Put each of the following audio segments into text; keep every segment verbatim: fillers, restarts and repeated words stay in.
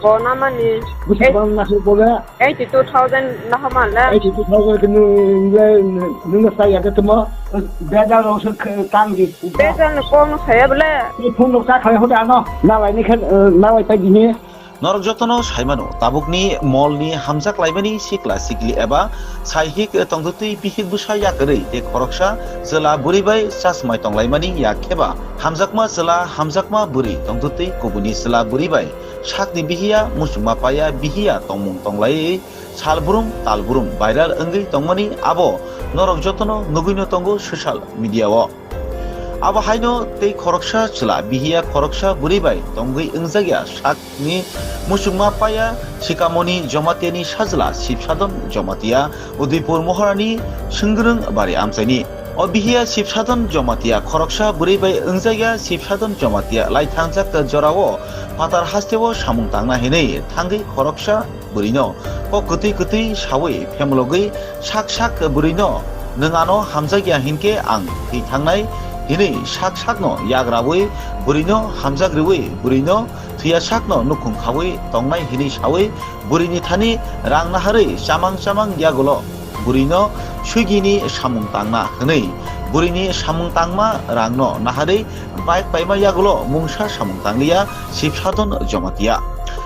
Bo namani. Bwswk bang nakhe bo le? Eighty two thousand naha man le. Eighty two thousand ke nung le, nung le sai ya ke tamo. Bejal rok se khe tang di. Bejal ni kok no saya bole. Phone rok cha khai hoda ano. Nalai ni khe, nalai pai di ni. Norok jotono saimano, tabukni molni hamjak laimani sikla sikli eba saihik tongtwtwi bihik bwsa yakarwi tei khoroksa chwla bwrwi bai chasmai tonglaimani yak kheba hamjakma chwla hamjakma bwrwi tongtwtwi kubuni chwla bwrwi bai sakni bihiya muchungma paya bihiya tongmung tonglaiwi salbrum talbrum viral wngwi tongmani abo norok jotono nugwino tongo social media-o. Abo haino tei khoroksa chwla bihiya khoroksa bwrwi bai tongwi wngjakya sakni muchungma paya Sikamoni Jomatiani sajla Sibsadon Jomatia Udaipur Mohorani Swngrwng Bari amchaini. O bihiya Sibsadon Jomatia khoroksa bwrwi bai wngjakya Sibsadon Jomatia laithangjak jorao phatar hasteo samung tangna hinwi thangwi khoroksa bwrwino kok kwtwi kwtwi sawi phemlogwi sak sak bwrwino, "Nwng ano hamjakya hinkhe ang thwi thangnai," hinwi sak sakno yagrawi bwrwino hamjak rwwi bwrwino thwiya sakno nukhung khawi tongnai hinwi sawi bwrwini thani rang naharwi chamang chamang yagulo bwrwino swigini samung tangna hwnwi bwrwini samung tangma rangno naharwi bike paima yagulo mungsa samung tangliya Sibsadon Jomatia.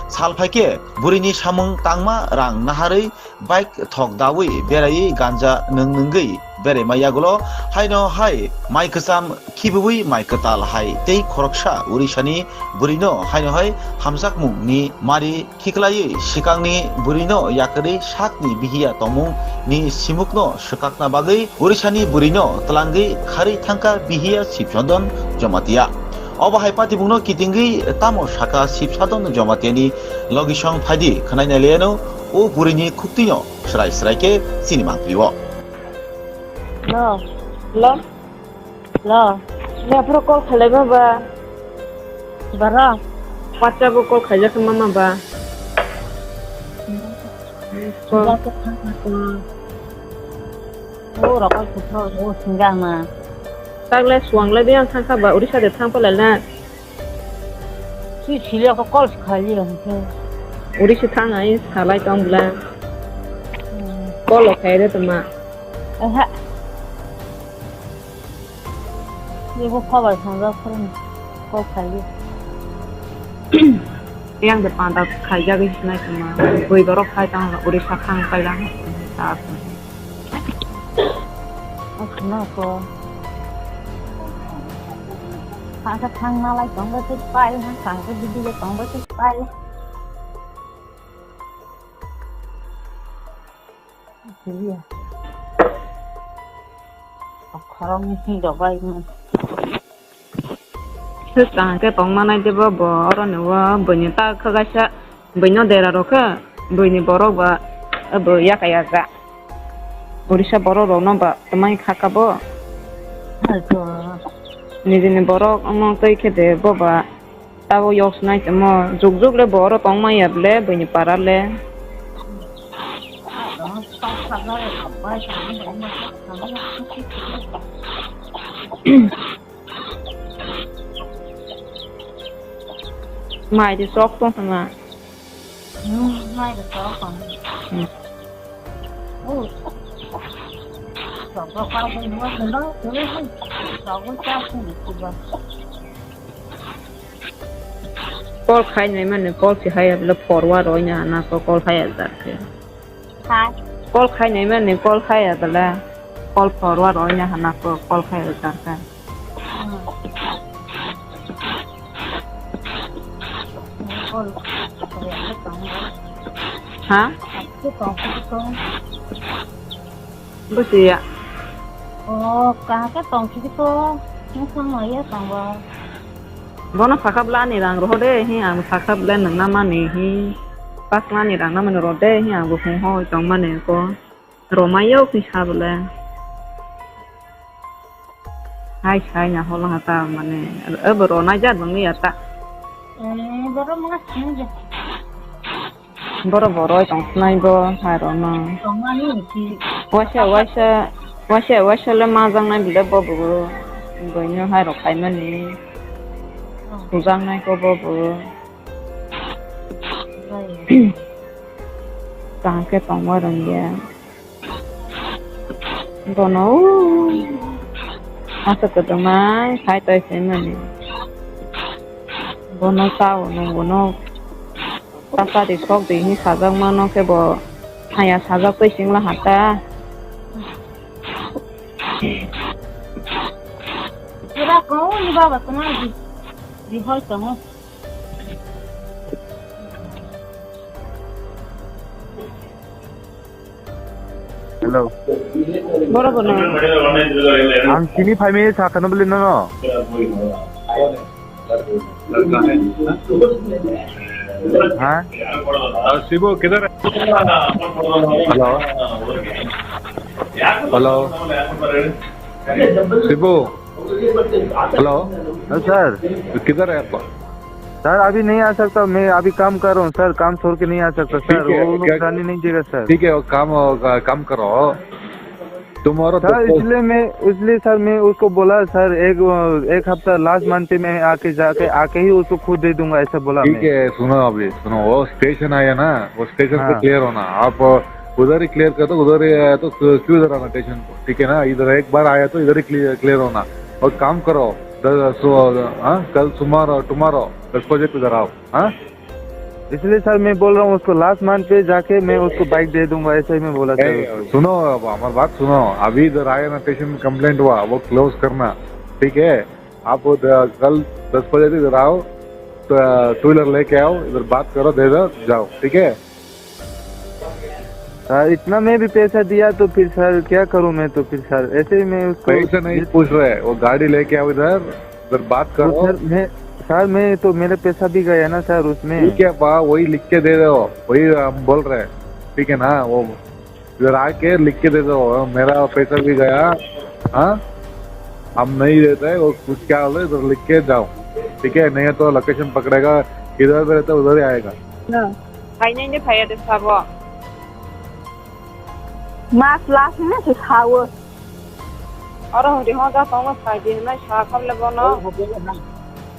Sal phaikhe bwrwini samung tangma rang naharwi bike thok dawi beraiwi ganja nwng nwngwi beraima yagulo haino hai mai kwcham khibiwi mai kwtal hai tei khoroksa Urisani bwrwino haino hai hamjakmungni mari khiklaiwi swkangni bwrwino yakarwi sakni bihiya tongmungni simukno swkakna bagwi Urisani bwrwino twlangwi kharwi thangkha bihiya Sibsadon Jomatia. Obo hai patibungno kitingwi tamo sakha Sibsadon Jomatiani logisong phaidi khwnai nailaiano o bwrwini khuktwino srai srai khe chini mangpili-o. Hello. Hello. Hello. Ni aphuru call khailai ma ba? Bara. WhatsApp o call khaijak ma ma ba? Call. O rokol khuthro o singa ma. Tagle suang lai de ang thangkha ba Odisha de thang palai na. Si sile ko call khali ang khe. Uri si thang ai salai tong bla. Hmm. Call o khai re tama. Aha. Ye bo khabar thang ja phone call khali. Yang de panda khai ja gi sinai tama. Boi borok khai tang uri sa khang kai lang. Aswk no ko. Thangsa thang nalai tongba se pai, ha thangsa bidi je tongba se pai. Iya. Khorang ni sing dobai mo. Swkang khe tongma nai de bo, bo oro ni o buini ta khagaisa, buino dera rok khe buini borok ba bo yakai ya ja. Orisa borok rok no ba twmai kha kha bo. Nijini borok omo twi khe de bo ba tabo yok sinai tongmo, juk juk le bo oro tongma ya le buini para le. Mai de sok tong sama. Hmm, mai de sok tong. Hmm. Oh. Sok sok pa ko mo no, sok sok cha ko ni ba. Call khai nai mani call si hai abla forward oi na na ko call khai al tar khe. Hai. Call khai nai mani call khai abla call forward oi na na ko call khai al tar khe. Ha? Busiya. O, kahaka tong sigi to. Nung sang no ya tong ba. Bono sakha bla ni rang roho de, hi ang sakha bla nung na mani, hi. Pas mani rang na mani ro de, hi ang bo hung hoi tong mani ko. Romai yo ki sa bla. Hai sai na hola hata mane. Abo ro nai jat bang ya ta. Eh, boro mga sing je. Boro boroi tong sinai bo hai rok no. Tongmani si. Waisa, waisa, waisa, waisa le majang nai bile bo bo. Boino hai rok khai mani. Oh. Sujang nai ko bo bo. Kaham khe tongma rwngya. Bono asa kwdwknai khai twi swi mani. Bono chao nung bono. Tasa di sok di hi sajak mano khe bo haya sajak twi singla hata. Jora ko ni baba tuma di di hoi tongo. Hello. Boro bono. Ang sini phai mani sakha no beli nono. Ha? Ah, Sibu, kidhar hai? Hello. Hello. Sibu. Hello. Sir. Kidhar hai aap? Sir, अभी नहीं आ सकता, मैं अभी काम कर रहा हूँ सर, काम छोड़ के नहीं आ सकता सर, ठीक है, वो लोग क्या, जाने नहीं देगा सर। ठीक है, वो काम, वो का-, काम करो। Tomorrow सर, दस बजे। इसलिए मैं, इसलिए सर, मैं उसको बोला सर, एक, एक हफ्ता लास्ट मंथ पे मैं आके, जाके, आके ही उसको खुद दे दूंगा, ऐसा बोला ठीक मैं। है, सुनो अभी, सुनो, वो स्टेशन आया ना, वो स्टेशन पे हाँ। क्लियर होना। आप उधर ही क्लियर कर दो, उधर ही आया तो क्यों, क्यों इधर आना स्टेशन को, ठीक है ना? इधर एक बार आया तो इधर ही क्लियर, क्लियर होना। और काम करो, दस, सो, हाँ, कल सुमार, टुमारो दस बजे को इधर आओ, हाँ? इसलिए सर मैं बोल रहा हूँ उसको लास्ट मंथ पे जाके मैं उसको बाइक दे दूंगा, ऐसा ही मैं बोला सर ए, उसको। सुनो, अब हमारी बात सुनो। अभी इधर आया ना, स्टेशन में कंप्लेंट हुआ, वो क्लोज करना, ठीक है? आप वो द-, कल दस बजे तक इधर आओ, तो टू व्हीलर लेके आओ, इधर बात करो, दे दो, जाओ, ठीक है? सर, इतना मैं भी पैसा दिया तो फिर सर क्या करूँ मैं तो फिर सर, ऐसे ही मैं उसको पैसा नहीं पूछ रहे, वो गाड़ी लेके आओ इधर, इधर बात तो करो। सर, मैं, सर, मैं तो, मेरा पैसा भी गया ना सर उसमें। ठीक है बा, वही लिख के दे दो, वही हम बोल रहे हैं, ठीक है ना? वो इधर आके लिख के दे दो, मेरा पैसा भी गया, हाँ, हम नहीं देते हैं, वो कुछ क्या होता है, इधर लिख के जाओ, ठीक है? नहीं तो लोकेशन पकड़ेगा, इधर भी रहता है, उधर ही आएगा। Phainaini phaiya de sabo. Mas las hinwi se sao. Oro hwnkhe hoja tongo sai di hinwi sa khamle bono.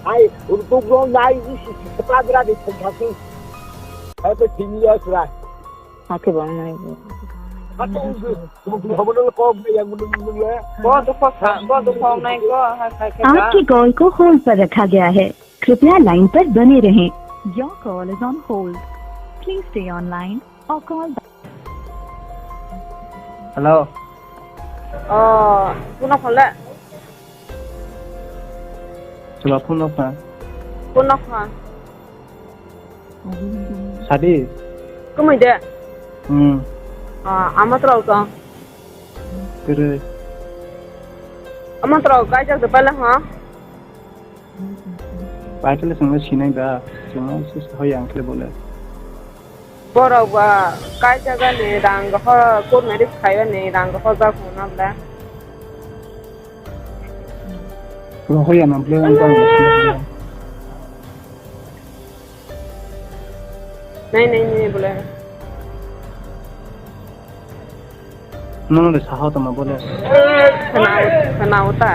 Ai, uruk no nai isi padra de thangkha. Ai, pe thimi ya sra. Hakhe bang nai. Hakhe bang nai. Bo dukho sa, bo dukho nai ko, ha sai khe ba. आपके कॉल को होल्ड पर रखा गया है। कृपया लाइन पर बने रहें। Your call is on hold. Please stay online or call back. Hello. Oh, kuno phone le? Chwla phone no kha. Phone no kha. Sadi. Kumui de? Hmm. Ah, amo tro to. Kere. Amo tro kai jak de pala ha. Paitole chwngno sinai da, chwngno se sawi ang khe bole. Borok ba kaijagani rang ho, court marriage khaiyani rang hojak hwnna bwle. Rohoya na bwle ang tang. Nai nai nai bwle. Nono de saha tongma bole. Khwnao, khwnao ta.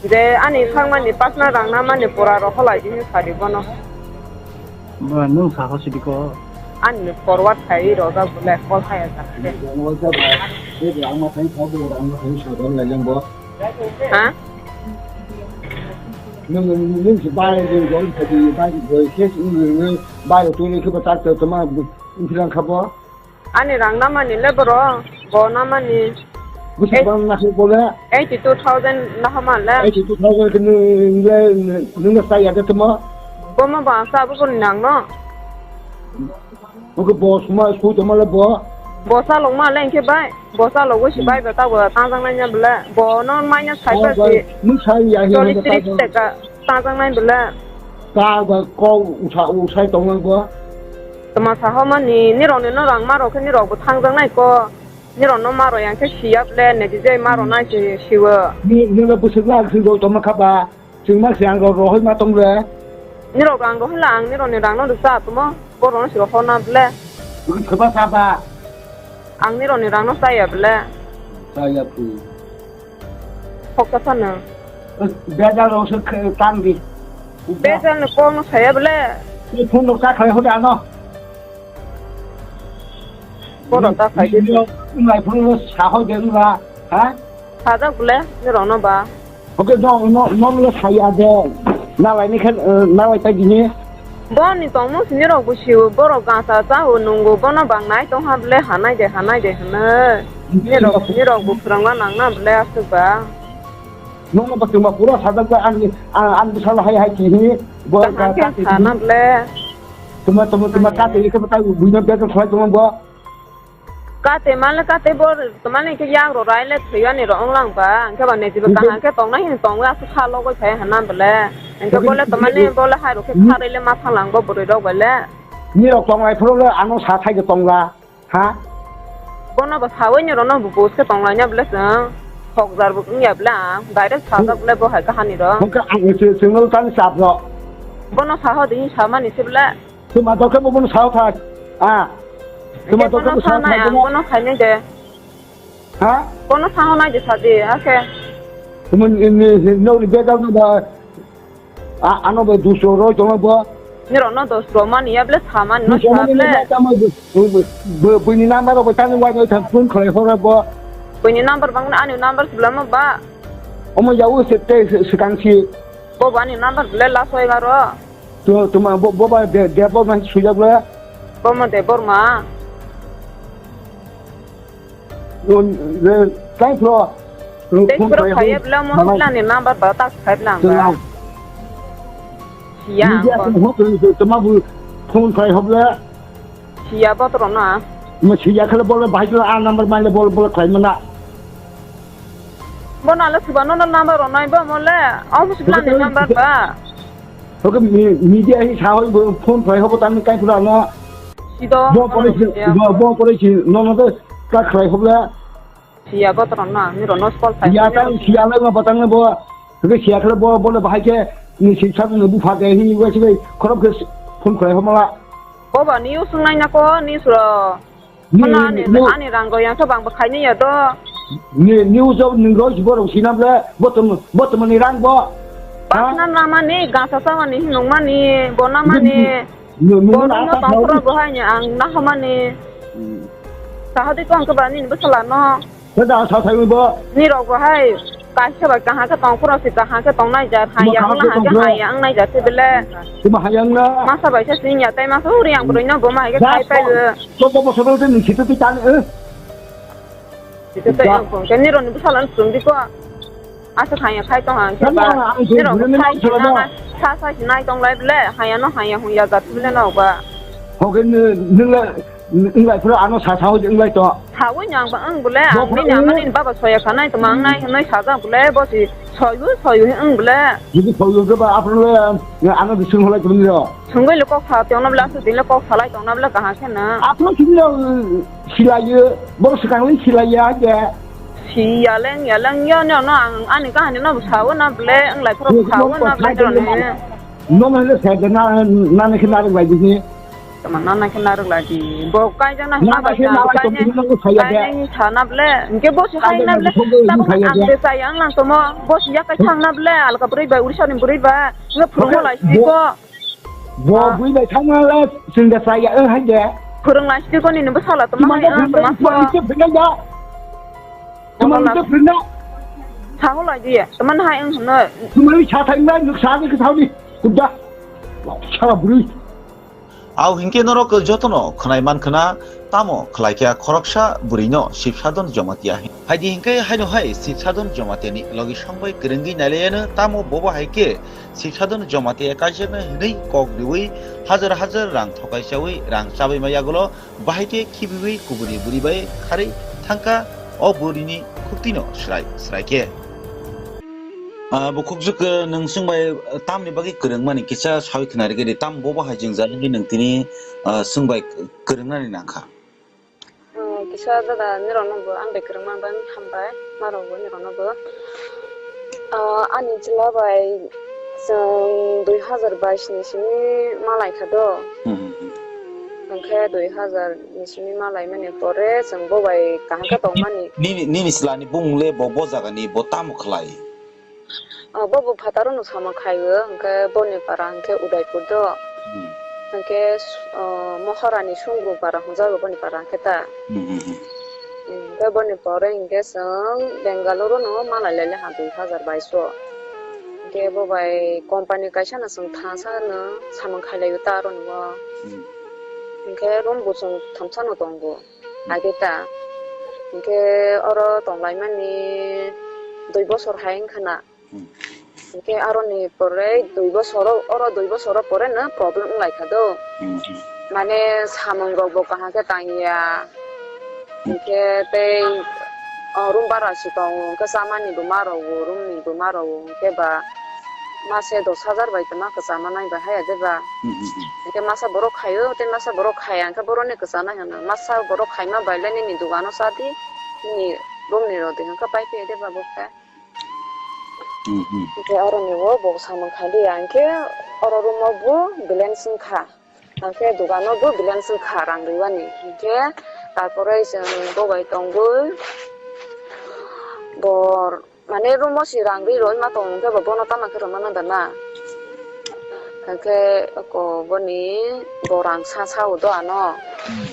Je ani thangmani pasna rang namani pura rohorlai di hinwi sadi bono. Ba, nwng saha sidi ko? Ani forward khai rojak bole, call khai jak. Ha? Nwng, nwng, nwng se bai, nwng, nwng se bai, nwng, nwng se nwng, bai, tu ni khiba tak, tu ma, tu ni khiba khabo. Ani rang namani le boro, bo namani. Busi Eight- bang na se bole. Eighty two thousand nahama le. Eighty two thousand ke nung le, nung le sa ya de temo. Bo ma ba sa bo ni nang no. Bo ke bo suma su temo le bo. Bo sa long ma le ke bai. Bo sa lo go si bai ba ta bo ta jang nai nya bole. Bo no mai nya sai ba si. Nung sa ya ya. Choli tris taka. Tajaknai bwle. Ta ba kok usa usai tongnai bo. Tama sahomani nirokni no rang ma rok khe nirok bo thangjaknai ko. Nirok no ma rok yang khe siya bwle ne tijai ma rok nai se siwo. Ni ni no bwswk la thwi rok tongma kha ba. Chwng ma se ang rok rohoi ma tong le. Nirok rang rohoi la ang nirok ni rang no rwsa tomo. Borok no se rohor na bwle. Bwswk ba sa ba. Ang nirok ni rang no chaya bwle. Chaya phu. Hokta phano. Bejal rok se khe tang di. Bejal ni kok no saya bole. Tei phone rok ta khlai hode ano. Bono ta khlai di. Nai phone rok sa hoi de wngla, ha? Sajak bole, ni rokno ba. Oke, no, no, no, no, saya de. Nalai ni khe, eh, nalai ta gini. Boni tongmung sini rok busiu, borok gasa chao nungo, bono bang nai tong ha bole, hanai de, hanai de, hanai. Ni rok, ni rok bu phwrwngna nang na bole, aswk ba. Nono ba tuma pura sajak ba, ang, ang, ang bwsalo hai hai kihi, bo kaham khe ka, ka, sana bole. Tuma, tuma, tuma, ka, te, ke, ta, buino, bek, khlai, tuma, bo. Kate male kate bor, tamani ke yang ro rai le thwi ani ro ong lang ba, ang ke ba ne jibe kaham ke tong nai hin tong ya, su kha logoi phai hana bole. Ang ke bole tamani bole hai ro ke kha rai le ma thang lang bo bwrwi rok bole. Ni rok tong lai phuru le ano sa thai ke tong la, ha? Bono bo sawi ni ro no bo bus ke tong lai nya bole song. Hok jar bo wng ya bole ang, direct sa ja bole bo hai kahani ro. Hok ang se single tan sap ro. Bono sa ho de hin sa mani se bole. Tuma dokhe bo bono sao thak. Ah. Tuma dokhe bo sao thak, ang bono khainai de. Ha? Bono sao nai de sadi, ake. Tuma ni, ni, ni, no, ni bega no ba. Ah, ano ba duso roi tong bo. Ni ro no dos ro mani ya ble sa mani no sa ble. Bini number bai tani wai bai thang phone khlai hora bo. Bini number bang ani number sibla ma ba. Omo ya u se te se kang si. Bo ba ni number ble la soi garo. Tu, tuma bo, bo ba de, de bo man sujak le. Bo mo de bor ma. Thanks bro. Thanks bro, khai bla mo hokla ni number ba tak khai bla ang ba. Ya, tuma bu phone khai hobla. Siya botoro na. Ma siya khala bole bahai khala a number maile bole bole khlai mana. Bono le suba no number ronai bo mole. Office plan ni number ba. Oke, media hi sahoi bo phone khlai hobo tani kai pura no. Sido. Bo pore si, bo pore si no no ka khlai hobla. Siya botoro na, ni rono call khai. Ya tang siya le ma batang le bo. Ke siya khle bo, bo le bahai ke ni sik sa ni bu pha ke hi wa si khorok ke phone khlai homa la. Ko ba ni usung nai na ko ni suro. Ni, kono ani, ni, ani rang go yang sa bang ba khai ni ya do. Ni, ni ujo ni ro si bo rong si na ble, bo tum, bo tum ni rang bo. Ba na na ma ni, ga sa sa ma ni, nung ma ni, bo na ma ni. Ni, ni, bo na ta tong pro bo hai ni, ang na ha ma ni. Sa ha di ko ang ke ba ni, bo sa la no. Khe da sa thai bo. Ni rok bo hai kaisa bai kaham khe tong phuru se kaham khe tong nai jar, hai yang na hai khe hai yang nai jar se bele. Tuma hai yang na. Masa bai se sing ya tai masa uri yang bwrwi no bo ma hai khe khai pai bo. Chwddo bosor ni sito ti tan eh. Sito tai yang phone khe ni rok ni bwsala sung di ko. Asa khai ya khai tong ang khe ba. Ni rok khai khe na sa sa nai tong lai bele. Hai ya no hai ya hung ya jar se bele no ba. Hoke ni nung la. Wng lai phuru ano sa sao wng lai to. Sawi ni ang ba wng bole, ang bini ama ni baba soya khanai tuma wng nai hinwi sajak bole, bo si soyu soyu wng bole. Jodi soyu ke ba aphuru le ano bising holai tong yo. Sungwi le kok sa tong na bole, asu din le kok salai tong na bole kaham khe na. Aphuru sini le silaiyo, bo swkang le silaiya je. Siya leng ya leng yo no no ang ani kahani no sawo na bole, wng lai phuru sawo na bole no ne. No no le sa na na ne khina rwk lai bini. Tama nana khe narwk lai di. Bo kaijak na hwnba bai khe nalai tong phuru nang kaya de. Kainai ni sana ble. Hwnkhe bo se hai na ble. Tamo ang de chaya wng lang tomo. Bo se yakai thang na ble. Alka bwrwi bai, Odisha ni bwrwi bai. Hwnkhe phwrwngma lai sidi ko. Bo bwrwi bai thang na le, chwng de chaya wng hai de. Phwrwng lai sidi ko nini bwsala tamo hai wng tama so. Tama ni to phwrwng na. Saho lai di. Tama hai wng hwno. Tama ni sa thang na, nuk sa ni khe thang ni. Kuda. Sara bwrwi. Au hinkhe norok jotono khwnai man khwna, tamo khlai kha khoroksa bwrwino Sibsadon Jamatia hin. Haidi hinkhe haino hai Sibsadon Jamatia ni logi songbai kwrwngwi nailaiyano, tamo bobo hai khe Sibsadon Jamatia kaijaknai hwnwi kok riwi hajar hajar rang thokai chawi rang chabaima yagulo bahai khe khibiwi kubuni bwrwi bai kharwi thangkha o bwrwini khuktwino swrai swrai khe. Ah, bo khukjuk, eh, nwng chwng bai, eh, tamni bagwi kwrwngmani kisa sawi khna rwgwi di, tam bobo hai jwngjal wngwi nwng tini, ah, chwng bai kwrwngnani nangkha? Ah, kisa dada nirokno bo ang bai kwrwngma bai hambai, norokbo nirokno bo. Ah, ani chwla bai chwng dui hazar bais ni simi malaikha do. Hmm, hmm, hmm. Hwnkhe dui hazar ni simi malaimani pore chwng bo bai kaham khe tongmani. Nini, nini chwlani bumung le bo, bo jagani bo tamo khlai? O, bo bo phataro no samung khaio, hwnkhe boni para hwnkhe Udaipur do. Hmm. Hwnkhe, o, Mohorani Sungru para hwnjago boni para hwnkhe ta. Hmm, hmm, hmm. Hwnkhe boni pore hwnkhe chwng Bengaluru no malai lailai ha dui hazar baish o. Hwnkhe bo bai company kaisa no chwng thangsa no samung khailai o ta aroni o. Hmm. Hwnkhe room bo chwng thamsa no tongo. Hmm. Age ta. Hwnkhe oro tonglaimani dui bosor hai wngkha na. Hmm. Hwnkhe aroni pore dui bosoro, oro dui bosoro pore no problem wng lai kha do. Hmm, hmm. Mane samung rok bo kaham khe tang ya. Hmm. Hwnkhe tei, o, room bara si tongo, hwnkhe chamani bo ma rwo, room ni bo ma rwo, hwnkhe ba mase dos hajar bai tongma kwchama nai ba haya de ba. Hmm, hmm, hmm. Hwnkhe masa borok khaio, tei masa borok khaya, hwnkhe borok ni kwchana hwno. Masa borok khaima bai le nini dogano cha di, nini room ni rw di, hwnkhe pai phiya de ba bo khe. Hmm, hmm. Hwnkhe aroni o bo samung kha di, hwnkhe oro room o bo balance wng kha. Hwnkhe dogano bo balance wng kha rang rwmani. Hwnkhe tarpore chwng bo bai tongwi bo mane room o si rang rwi rwui ma tong hwnkhe bo bono tamo khe rwmano da na. Hwnkhe oko boni bo rang sa sa o do ano. Hmm.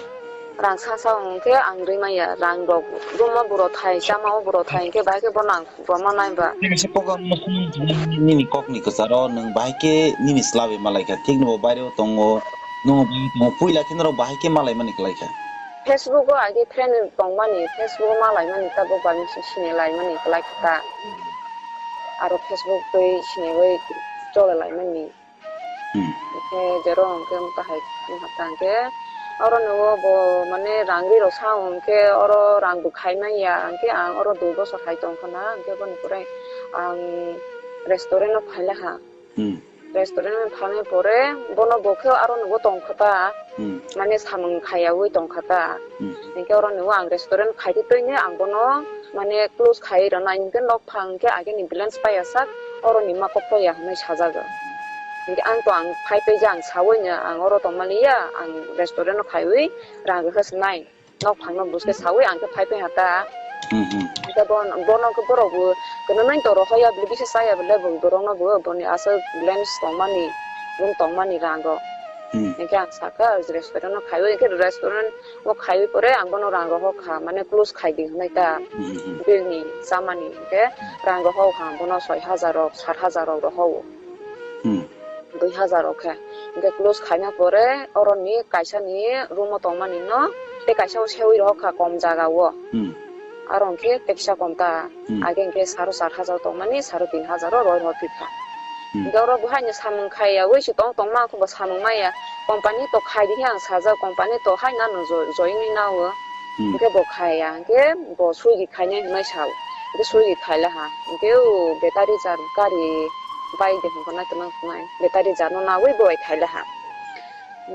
Rang sa sa hwnkhe ang rwi manya, rang rok room o bo rw thai, chama o bo rw thai, hwnkhe bahai khe bono ang rwma nai ba. Nini se program nini kokni kwcharo nwng bahai khe nini swlaiwi malaikha, thik no bo baireo tongo, nwng puila khe norok bahai khe malaimani kwlaikha. Facebook o age friend tongmani, Facebook o malaimani tabuk bai misi sini laimani kwlaikha ta. Aro Facebook twi siniwi chole laimani. Hmm. Hwnkhe jero hwnkhe mota hai wngkha ta hwnkhe oro nw bo mane rang ri rok sa hwnkhe oro rang bo khai manya hwnkhe ang oro dui bosor hai tong khana hwnkhe boni pore ang restaurant o phai laha. Hmm. Restaurant o phainai pore bono bo khe aro nw bo tong kha ta. Hmm. Mane samung khaiyawi tong kha ta. Hmm. Hwnkhe oro nw ang restaurant khai twi twi ang bono mane close khai rwnai hwnkhe nok phang khe ageni balance paiya sak, oro ni ma kok paiya hwnwi sajago. Hwnkhe ang to ang phai tei je ang sawi no ang oro tongmani ya, ang restaurant o khaiwi rang rwkha se nai. Nok phang no buske sawi ang khe phai phai ha ta. Hmm, hmm. Hwnkhe bon-, bono khe borok bo kwrwngwi to rohor ya bwlwi bisa chaya bwlwi bo borok no bo boni aswk balance tongmani, room tongmani rang rok. Hmm. Hwnkhe ang sakha restaurant o khaiwi, hwnkhe restaurant o khaiwi pore ang bono rang rohor kha, mane close khai di hwnwi ta. Hmm, hmm, hmm. Bill ni chamani hwnkhe rang rohor kha ang bono soi hajar rok, sat hajar rok rohor o. Hmm. Dui hajar rok khe. Hwnkhe close khaina pore oro ni kaisa ni room o tongmani no tei kaisa o sewi rohor kha kom jaga o. Hmm. Aro hwnkhe teksa kom ta. Hmm. Age hwnkhe saro char hajar tongmani saro tin hajar o roi rohor phi kha. Hmm. Hwnkhe oro bo haino samung khaiya, wi se tong tong ma khe bo samung maya. Company to khai di khe ang sajak, company to hai nano jo-, join ni na o. Hmm. Hwnkhe bo khaiya, hwnkhe bo Swiggy khainai hwnwi sa o. Hwnkhe Swiggy khai laha. Hwnkhe o battery jar gari bai de hwnkhe nai tongma wngnai. Battery jar no nawi bo bai khai laha.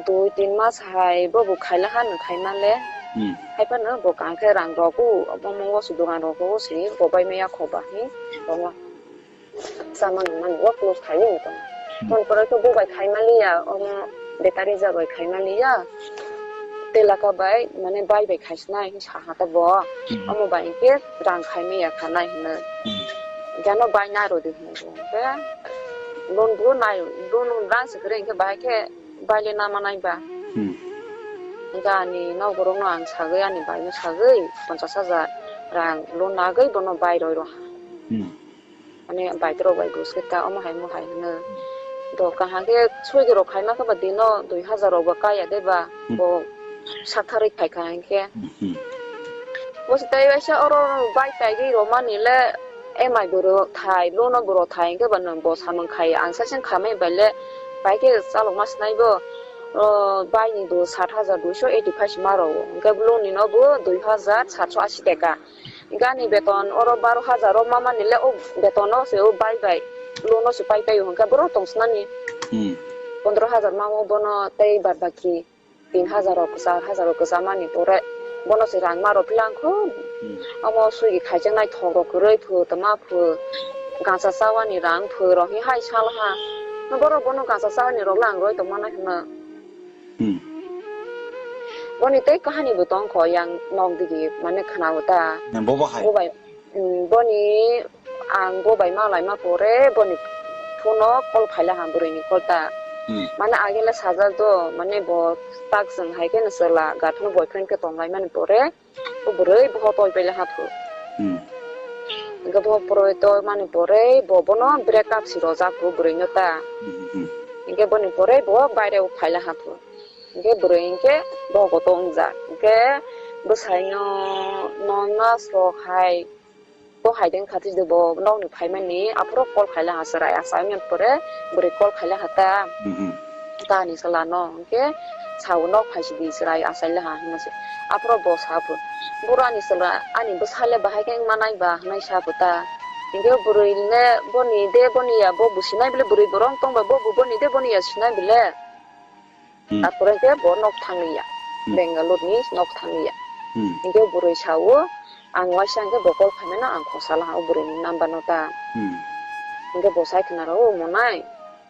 Dui tin mas hai bo bo khai laha, nw khai ma le. Hmm. Hai phano bo kaham khe rang rok o, omo o se dogan rok o se bo bai maya kho ba hi. Omo. Sama nang mani o close khai nini tong. Hmm. Phone pore khe bo bai khai ma liya, omo battery ja bai khai ma liya. Telaka bai, mane bai bai khai sinai hin sa ha ta bo. Hmm. Omo bai khe rang khai ma ya kha nai hinwi. Hmm. Jano bai nai rw di hinwi bo. Khe loan bo nai, loan rang se kwrwi khe bai khe bai le nama nai ba. Hmm. Khe ani nokborok no ang sagwi, ani bai no sagwi ponchas hajar rang loan nagwi bono bai roi rw ha. Hmm. Mane baitorok bai buskhe ta omo hai omo hai hwnwi. To kaham khe Swiggy rok khaima khe ba dino dui hajar rok ba kaya de ba. Hmm. Bo satharwi khai kha hinkhe. Hmm, hmm. Bo se tei waisa oro bai paigwi romani le M I bo rw thai, loan o bo rw thai hinkhe ba nwng bo samung khai ang saseng khamai bai le bai khe chalokma sinai bo, o, bai ni bo sat hajar duiso eighty five se ma rwo. Hinkhe loan ni no bo dui hajar satso asi teka. Gani beton oro baro hajar o mamani le o beton o se o bai bai loan o se pai pai o hwnka borok tong sinani. Hmm. Pondro hajar mamo bono tei bad baki tin hajar rok, char hajar rok kwchamani pore bono se rang ma rw philang kho. Hmm. Omo Swiggy khaijaknai thok rok kwrwi phu tma phu gangsa chawani rang phu rok hi hai sal ha. Borok bono gangsa chawani rok le ang roi tong mano hwno. Hmm. Boni tei kahani bo tong kho yang nok digi mane khna o ta. Bo bo hai. Bo bai, mm, boni ang bo bai ma lai ma pore boni phone o call khai la ha bwrwi ni call ta. Hmm. Mane agele sajak do, mane bo tak chwng hai khe no chwla, gathno boyfriend khe tonglaimani pore, o bwrwi boho toi paila haphu. Hmm. Hingke boho pore toi mani pore bo bono break up si rojak phu bwrwi no ta. Hmm, hmm, hmm. Hingke boni pore bo baire o phaila haphu. Hingke bwrwi hingke boho koto wngjak. Hingke bwsai no, no, no sok hai. Bo hai deng kha twi bo nokni phaimani, aphuru call khaila ha chwrai, asa wngya pore bwrwi call khaila ha ta. Mhm. Ta ani chwla no hwnkhe sao, "Nok phaisidi chwrai, achaila ha," hwnwi se. Aphuru bo sa pho, "Boro ani chwla, ani bwsa le bahai khe wngma nai ba?" hwnwi sa pho ta. Hwnkhe bwrwi le boni de boni ya, bo bo sinai bile, bwrwi borok wng tong ba bo bo boni de boni ya sinai bile. Hmm. Tarpore hwnkhe bo nok thanglia. Hmm. Bangalore ni nok thanglia. Hmm. Hwnkhe bwrwi sao, "Ang waisa hwnkhe bo call khaimano ang khosa laha o bwrwi ni number no ta." Hmm. Hwnkhe bo sai khna rw, "O monai,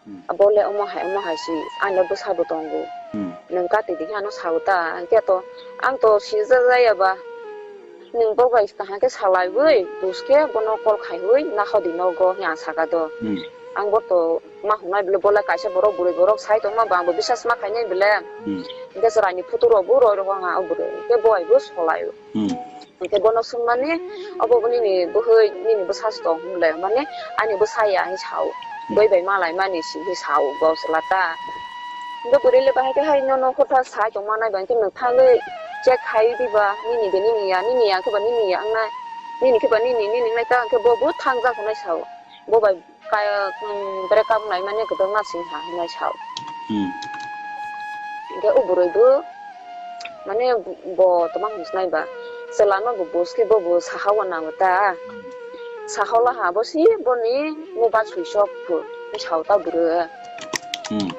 hmm, abo le omo hai, omo hai si, ang le bwsa bo tongo. Hmm. Nwng kati di khe ano sao ta." Hwnkhe to, "Ang to sijak ya ba, nwng bo bai kaham khe salaiwi, buj khe bono call khaiwi, nakhodi nogo," hwnwi ang saka do. Hmm. Ang bo to ma hwnai bile, bo le kaisa borok, bwrwi borok sai tongma ba, ang bo bisas ma khainai bile. Hmm. Hwnkhe chwraini photo rok bo roi rok wng ha o bwrwi, hwnkhe bo bai bo solai o. Hmm. Hwnkhe bono swngmani, "Obo bo nini bwhwi, nini bwsa se tong?" hwnle, mane, "Ani bwsa ya," hwnwi sao. Hmm. "Bwrwi bai malai mani si," hwnwi sao bo chwla ta. Hwnkhe bwrwi le bahai khe hai nono hotha sai tongma nai ba, hwnkhe nwng thangwi check khai di ba, "Nini de nini ya, nini ya khe ba nini ya wngnai, nini khe ba nini, nini wngnai ta," hwnkhe bo bo thangjak hwnwi sao. Bo bai Kaya, um, break up wngnaimani kwbangma sing ha hwnwi sao. Hmm. Hwnkhe o bwrwi bo, mane, bo tongma hwnwi sinai ba, chwla no bo buj khe bo bo saha o nango ta. Saha o laha bo si boni mobile switch off phu, hwnwi sao ta bwrwi. Hmm.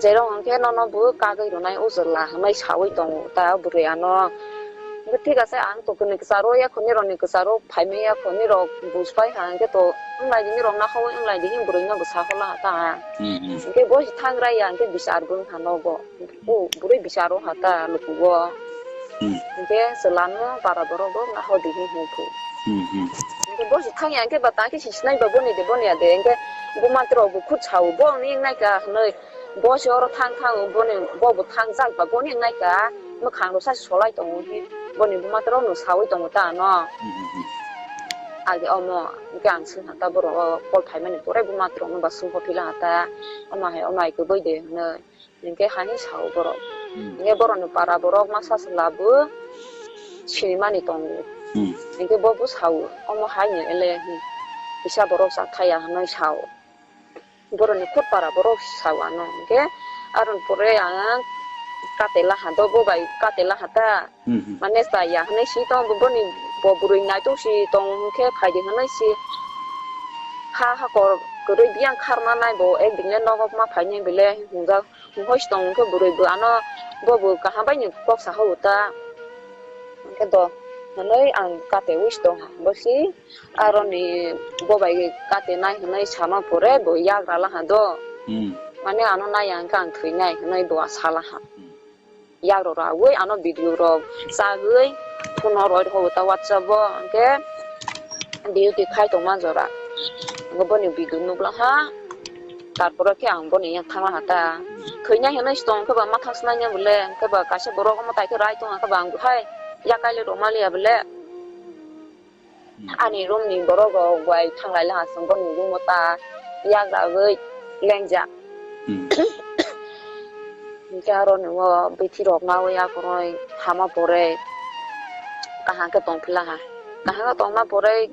Jerong hwnkhe nono bo kagwi rwnai o chwla hwnwi sawi tongo ta bwrwi ano. Hwnkhe thik ase, ang to kwnwi kwcharo ya khorni rokni kwcharo phaimaya khorni rok buj pai ha, hwnkhe to wng lai di, nirok nakhawui wng lai di, himbrwi no bwsa hola ha ta. Hmm, hmm. Hwnkhe bo se thang rai ya, hwnkhe bichar bo wng ha nogo. O bwrwi bichar o ha ta luku o. Hmm. Hwnkhe chwla no para borok bo naho di hwn hwn phu. Hmm, hmm. Hwnkhe bo se thang ya, hwnkhe ba ta khe si sinai ba boni de, boni ya de, hwnkhe bo matwrok bo khud sao, bo wng nai ka hwnwi. Bo se oro thang thang, boni, bo bo thang jak ba, boni wng nai ka, mwkhang rok sa solai tongo, hi, boni buma toro no sawi tongo ta ano. Hmm, hmm, hmm. Age omo, hwnkhe ang swngha ta borok o call phaimani pore buma toro no ba swngkho phila ha ta, omo hai, omo hai kwbwi de hwnwi, hwnkhe hani sao borok. Hmm. Hwnkhe borok ni para borok masa se labu, sinimani tongo. Hmm. Hwnkhe bo bo sao, omo hai ni ele, hi, kisa borok cha thaya hwnwi sao. Borokni khud para borok sao ano, hwnkhe aroni pore ang kate laha do, bo bai kate laha ta. Hmm, hmm. Mane chaya hwnwi si tong, bo, boni bo bwrwi naitok si tong hwnkhe phaidi hwnwi si ha hakor kwrwi biyang kharma nai bo, ekdin le nogo ma phainai bile hwnjak, hwnkhai si tong hwnkhe bwrwi bo ano bo bo kaham bai ni kok saha o ta. Hwnkhe do hwnwi ang kate wi si tong ha, bo si Aroni bo bai kate nai hwnwi sama pore bo yagra laha do. Hmm. Mane ano nai ya hwnkhe ang thwinai hwnwi bo sa laha. Hmm. Yagra rawi ano video rok chagwi phone roi rw ta WhatsApp o hwnkhe duty khai tongma jora. Hwnkhe boni video nukla ha. Tarpore khe ang boni yang thang laha ta. Thwinai hwnwi si tong khe ba ma thang snai ya bole, hwnkhe ba kaisa borok omo tai khe rai tong khe ba ang hai yakai le rw ma liya bole. Hmm. Ani room ni borok rok bai thanglai laha chwng boni room o ta yak ragwi lengjak. Hmm. Hwnkhe aro ni o bithi rok ma o yak roi hama pore kaham khe tong phi laha. Kaham khe tongma pore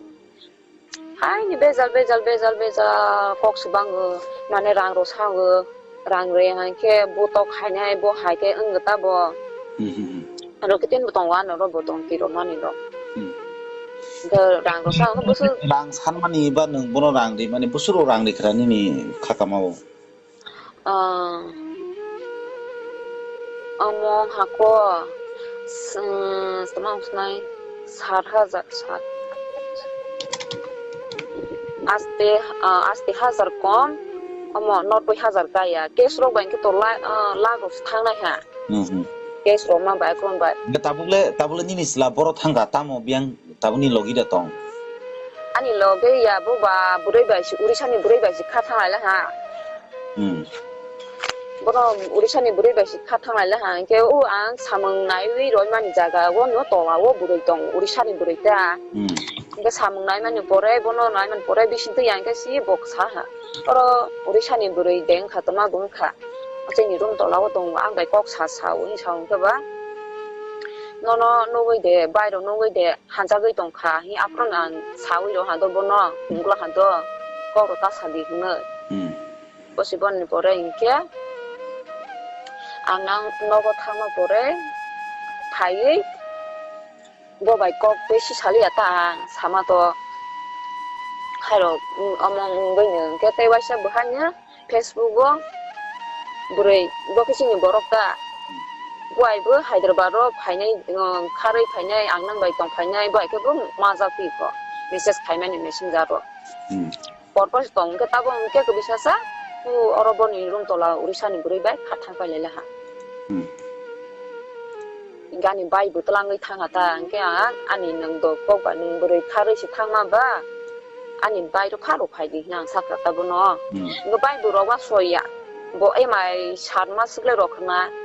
hai ni bejal, bejal, bejal, bejal kok swbango, mane rang rw sango. Rang rw hai khe bo tok khainai, bo hai khe wng ta bo. Hmm, hmm, hmm. Aro khe tin bo tongo, ano ro bo tong tiro mani ro. Hmm. Hwnkhe rang rw sa, hwnkhe busu- Rang sanmani ba nwng bono rang ri mani, busu rok rang ri khra nini kha kama o? Ah, omo hako, s-, tama wng sanai, sat hajar, sat. Aste, ah, aste hajar kom, omo notboi hajar kaya. Cash rok bai hwnkhe to la-, ah, lakh rok se thangnai ha. Hmm, hmm. Cash rok ma bai, account bai. Hwnkhe tabuk le, tabuk le nini chwla boro thangkha, tamo biyang tabukni logi da tong? Ani loge ya bo ba bwrwi bai se, Orissa ni bwrwi bai se kha thanglai ha. Hmm. Bono Odisha ni bwrwi bai se kha thang lai le ha, hinkhe o ang samung naiwi roimani jaga o no tola o bwrwi tong, Odisha ni bwrwi ta. Hmm. Hinkhe samung naimani pore, bono naimani pore bising twi ang khe si bo sa ha. Oro Odisha ni bwrwi de wngkha, tongma bo wngkha. Chini room tola o tongo, ang bai kok sa sa o, hinwi sa o hinkhe ba. Nono nugwi de, bai rok nugwi de, hanjagwi tongkha, hi aphuru no ang sawi rw hado bono, ungla hado, kok rw ta sadi hwnwi. Hmm. Bosi boni pore hinkhe ang nang nogo thangma pore phaiwi bo bai kok besi saliya ta ang sama to khairok, mm, omo wngwi no hinkhe tei waisa bwhaino Facebook o bwrwi bo khe chini borok ta. Buai bo Hyderabad ro phainai, um, kharwi phainai, ang nang bai tong phainai, buai khe bo majak phi kho, message khaimani messenger ro. Hmm. Por por se tong khe tabo hwnkhe kwbisa sa, ku oro boni room tola Odisha ni bwrwi bai kha thang pai lai ha. Hmm. Gani bai bo twlangwi thang ha ta, hwnkhe ang ani nang do kok ba nang bwrwi kharwi se thangma ba. Ani bai rok kha rok phai di hwnwi ang sakha ta bono. Hmm. Bo bai bo rok ma soi ya. Bo emai sat mas le rok khna.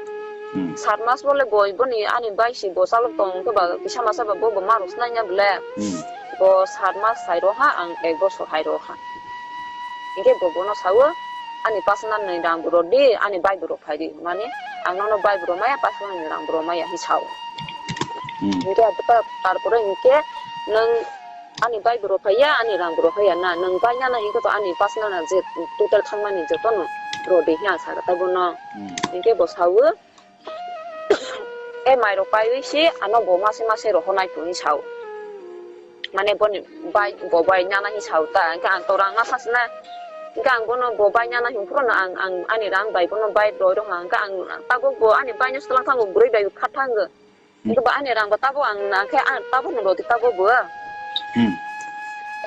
Hmm. Sat mas bole bo boni ani bai si bo chalok tong khe ba kisa masa ba bo bo ma rok snai ya bole. Hmm. Bo sat mas sai ro ha ang ek bosor hai ro ha. Hinkhe bo bono sawo ani personal ni rang bo rw di ani bai bo rok phai di mani ang nono bai bo rw maya personal ni rang bo rw maya hi sao. Hmm. Hinkhe ta tarpore hinkhe nang ani bai bo rw phaiya, ani rang bo rw phaiya na, nwng bai nana hinkhe to ani personal na je total thangmani jotono rw di hwnwi ang sakha ta bono. Hmm. Hinkhe bo sawo, e mai rok paiwi se ano bo mase mase rohornai tong hwnwi sao. Mane boni bai, bo bai nana hwnwi sao ta, hinkhe ang to rang ma sasna, hinkhe ang bono bo bai nana hwnwi phuru no ang, ang ani rang bai bono bai roi rok hwnka, hinkhe ang tabuk bo ani bai no swlang thango, bwrwi bai kha thango. Hinkhe bo ani rang bo tabuk ang nang khe ang tabuk no rw di tabuk bo. Hmm.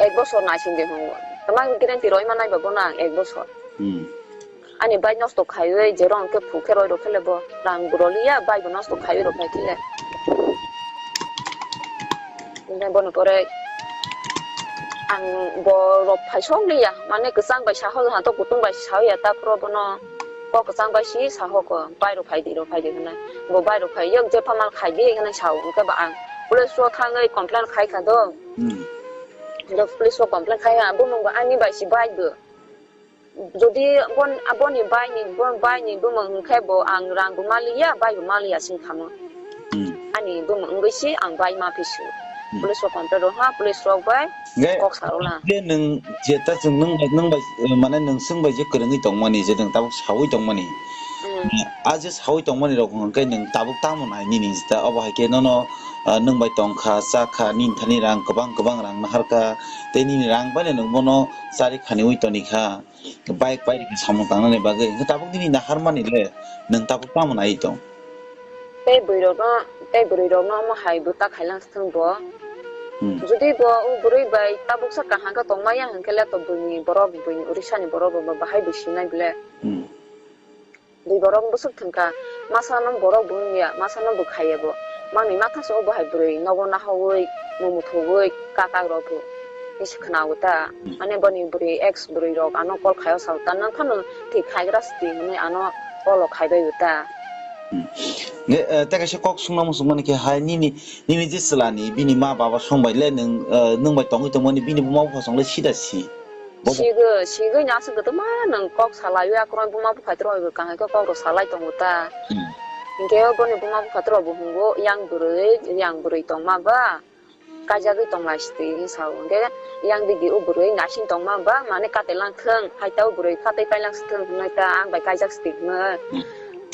Ek bosor naising de hwngo. Tama guarantee rw ma nai ba bono ang ek bosor. Hmm. Ani bai nosto khaiwi je rong khe phu khe roi rw khe le bo rang bo rw liya bai bo nosto khaiwi rw phai khe le. Hinkhe bono pore ang bo rw phai sok liya mane kwchang bai sa hol ha to kutung bai sa ya ta phuru bono. Kok kwchang bai si sa hoko, bai rok phai di, rok phai di hwnwi. Bo bai rok phai yok, jepha mal khai di hwnwi sao, hwnkhe ba ang police o thangwi complain khai kha do. Hmm. Bo police o complain khai ha, bumung bo ani bai si bai bo. Jodi bon, aboni bai ni, bon bai ni bumung hwnkhe bo ang rang bo maliya, bai bo maliya sing kha mo. Hmm. Ani bumung wngwi si ang bai ma phi su. Hmm. Police rok complain rok ha, police rok bai Nge, kok sa rok la. Je nwng je ta chwng nwng bai, nwng bai, eh, mane nwng swng bai je kwrwngwi tongmani, je nwng tabuk sawi tongmani. Hmm. A je sawi tongmani rok hwnkhe nwng tabuk tamo nai nini jeta obo hai khe nono, ah, nwng bai tong kha, cha kha, nini thani rang kwbang kwbang rang nahar kha, tei nini rang bai no nwng bono chari khaniwi toni kha. Bike bai rikha samung tangnani bagwi. Hwnkhe tabuk nini naharmani le nwng tabuk tamo nai tong? Tei bwrwi rokno, tei bwrwi rokno omo hai bwta khailang thung bo. Hmm. Jodi bo o bwrwi bai tabuksa kaham khe tongmaya hwnkhe le to buini borok, buini Odisha ni borok bo bahai bo sinai bole. Hmm. Bui borok bwswk thwngkha, masa no borok bo wngya, masa no bo khaiya bo. Manwi mathaso o bahai bwrwi nogo nahaui, mung muthubui, katak rok bo. Hisi khwnago ta. Hmm. Mane boni bwrwi ex bwrwi rok ano call khaio sao ta, nang phano thik khaigra sdi hwnwi ano call o khaibai bo ta. Hmm. Nge, eh, tei kaisa kok sungna muchung mani khe hai nini, nini je chwla ni bini ma baba song bai le nwng, eh, nwng bai tongwi tongmani bini buma bupha song le sida si. Bo- Sigwi, sigwi ni aswk kwtwma nwng kok salaiwi akwrwng buma buphaitwrok bai bo kaham khe kok rok salai tongo ta. Hmm. Hinkhe boni buma buphaitwrok bo hwngo yang bwrwi, yang bwrwi tongma ba. Kaijagwi tong lai sidi hinwi sao. Hwnkhe yang digi o bwrwi naising tongma ba, mane katelang thung, hai ta o bwrwi khatwi pailang si thung hwnwi ta ang bai kaijak sidi hwnwi. Hmm.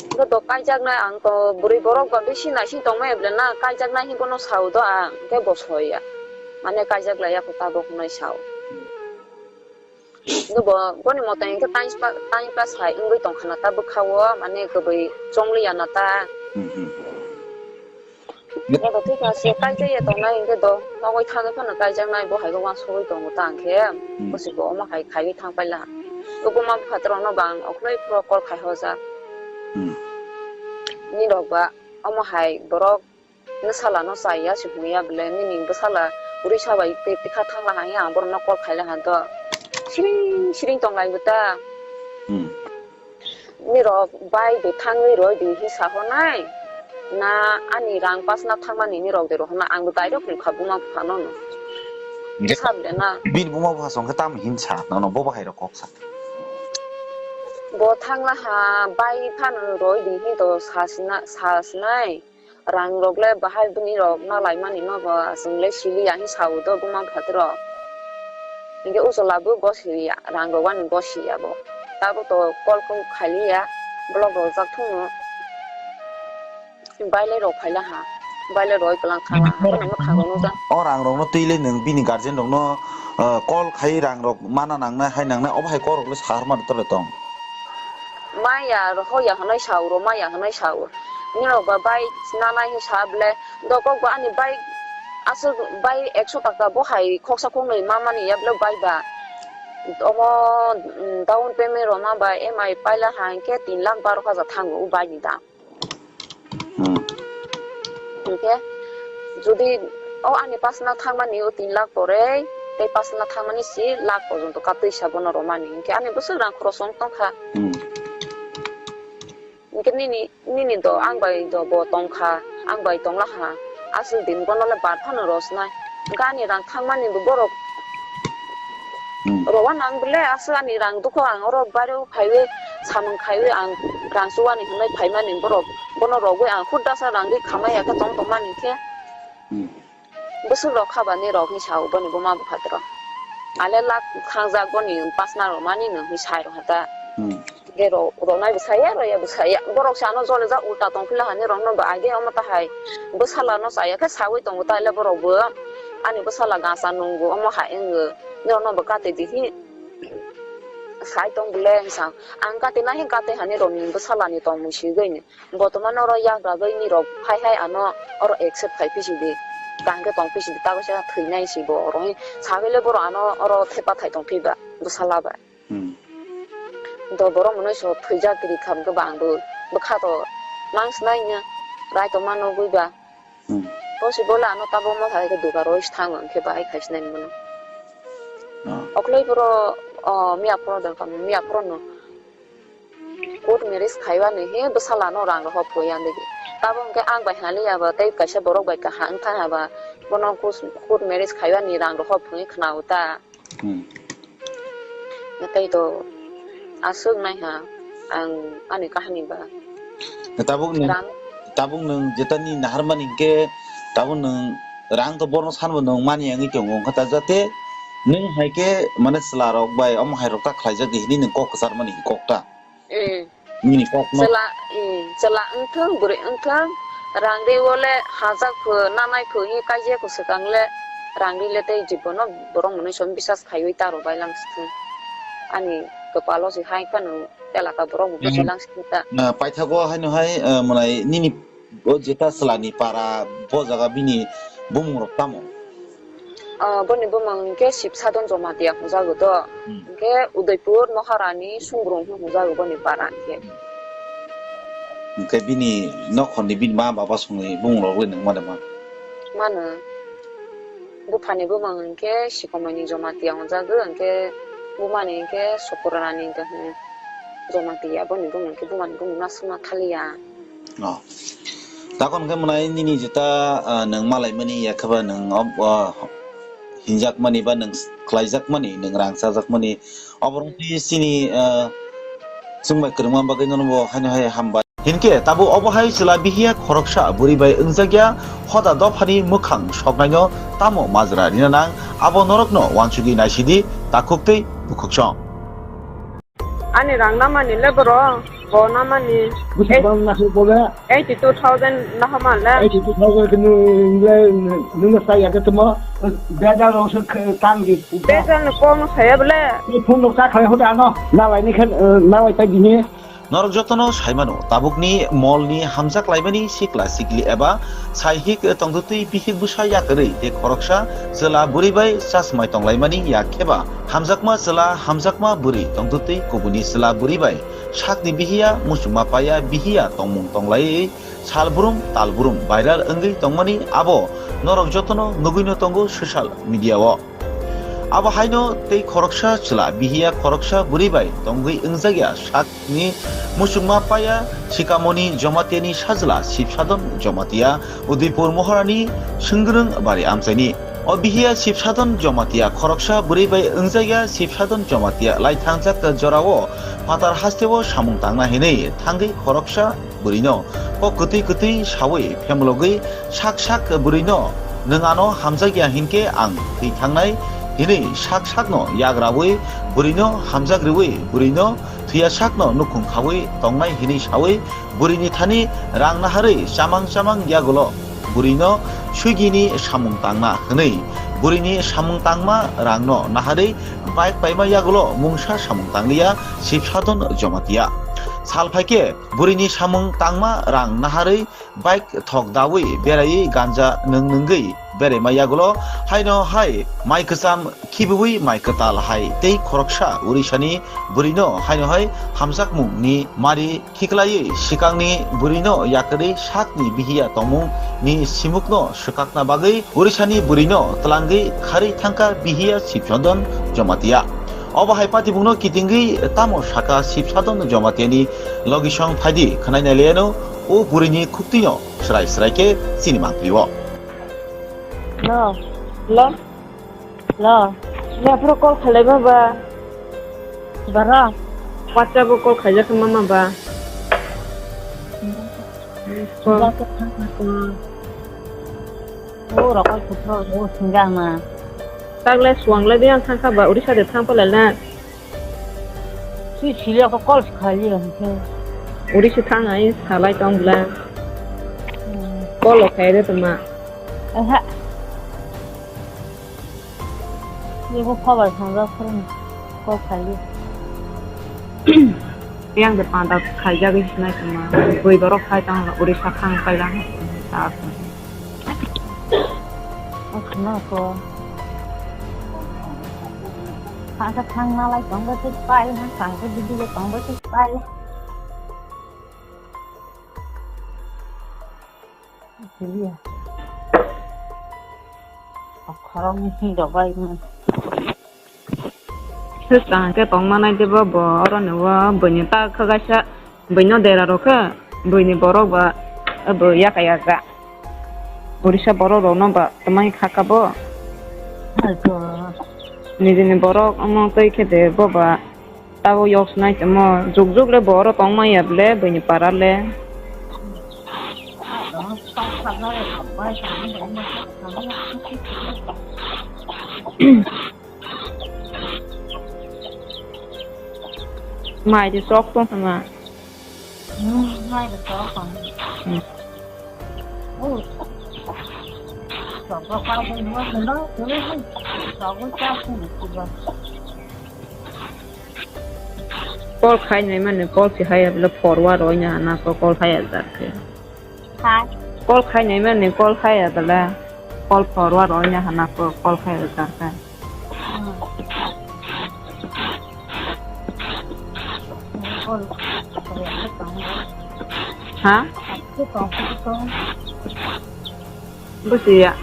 Hwnkhe bo kaijaknai ang to bwrwi borok ba bisi naising tongmaya bwle na, kaijaknai hinwi bono sao do ang, hwnkhe bo soya. Mane kaijak laiya kho tabuk hwnwi sao. Hwnkhe bo, boni moto hwnkhe time pa-, time pass hai wngwi tongkha na ta bwkha-o, mane kwbwi chongliya na ta. Hmm, hmm. Hwnkhe bo thik kha se kaijak ya tongnai hwnkhe do, nogwi thangwi phano kaijaknai, bo hai khe uansugwi tongo ta hwnkhe, hmm, bwswk bo omo hai khaiwi thang paila. Bo buma buphatrokno bo ang okhorlai phuru call khai hojak. Hmm. Nini rok ba omo hai borok bwsala no chaya se hwnwi ya bwle, nini bwsala Odisha bai tei tikha thangla hai ang borok no call khaila han to siring siring tong lai bo ta. Hmm. Nirok bai de thangwi roi di hi sahornai? Na ani rang pasna thangmani nirok de rohornai? Ang bo direct wngkha buma bupha no no. Hwnkhe sabre na. Bini buma bupha songkhe tamo hin sa nono bo bahai rok kok sa. Bo thangla ha bai phano roi di hi to sasna sasnai. Rang rok le bahai bini rok na lai mani ma ba chwng le sili ya hi sao do buma bupha rok. Hwnkhe usola bo gosi ya rang rok ani gosi ya bo. Tabo to call kok khaili ya block rok jak thung no. Bailai rok phaila ha. Bailai roi kwlang kha. Bini ha. Bono mwkhang rok nukjak. O rang rok no twi le nwng bini guardian rok no, uh, call khai rang rok mana nangnai hai nangnai obo hai kok rok le sahar mani tole tong. Maya ro hoya hwnwi sao ro maya hwnwi sao. Nirok ba bai nanai hi sa ble dokok ba ani bai aswk bai ekso taka bo hai khoksa khoknwi ma mani ya ble bai ba. Omo, mm, down payment rok ma ba M I paila ha hwnkhe tin lakh baro hajar thango o bai ni dam. Hmm. Hwnkhe jodi o ani pasna thangmani o tin lakh pore tei pasna thangmani si lakh porjonto katwi sa bono romani hwnkhe ani bwswk rang khoroksa wng tongkha. Hmm. Hwnkhe nini, nini do ang bai do bo tongkha, ang bai tongla ha. Aswk din bono le bar phano rosnai. Hwnkhe ani rang thangmani bo borok Hmm. Rowan ang bele aswk ani rang dukho ang oro bairo phaiwi samung khaiwi ang rang chuwani hwnwi phaimani borok bono rogwi ang hur dasa rang ri khamai ya khe tong tongmani khe Hmm. Bwswk rok kha ba ni rok ni sao boni buma bupha rok. Ale lak thangjak boni pasna rok mani nw hwnwi sai rok hata. Hmm. Ge ro-, ronai bwsaya, roya bwsaya. Borok se ano jole jak ulta tong phila hani rokno ba age omo tahai. Bwsala no chaya khe sawi tongo taile borok bo. Ani bwsala gasa nungo omo hai wngwi. Norokno bo kati di hi. Sai tong bwle sa. Ang kati na hi kati hani rokni bwsala ni tongmung sigwi ni. Botomano oro yagra gwi ni rok hai hai ano oro accept khai phi sidi. Tang khe tong phi sidi, ta kaisa thwinai si bo oro hi. Sagwi le borok ano oro thepa thai tong phi ba bwsala ba. Hmm. Do borok mwnwi so thwijak kiri kha hwnkhe ba ang bo bwkha to mang snai nya rai tongma nugwi ba. Hmm. Bo si bole ano tabuk ma hai khe dugar roi thango hwnkhe ba ai khai snai mano. Ah. Oklai boro, o, miya phoro dong kamo, miya phoro no court marriage khaiba ni he bwsala no rang rohor phuya digi. Tabuk hwnkhe ang bai hali ya ba tei kaisa borok bai kaham wngkha ba bono court marriage khaiba ni rang rohor phui khna o ta. Hmm. Tei to aswk nai ha ang ani kahani ba. Tabuk nwng, Rang. Tabuk nwng jeta ni naharmani hwnkhe tabuk nwng rang to borno sanbo nwng mani wngwi tongo wngkha ta jate nwng hai khe mane chwla rok bai omo hai rok ta khlaijak di hinwi nwng kok kwchar mani kok ta. Mm. Nini kokno. Chwla, mm, chwla wngthung, bwrwi wngthung, rang ri o le hajak phu, nanai phu, hi kaijak phu swkang le, rang ri le tei jibono borok mwnwi som bisas khaiwi ta rw bai lang si thung. Ani kwpalo si hai phano telaka borok bo buji lang si thung ta. Na paithago haino hai, eh, mwnai nini o jeta chwla ni para bo jaga bini bumung rok tamo? Ah, boni bumung hwnkhe Sibsadon Jamatia hwnjago do. Hmm. Hwnkhe Udaipur Maharani Sungrung hwnjago boni para hwnkhe. Hwnkhe bini nokhorni bini ma baba songni bumung rok le nang mano ma? Mano. Buphani bumung hwnkhe Sikomaini Jamatia hwnjago, hwnkhe bumani hwnkhe Sukurani hwnkhe Jamatia, boni bumung hwnkhe bumani bumung ma swma thaliya. Oh. Takon hwnkhe mwnai nini jeta, ah, nwng malaimani yakheba nwng ob-, ah, hinjakmani ba nwng khlaijakmani, nwng rang chajakmani. Oborok twi chini, ah, chwngbai kwrwngma bagwi nono bo haino hai hambai. Hinkhe tabuk obo hai chwla bihiya khoroksa bwrwi bai wngjakya hoda dophani mwkhang soknaino tamo majra rina nang abo norokno uansugwi naisidi takhuk tei bukhuksong. Ani rang namani le boro, bo namani. Busi bang na se bole. Eighty two thousand nahama le. Eighty two thousand kunu le nunu sa ya ke tuma. Beda rong se tang di. Beda no kono saya bole. Ni phone no sa khale hoda ano. Na lai ni khen, eh, na lai ta gini. Norok jotono saimano, tabukni molni hamjak laimani sikla sikli eba saihik tongtwtwi bihik bwsa yakarwi tei khoroksa chwla bwrwi bai chasmai tonglaimani yakheba hamjakma chwla hamjakma bwrwi tongtwtwi kubuni chwla bwrwi bai sakni bihiya muchungma paya bihiya tongmung tonglaiwi salbrum talbrum viral wngwi tongmani abo norok jotono nugwino tongo social media-o. Abo haino tei khoroksa chwla bihiya khoroksa bwrwi bai tongwi wngjakya sakni muchungma paya Sikamoni Jomatiani sajla Sibsadon Jomatia Udaipur Mohorani Swngrwng Bari amchaini. O bihiya Sibsadon Jomatia khoroksa bwrwi bai wngjakya Sibsadon Jomatia laithangjak jorao phatar hasteo samung tangna hinwi thangwi khoroksa bwrwino kok kwtwi kwtwi sawi phemlogwi sak sak bwrwino, "Nwng ano hamjakya hinkhe ang thwi thangnai," hinwi sak sakno yagrawi bwrwino hamjak rwwi bwrwino thwiya sakno nukhung khawi tongnai hinwi sawi bwrwini thani rang naharwi chamang chamang yagulo bwrwino swigini samung tangna hwnwi bwrwini samung tangma rangno naharwi bike paima yagulo mungsa samung tangliya Sibsadon Jomatia. Sal phaikhe bwrwini samung tangma rang naharwi bike thok dawi beraiwi ganja nwng nwngwi beraima yagulo haino hai mai kwcham khibiwi mai kwtal hai tei khoroksa Urisani bwrwino haino hai hamjakmungni mari khiklaiwi swkangni bwrwino yakarwi sakni bihiya tongmungni simukno swkakna bagwi Urisani bwrwino twlangwi kharwi thangkha bihiya Sibsadon Jomatia. Obo hai patibukno kitingwi tamo sakha Sibsadon Jomatiani logisong phaidi khwnai nailaiano o bwrwini khuktwino srai srai khe chini mangphi-o. Hello. Hello. Hello. Lephro call khalai ba ba. Bara. WhatsApp o call khaijak mama ba. Ba ka thang ka. O rokol khuthro o singjak na. Tagle suang lai de ang thangkha ba Odisha de thang palai na. Sui sili ako call khali hwnkhe. Uri se thang ai salai tong bla. Hmm. Call o khai de tuma. Aha. Yego khabar thang ja phone call khali. Yang de panda khai ja gis nai tuma. Bui borok khai tang uri sa thang kai lang. Ta. Asma ko. Thangsa thang nalai tongba se pai, ha thangsa bidi ko tongba se pai. Siliya. Akhorong ni dok bai ma. Swkang khe tongma nai de bo, bo oro ni o buini ta khagaisa, buino dera rw khe, buini borok ba, bo yaka yaka. Orisa borok rok no ba twmai kha kha bo. Nijini borok omo twi khe de bo ba tabo yok snai tongmo, juk juk le bo oro tong manya ble buini para le. Mai de sok tong thangma. Hmm, mai de sok tong. Hmm. Oh. Sok ko ka de mo de lo, de lo. Sok ko cha ko ni ba. Call khai nai mani call si haya bela forward oi na na ko call haya jar ke. Hai. Call khai nai mani call haya bela call forward oi na hana ko call haya jar ke. Ha? Bujiya.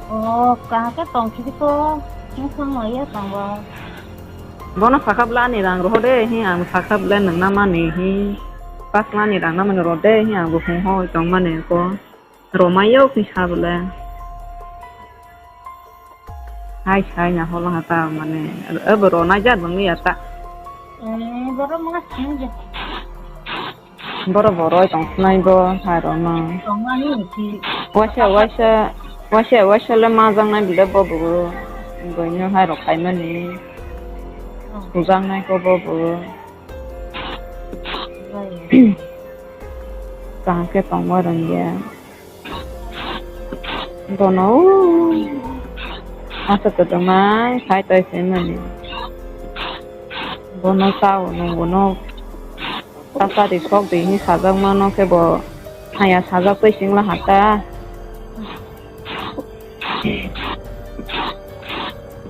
O, kaham khe tong sidi ko. Nung thang ma ya tong ba. Bono sakha bla ani rang roho de, hi ang sakha bla nang na mani hi. Pas mani rang na mani ro de, hi ang bo hung hoi tong mani ko. Romai yo kisa bla. Hai sai na hola hata mane. Abo ro na ja bang ya ta. Eh, boro ma sing je. Boro boroi tong sinai bo, hai rok no. Tongmani si. Waisa, waisa, waisa, waisa le majak nai bile bo bo. Boino hai rok khai mani. Hmm. Sujak nai ko bo bo. Jai. Kaham khe tongma rwngya. Bono asa kwdwmai sai tai se mani. Bono chao nung bono. Tasa ri sok di hi sajak mano khe bo haya sajak twi singla hata.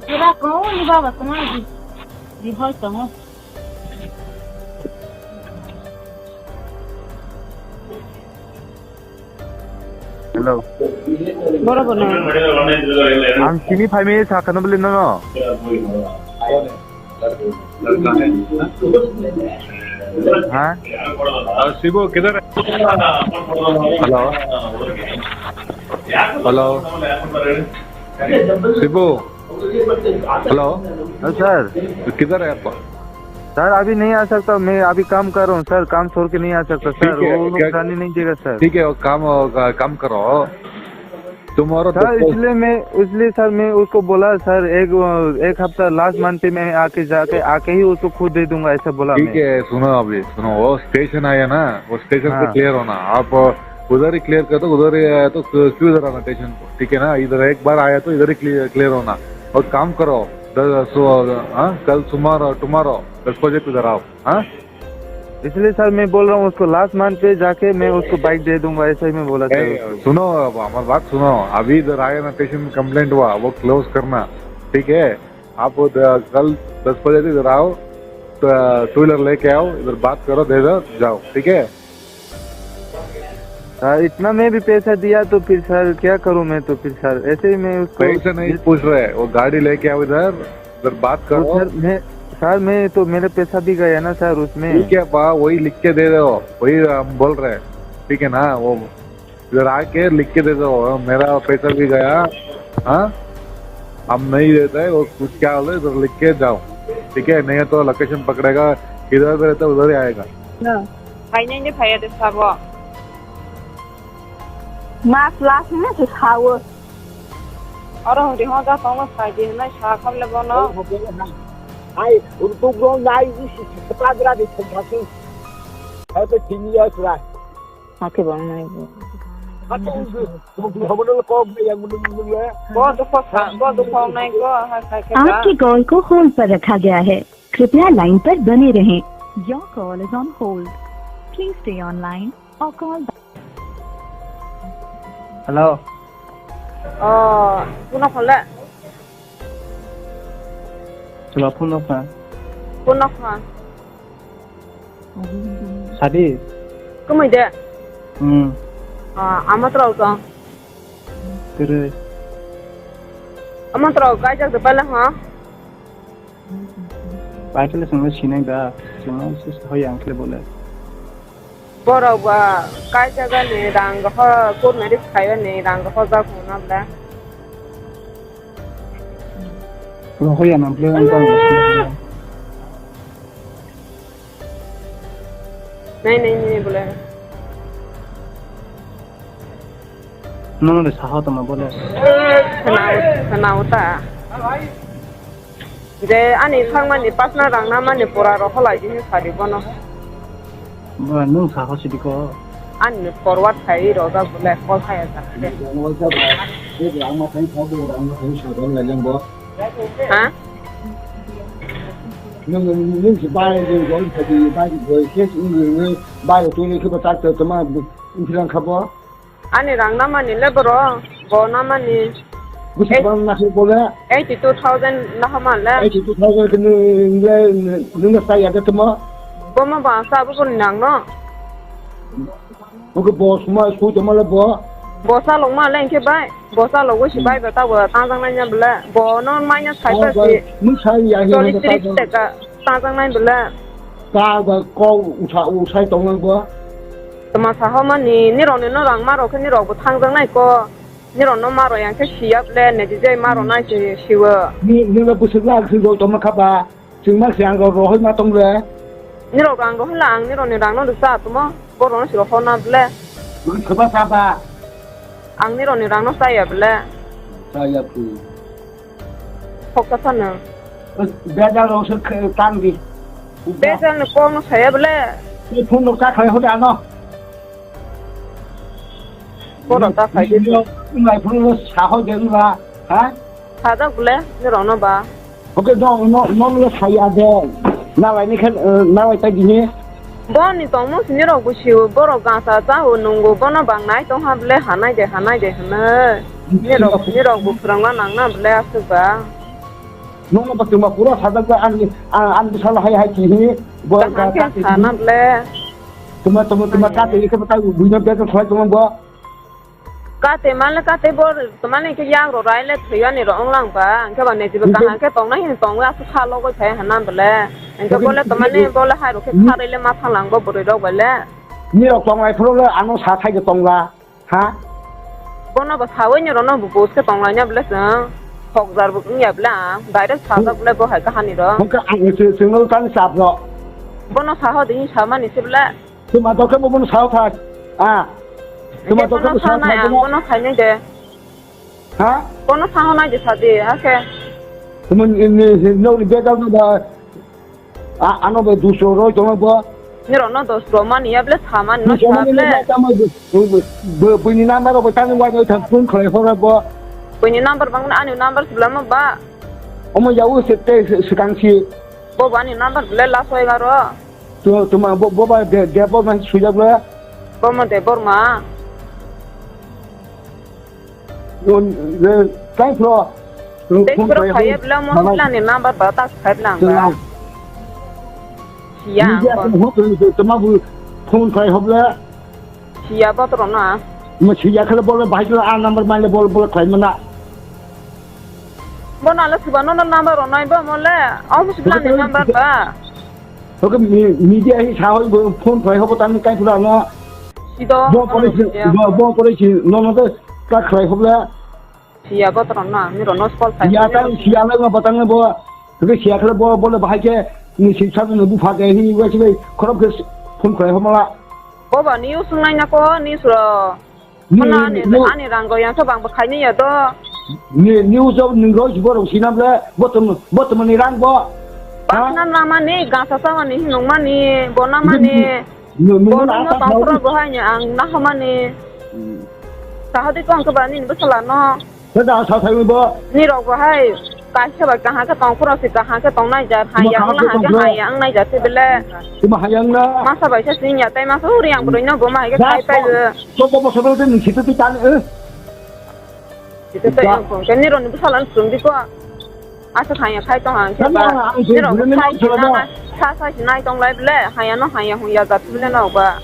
Jira ko ni baba ko ma di. Di hoi tongo. Hello. Boro bono. Ang simi phaimani sakha no bwlwi nono. Ha? Ah, Shibu, kidhar hai? Hello. Hello. Shibu. Hello. Hello, sir. Kidhar hai aap? Sir, अभी नहीं आ सकता, मैं अभी काम कर रहा हूँ सर, काम छोड़ के नहीं आ सकता सर, ठीक है, वो लोग क्या, जाने नहीं देगा सर। ठीक है, वो काम, अ, काम करो, tomorrow सर, दस बजे। इसलिए मैं, इसलिए सर, मैं उसको बोला सर, एक, एक हफ्ता लास्ट मंथ पे मैं आके, जाके, आके ही उसको खुद दे दूंगा, ऐसा बोला ठीक मैं। है, सुनो अभी, सुनो, वो स्टेशन आया ना, वो स्टेशन पे हाँ। क्लियर होना। आप, अ, उधर ही क्लियर कर दो, उधर ही आया तो क्यों इधर आना स्टेशन को, ठीक है ना? इधर एक बार आया तो इधर ही क्लियर, क्लियर होना। और काम करो, दस, सो, हाँ, कल सुमार, tomorrow दस बजे को इधर आओ। हाँ? इसलिए सर मैं बोल रहा हूँ उसको लास्ट मंथ पे जाके मैं उसको बाइक दे दूंगा, ऐसा ही मैं बोला सर ए, उसको। सुनो, अब हमारी बात सुनो। अभी इधर आया ना, स्टेशन में कंप्लेंट हुआ, वो क्लोज करना, ठीक है? आप वो द-, कल दस बजे से इधर आओ, तो टू व्हीलर लेके आओ, इधर बात करो, दे दो, जाओ, ठीक है? सर, इतना मैं भी पैसा दिया तो फिर सर क्या करूँ मैं तो फिर सर, ऐसे ही मैं उसको पैसा नहीं पूछ रहे, वो गाड़ी लेके आओ इधर, इधर बात वो करो। सर, मैं, सर, मैं तो मेरा पैसा भी गया ना सर उसमें। ठीक है बा, वही लिख के दे दो, वही हम बोल रहे हैं, ठीक है ना? वो इधर आके लिख के दे दो, मेरा पैसा भी गया। हाँ, हम नहीं देता है, वो कुछ क्या बोले, इधर लिख के जाओ, ठीक है? नहीं तो लोकेशन पकड़ेगा, किधर पे रहता है, उधर ही आएगा। Phainai de phaiya de sabo. Mas last na se sao. Oro hori ho da tongo sai de na sa kham le bono. Ai, uruk ro nai si si padra de thong thasi. Ai pe thini ya sura. Ake bang nai bo. Hatung hobo no kok de yang mun mun le. Bo to ko sa, bo to ko nai ko ha sai ke. आपके कॉल को होल्ड पर रखा गया है। कृपया लाइन पर बने रहें। Your call is on hold. Please stay online or call back. Hello. Oh, puno khole. Chwla phone rok kha. Phone rok kha. Sadi. Kumui de. Hmm. Ah, ama trok to. Kere. Ama trok kai jak de pala ha. Paitele songno sinai da, songno se hoi ang khle bole. Borok ba kai jagani rang ho kurmeri khaibani rang ho jak mona bla. Lo hoi ang khle ang tong. Nai nai nai bole. Nono de saha tongma bole. Khna khna uta. Je ani thangmani pasna rang namani pura rok holai di sari bono. Bo nung saha sidi ko. Ani forward khai rojak bole kol khaya jak de. Rang ma thang thang bo rang ma thang sa don lai jang bo. Ha? Nung nung si bai de don sa di bai di boy ke nung nung bai tu ni ke ba tak ta ma. Nung philang kha bo. Ani rang namani le boro, bo namani. Busi bang na se bole. Eighty two thousand na hama le. Eighty two thousand ke nung le nung na saya de temo. Bo ma ba sa bo ni nang no. Bo ke bo suma su temo le bo. Bo sa long ma le ke bai. Bo sa long bo si bai ba ta bo tang jang nai nya bole. Bo no mai nya sai ba si. Mun sai ya he. Choli na ta tris taka. Tang jang nai bole. Ta ba ko usa usai tong nang bo. Tama sa ho mani, nirok ni no rang ma rok khe nirok bo thang jang nai ko. Nirok no ma rok yang khe si ya ble, ne di jai ma rok nai se si wo. Ni, ni no busuk la si rok tong ma kha ba. Sing ma si ang rok rohoi ma tong le. Nirok rang rohoi la ang nirok ni rang no rwsa tamo. Borok no si rohor na ble. Bwrwi khe ba sa ba. Ang nirok ni rang no sa ya ble. Sa ya phu. Hokta sana. Bejal rok se khe tang di. Bejal ni kok no saya bole. Ni phone rok ta khai hoda ano. Phone rok ta khai di. Nai phone rok sa ho de la. Ha? Sajak bole, ni rok no ba. Oke, no, no, no, no, saya de. Na lai ni khe, na lai ta di ni. Boni tongmung sini rok bo sio, borok gangsa cha o nungo, bono bang nai tong ha ble, hanai de, hanai de, hanai. Nirok, nirok bo phwrwngna nangna ble aswk ba. Nokno ba twma pura sajak ba ani, ani bwsalo hai hai kihi, bo kaham khe sana ble. Twma, twma, twma ka twi khe ta buino bek khwlai tongma bo. Kate male kate bor, tomani ke yang ro rai le thwi ani ro ong lang ba. Ang ke ba ne jibo kaham ke tong na hin tong la su kha lo goi thai hanan bole. Ang ke bole tomani bole hai ro ke kha rai le ma thang lang bo bwrwi rok bole. Ni rok tong lai phuru le ano sa thai ke tong la. Ha? Bono bo sawi ni rono bo bus ke tong lai nya bole song. Thok jar bo wng ya bole ang. Direct sa jak bole bo hai kahani ro. Hwnkhe ang se sengno tani chap no. Bono sa ho ding sa mani se bole. Tuma to ke bo bono sa ho thak. Ah. Tuma to ke bo sa thak bono. Bono khai nai de. Ha? Bono sa ho nai de sa de. Ha ke. Tuma ni ni ni ni bega no ba. A, ano bo dusro roi tongma bo. Nirok no dusro mani ya ble samani no sa ble. Bo, bo, bo, buini number rok bo tani wai wai thang phone khlai hora bo. Buini number bang ani number sibla ma ba. Omo yawo se te se, sekang si. Bo bani number ble last wai garo. Tu, tuma bo, bo ba de, de bo man sujak ble. Bo mo de bor ma. Thanks bro. Thanks bro, phone khai bla mo bla ni number ba ta khai bla ang ba. Siya ang ko. Tuma bu phone khai hobla. Siya ba tro na. Ma siya khala bol bahai khala a number mai le bol bol khai mana. Bo na la suba no number ro nai ba mo le. Office bla ni number ba. Oke, mi-, media hi sahoi bo phone khai hobo tani kai pura no. Sido, bo pore si, bo, bo pore si, no, no, to, ta khai hobla. Siya bo tron na, ni ro no call khai. Ya ta siya le ma batang bo. Oke, siya khle bo, bo le bahai ke, ni si sa no bu pha ke, hi wa si bai, khorok ke phone khai hobla. Bo ba ni usung nai na ko, ni suro. Ni, Mana ani, ni, ani rang go yang sabang bo khaini ya do. Ni, ni ujo ni roi borok sinam le, botom, botom ni rang bo. Pas nam nama ni, gasa sama ni, hinung mani, bo nama ni. Ni, ni, ni, Bo ni, no apa tang tahu? Pro bo hai ni, ang na homa ni. Hmm. Sahadi ko ang ke bani ni besala no. Sada sa thai bo. Ni rok bo hai. Kaisa bai kaham khe tong phuru se kaham khe tong nai jar, hai yang na hai khe hai yang nai jar se bele. Tuma hai yang na. Masa bai se sing ya tai masa uri yang bwrwi no bo ma hai khe khai pai bo. Ko bo bo so bo ni situ tu tan eh. Situ tai ang ko ni ro ni bwsala sum di ko. Asa khai ya khai tong ang khe ba. Ni ro khai na sa sa nai tong lai bele, hai ya no hai ya hu ya jar se bele no ba.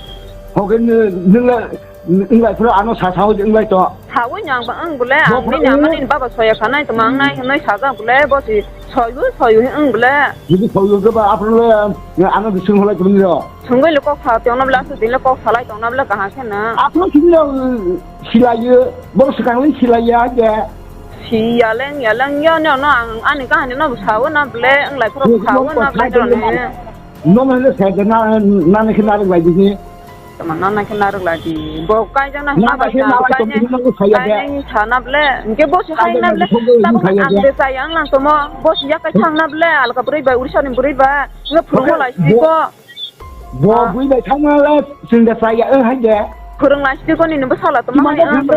Ho ke ni ni la Wng lai phuru ano sa sao wng lai to. Sawi ni ang ba wng bole, ang bini ama nini baba soya khanai tongma wng nai hinwi sajak bole, bo si soyu soyu hin wng bole. Jodi soyu khe ba aphuru le ano bising holai tongni ro. Sungwi le kok sa tongna bole, aswk din le kok salai tongna bole kaham khe no. Aphuru sini ro silaiyo, bo swkang le silaiya je. Si yaleng yaleng yo no no ang ani kahani no sawo na bole, wng lai phuru sawo na bole. No no le sa na na ne khe narwk lai bini. Tama nana khe narwk lai di. Bo kaijak na hwnba bai khe narwk kaijak na hwnba bai khe narwk lai di. Kaijak na sana ble. Hwnkhe bo se hai na ble. Tamo ang de chaya wng lang tomo. Bo se yakai thang na ble. Alka bwrwi bai, Odisha ni bwrwi bai. Hwnkhe phwrwng lai sidi ko. Bo bwrwi bai thang na le. Chwng de chaya wng hai de. Phwrwng lai sidi ko nini bwsala tamo hai wng tamo.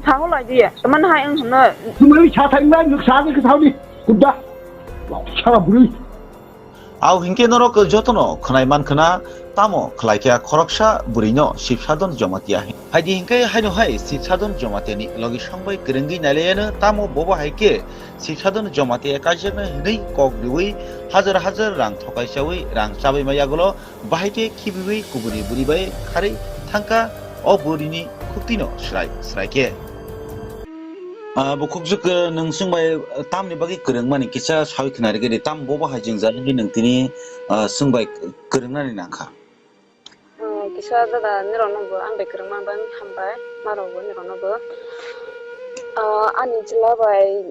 Tamo lai di. Tamo hai wng hwno. Tamo sa thang na nuk sa ni khe thau di. Kudda. Sara bwrwi. Au hinkhe norok jotono khwnai mankhwna, tamo khlaikha khoroksa bwrwino Sibsadon Jamatia hai. Phaidi hinkhe haino hai Sibsadon Jamatiani logi songbai kwrwngwi nailaiano, tamo bobo hai khe Sibsadon Jamatia kaijaknai hwnwi kok riwi hajar hajar rang thokai chawi rang chabaima yagulo bahai khe khibiwi kubuni bwrwi bai kharwi thangkha o bwrwini khuktwino swrai swrai khe. Ah, bukhuk jwk, eh, nwng chwng bai, eh, tamni bagwi kwrwngmani kisa sawi khna rwgwi di, tam bobo hai jwngjal hwnwi nwng tini, ah, chwng bai kwrwngnani nangkha? Ah, kisa dada, nirokno bo ang bai kwrwngma bai hambai, marokbo nirokno bo. Ah, ani chwla bai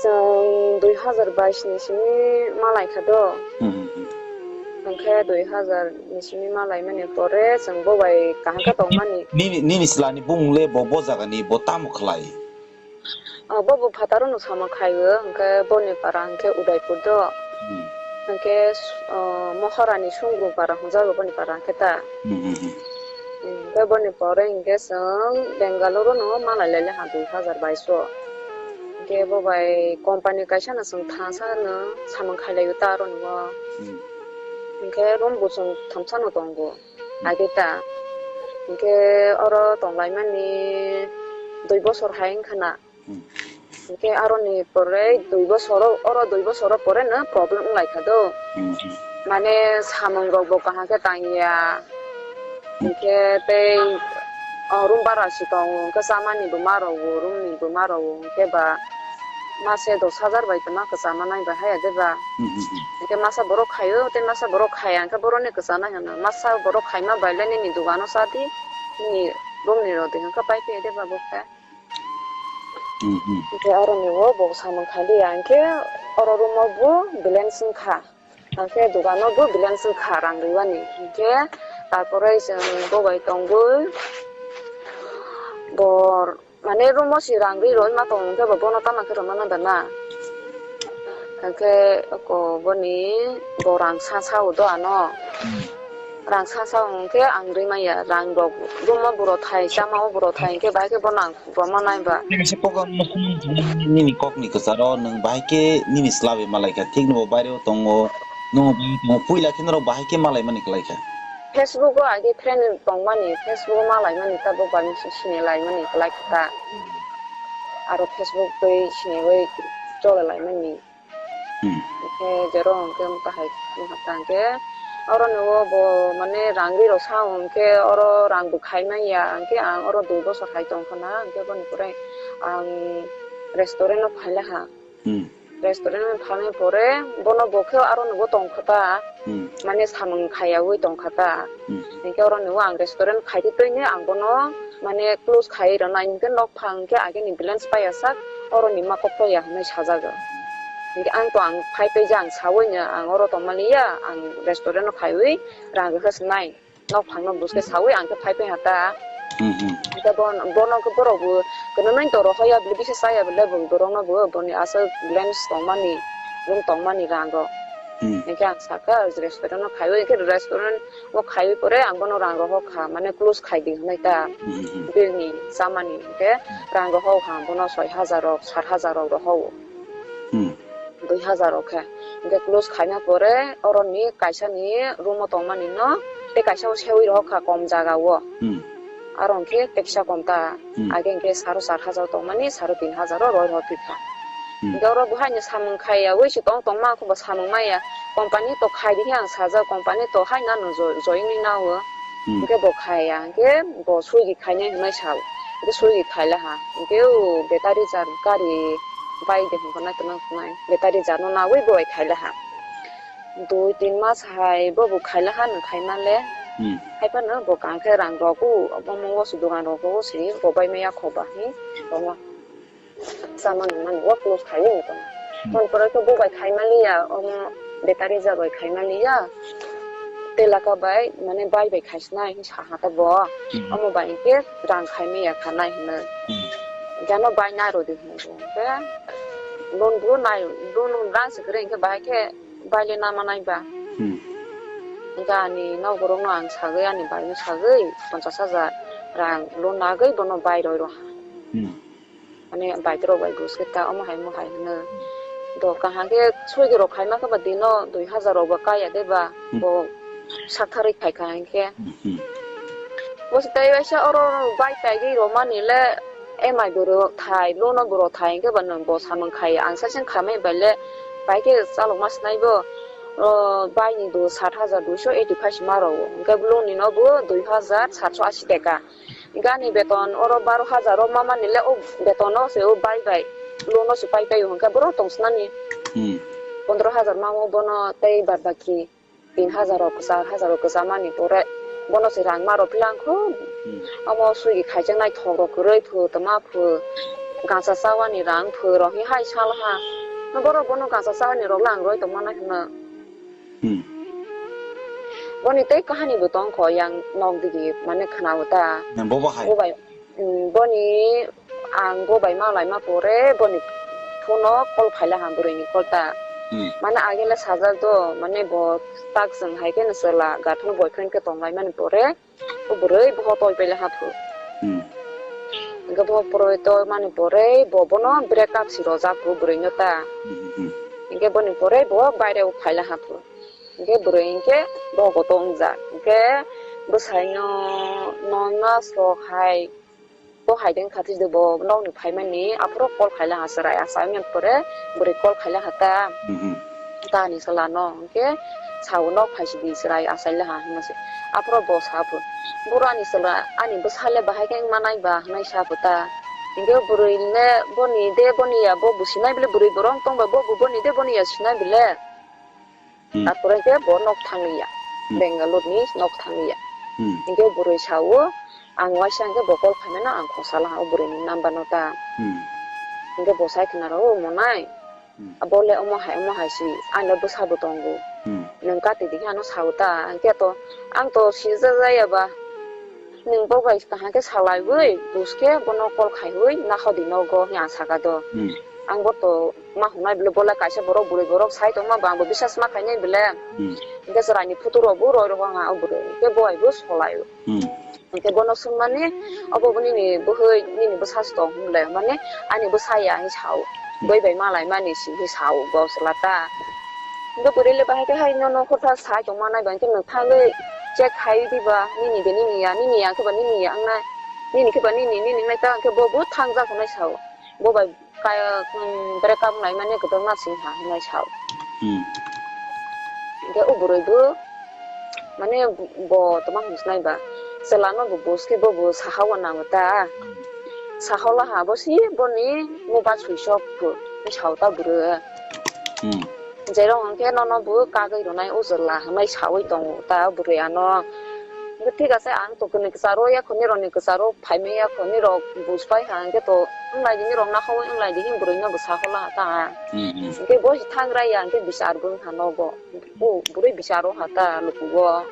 chwng dui hazar bais ni simi ma lai kha do. Hmm, hmm, hmm. Hwnkhe dui hazar ni simi ma lai mani pore chwng bo bai kaham khe tongmani. Nini, nini chwlani bumung le bo, bo jagani bo tamo khlai? Ah, bo bo phataro no samung khai o, hwnkhe boni para hwnkhe Udaipur do. Hmm. Hwnkhe, ah, Mohorani Sungrung para hwnjago boni para hwnkhe ta. Hmm, hmm, hmm. Hmm, hwnkhe boni pore hwnkhe chwng Bengaluru no ma lai lai ha dui hazar bais o. Hwnkhe bo bai company kaisa no chwng thangsa no samung khai lai o ta aro no. Hmm. Hwnkhe room bo chwng thamsa no tongo. Hmm. Age ta. Hwnkhe oro tong lai mani dui bosor hai wngkha na. Hmm. Hwnkhe aroni pore dui bosoro, oro dui bosoro pore no problem wng lai kha do. Hmm, hmm. Mane samung rok bo kaham khe tang ya. Hinkhe tei, o, room bara si tongo, hinkhe chamani bo ma rwo, room ni bo ma rwo, hinkhe ba mase dos hajar bai tongma kwchama nai ba haya de ba. Hmm, hmm, hmm. Hinkhe masa borok khaio, tei masa borok khaya, hinkhe boroni kwchana hino. Masa borok khaima bai le nini dogano cha di, nini room ni rw di, hinkhe pai phiya de ba bo khe. Hmm, hmm. Hinkhe aro ni o bo samung khai di ya, hinkhe oro room o bo balance wngkha. Ang khe dogano bo balance wngkha rang rwmani. Hinkhe tarpore chwng bo bai tongwi bo mane room o si rang rwi rwma tongo, hinkhe bo bono tamo khe rwmano da na. Hinkhe oko boni bo rang sa sao do ano. Hmm. Rang sa sao hinkhe ang rwi manya, rang rok room o bo rw thai, chama o bo rw thai, hinkhe bahai khe bono ang Bo ma nai ba. Nini se kok ang nini, nini kok ni kwcharo nwng bahai khe nini chwla bai malai kha, thik no bo baire o tongo, nwng bo tongo, puila khe norok bahai khe malai mani kwlai kha. Facebook o age friend tong mani, Facebook o malai mani ta bo bai sini lai mani kwlai kha ta. Aro Facebook bai sini bai chole lai mani. Hmm. Hinkhe jero hinkhe wng ta hai wng kha ta hinkhe oro ni o bo mane rang ri rw sa o hinkhe oro rang bo khai man ya hinkhe ang oro dui bosor hai tong kha na hinkhe boni pore ang restaurant o phai lai ha. Hmm. Restaurant o phainai pore bono bo khe aro ni o tong kha ta. Hmm. Mane samung khaiyaui tong kha ta. Hmm. Hinkhe oro ni o ang restaurant khai di twi ni ang bono mane close khai rw nai hinkhe nok phang khe age ni balance paiya sak oro ni ma kok paiya hinwi sajago. Hinkhe ang to ang phai tei je ang saui no ang oro tong mani ya ang restaurant o khaiwi rang rwkha se nai nok phang no buske saui ang khe phai tong ha ta. Hmm, hmm. Hinkhe bon-, bono khe borok bo kwno nai to rohor ya bwlwi bisa chaya bwlai bo borok no bo boni aswk balance tong mani room tong mani rang rok. Hmm. Hinkhe ang sakha restaurant o khaiwi hinkhe restaurant o khaiwi pore ang bono rang rohor kha, mane close khai di hinwi ta. Hmm, hmm, hmm. Bill ni chamani hinkhe rang rohor kha ang bono soi hajar rok, sat hajar rok rohor o. Hmm. Dui hajar rok khe. Hinkhe close khaina pore oro ni kaisa ni room o tong mani no tei kaisa o seui rohor kha kom jaga o. Hmm. Aro hinkhe tei kisa kom ta. Hmm. Age hinkhe saro sat hajar tong mani saro tin hajar o roi rohor twi kha. Hmm. Hinkhe oro bo haino samung khaiya, ui se tong tong ma khe bo samung maya. Company to khai di khe ang sajak, company to haino ano jo-, join wi na o. Hmm. Hinkhe bo khaiya, hinkhe bo suigi khainai hinwi sa o. Hinkhe suigi khai lai ha. Hinkhe o battery jar gari bai de hwnkhai nai tongma wngnai. Battery jar no naui bo bai khai lai ha. Dui tin mas hai bo bo khai lai ha, nwng khai man le. Hmm. Hai phano bo kang khe rang rok o, obo mo o se dogan rok o se bo bai maya kho ba hi tongo. Sama nang mani o close khai ni tong. Hmm. Ton pore khe bo bai khai maliya, omo battery ja bai khai maliya. Telaka bai mane bai bai khai sinai hinwi sa ha ta bo. Hmm. Omo bai khe rang khai maya kha nai hinwi. Hmm. Jano bai nai rw di hinwi bo. Khe loan bo nai, loan rang se kwrwi hinkhe bahai khe bai le na manai ba. Hmm. Hinkhe ani nokborok no ang sagwi, ani bai no sagwi ponchash hajar rang loan nagwi bono bai roi rw ha. Hmm. Mane bike rok bai bus khe ta omo hai omo hai hwnwi. Do kaham khe suigi rok khaima khe ba dino dui hajar rok ba kaya de ba. Hmm. Bo saktharwi khai kha hinkhe. Hmm, hmm. Bo se tei waisa oro bike kaigwi rwmani le M I bo rw thai, loan o bo rw thai hinkhe ba nwng bo samung khai ang saseng khamai bai le bai khe chalokma sinai bo, o, bike ni bo sat hajar duiso eighty five se ma rw o. Hinkhe loan ni no bo dui hajar satso asi teka. Gani beton oro baro hajar o mamani le o beton o se o bai bai loan o se pai pai o hwnka borok tong sinani. Hmm. Pondro hajar mamo bono tei bad baki tin hajar rok, char hajar rok kwchamani pore bono se rang ma rok philangkho. Hmm. Omo suigi khaijaknai thok rok kwrwi phu tma phu gansa chawani rang phu rok hi hai sal ha. Borok bono gansa chawani rok le ang roi tongma nai hwnna. Hmm. Boni tei kahani bo tong kho yang nok digi mane khna o ta. Bo bo hai. Bo bai, mm, boni ang bo bai ma lai ma pore boni phone o call khai la ha bwrwi ni call ta. Hmm. Mane age le sajak do mane bo tak chwng hai khe no chwla gathang boyfriend khe tong lai mani pore. O bwrwi boho toi paila ha phu. Hmm. Hingke boho poroi toi mani pore bo bono break up si rojak phu bwrwi no ta. Hmm, hmm, hmm. Hingke boni pore bo baire o phaila ha phu. Hingke bwrwi hingke boho koto wngjak. Hingke bwsai no non mas rok hai to hai deng kha twi de bo nokni phaimani aphuru call khaila ha chwrai asa wngya pore bwrwi call khaila ha ta. Hmm, hmm. Ta ni chwla no hingke sao, nok phaisidi chwrai achaile ha," hwnwi se. Aphuru bo sa phu, "Boro ani chwla, ani bwsa le bahai khe wngma nai ba?" hwnwi sa phu ta. Hinkhe bwrwi le boni de boni ya, bo bo sinai bile, bwrwi borok tong ba, bo bo boni de boni ya sinai bile. Hmm. Aphuru hinkhe bo nok thangya, Hmm. Bangalore ni nok thangya. Hmm. Hinkhe bwrwi sao, "Ang waisa hinkhe bo call khaimano ang khosala ha o bwrwi ni number no ta." Hmm. Hinkhe bo sai khna rw, "O monai." Hmm. Abo le omo hai, omo hai si, ani le bwsa bo tongo. Hmm. Nwng kati di khe ano sao ta, hinkhe to, ang to sijak ya ba, nwng bo bai kaham khe salaiwi, buj khe bono call khaiwi, nakhodi nogo, hwnwi ang saka do. Hmm. Ang bo to ma hwnai bile, bo le kaisa borok, bwrwi borok sai tongma, bo ang bo biswas ma khainai bile. Hmm. Hinkhe chwraini photo rok bo roi rok ang, o bwrwi, hinkhe bo bai bo solai o. Hmm. Hinkhe bono swngmani, "Obo bo nini bwhwi, nini bwsa se tong?" hwnle, mane, "Ani bwsa ya," hwnwi sao. Hmm. "Bwrwi bai malai mani," si hwnwi sao bo chwla ta. Hinkhe bwrwi le bahai khe hai nono khorsa sai tongma nai ba, hinkhe nwng thangwi check khai di ba, "Nini de nini ya, nini ya khe ba nini ya wngnai, nini khe ba nini, nini wngnai ta," hinkhe bo bo thangjak hwnwi sao. Bo bai kaya, um, break up nai mani kwbangma sing ha hwnwi sao. Hmm. Hinkhe o bwrwi bo, mane, bo tongma hwnwi sinai ba, chwla no bo buj khe bo bo saha o nango ta. Hmm. Saha o la ha bo si boni mobile switch off phu, hwnwi sao ta bwrwi. Hmm. Jerong hwnkhe nono bo kagwi rwnai o chwla hwnwi sawi tongo ta bwrwi ano. Hinkhe thik ase, ang to kwnwi kwcharo ya khoni rokni kwcharo phaimaya khoni rok buj pai ha, hinkhe to wnglai di, nirok nakhawui wnglai di, him bwrwi no bwsa hola ha ta. Hmm, hmm. Hinkhe bo si thangra ya, hinkhe bichar bo wngkha nogo. O bwrwi bicharo ha ta lukugo.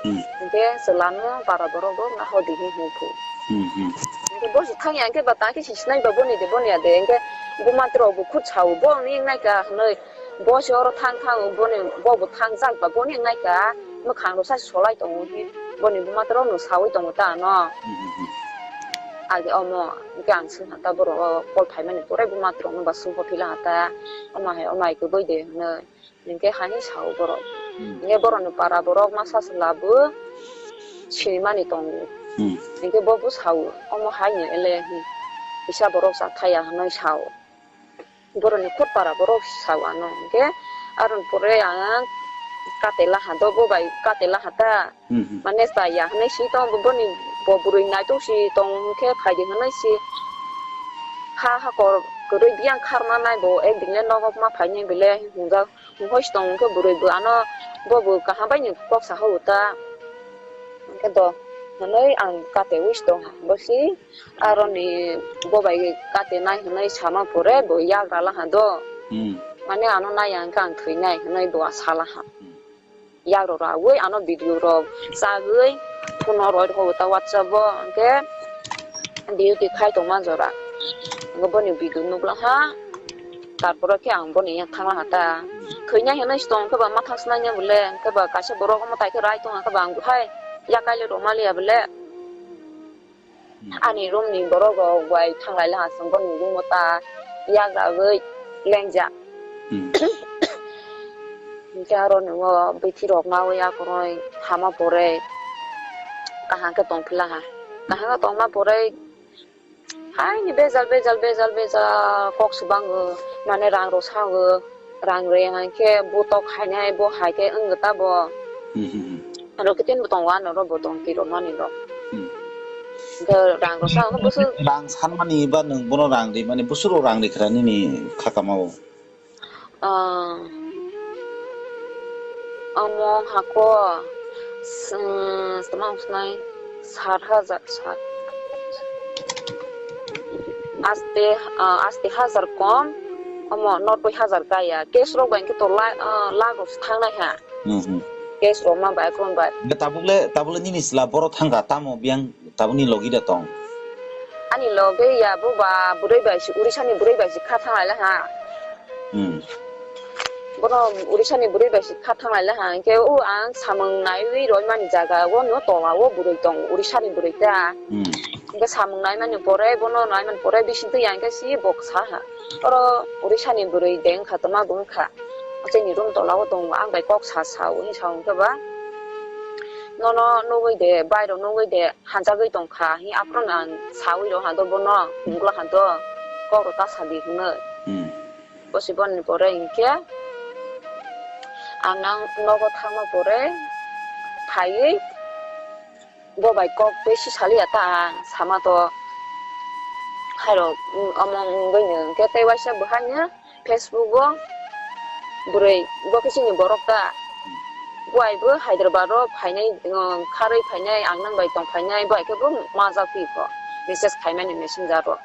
Hmm. Hinkhe chwla no para borok bo nakhawdi him him phu. Hmm, hmm. Hinkhe bo si thangya, hinkhe ba ta khe si sinai ba boni de boni ya de, hinkhe bo matro bo khut sao, bo ni wngnai ka hwnwi. Bo se oro thang thang boni, bo bo thangjak ba boni wngnai ka, mwkhang rok sa solai tongo hi, boni buma rok no sawi tongo ta ano. Hmm, hmm, hmm. Age omo, hinkhe ang swngha ta borok o call phaimani pore buma rok no ba swngkho phila ha ta, omo hai omo hai kwbwi de hwnwi, hinkhe hani sao borok. Hmm. Hinkhe borok ni para borok masa se labo sinimani tongo. Hmm. Hinkhe bo bo sao, omo hai ni ele hi, kisa borok cha thaya hwnwi sao. Borokni khut para borok sao ano, hinkhe aroni pore ang kate laha do, bo bai kate laha ta. Hmm, hmm. Mane chaya hwnwi si tong, boni bo bwrwi naitok si tong hinkhe phaidi hwnwi si ha hakor kwrwi biyang kharma nai bo, ekdin le nogo ma phainai bile hwnjak, hwnkhai si tong hinkhe bwrwi bo ano bo bo kaham bai ni kok saha o ta. Hinkhe do hwnwi ang kate wi si tong ha, bo si Aroni bo bai kate nai hwnwi sama pore bo yagra laha do. Hmm. Mane ano nai ang khe ang thwi nai hwnwi bo sala ha. Hmm. Yagra rok awi ano video rok chagwi phone roi rw ta WhatsApp o, hinkhe duty khai tongma jora. Hinkhe boni video nukla ha. Tarpore khe ang boni yak thangla ha ta. Thwinai hinwi se tong khe ba ma thang snai ya bole, khe ba kaisa borok omo tai khe rai tong khe ba ang hai ya kaile rw maliya bole. Hmm. Ani room ni borok rok bai thang lai ha chwng boni room o ta yak ragwi lengjak. Hmm. Hinkhe aro ni o bithi rok ma wi akoroi hama pore kaham khe tong phila ha. Kaham khe tongma pore Haini bejal, bejal, bejal, bejal kok swbango, mane rang rw sago, rang rw hai khe bo tok hainai, bo hai khe wng ta bo. Hmm, hmm, hmm. Aro khe tin bo tongo, ano ro bo tong twi rw mani rw. Hmm. Hwnkhe rang rw sago, bwswk rang sanmani ba nwng bono rang ri mani, bwswk rw rang ri khra nini kha kama o? Ah, omo hako, s-, tama wngkha nai, sat hajar, sat. Aste, ah, aste hajar kom, omo noboi hajar kaya. Cash rok bai khe to la-, ah, lakh rok se thangnai ha. Hmm, hmm. Cash rok ma bai, kron bai. Tabuk le, tabuk le nini chwla boro thangkha, tamo biyang tabukni logi da tong? Ani logi ya bo ba bwrwi bai se, Odisha ni bwrwi bai se kha thanglai ha. Hmm. Bono Odisha ni bwrwi bai se kha thanglai ha. Hinkhe o ang samung naiwi roimani jaga o no tola o bwrwi tong, Odisha ni bwrwi ta. Hmm. Hinkhe samung naimani pore, bono naimani pore bising twi ang khe si bo sa ha. Oro Odisha ni bwrwi de wngkha, tama bo wngkha. Chini room tola o tongo, ang bai kok sa sa o, hwnwi sa o, hinkhe ba nono nugwi de, bai rok nugwi de, hanjagwi tong kha, hi aphuru no ang sawi rw ha do bono, hunglo ha do, kok rw ta sa di hwnwi. Hmm. Bo se boni pore hinkhe Ang nang nogo thangma pore phaiwi bo bai kok besi saliya ta ang sama to khairok, mm, omo wngwi no hwnkhe tei waisa bwhaino Facebook o bwrwi bo khe chini borok ta. Buai bo Hyderabad o phainai, um, kharwi phainai, ang nang bai tong phainai, buai khe bo majak phi pho message khaimani messenger o.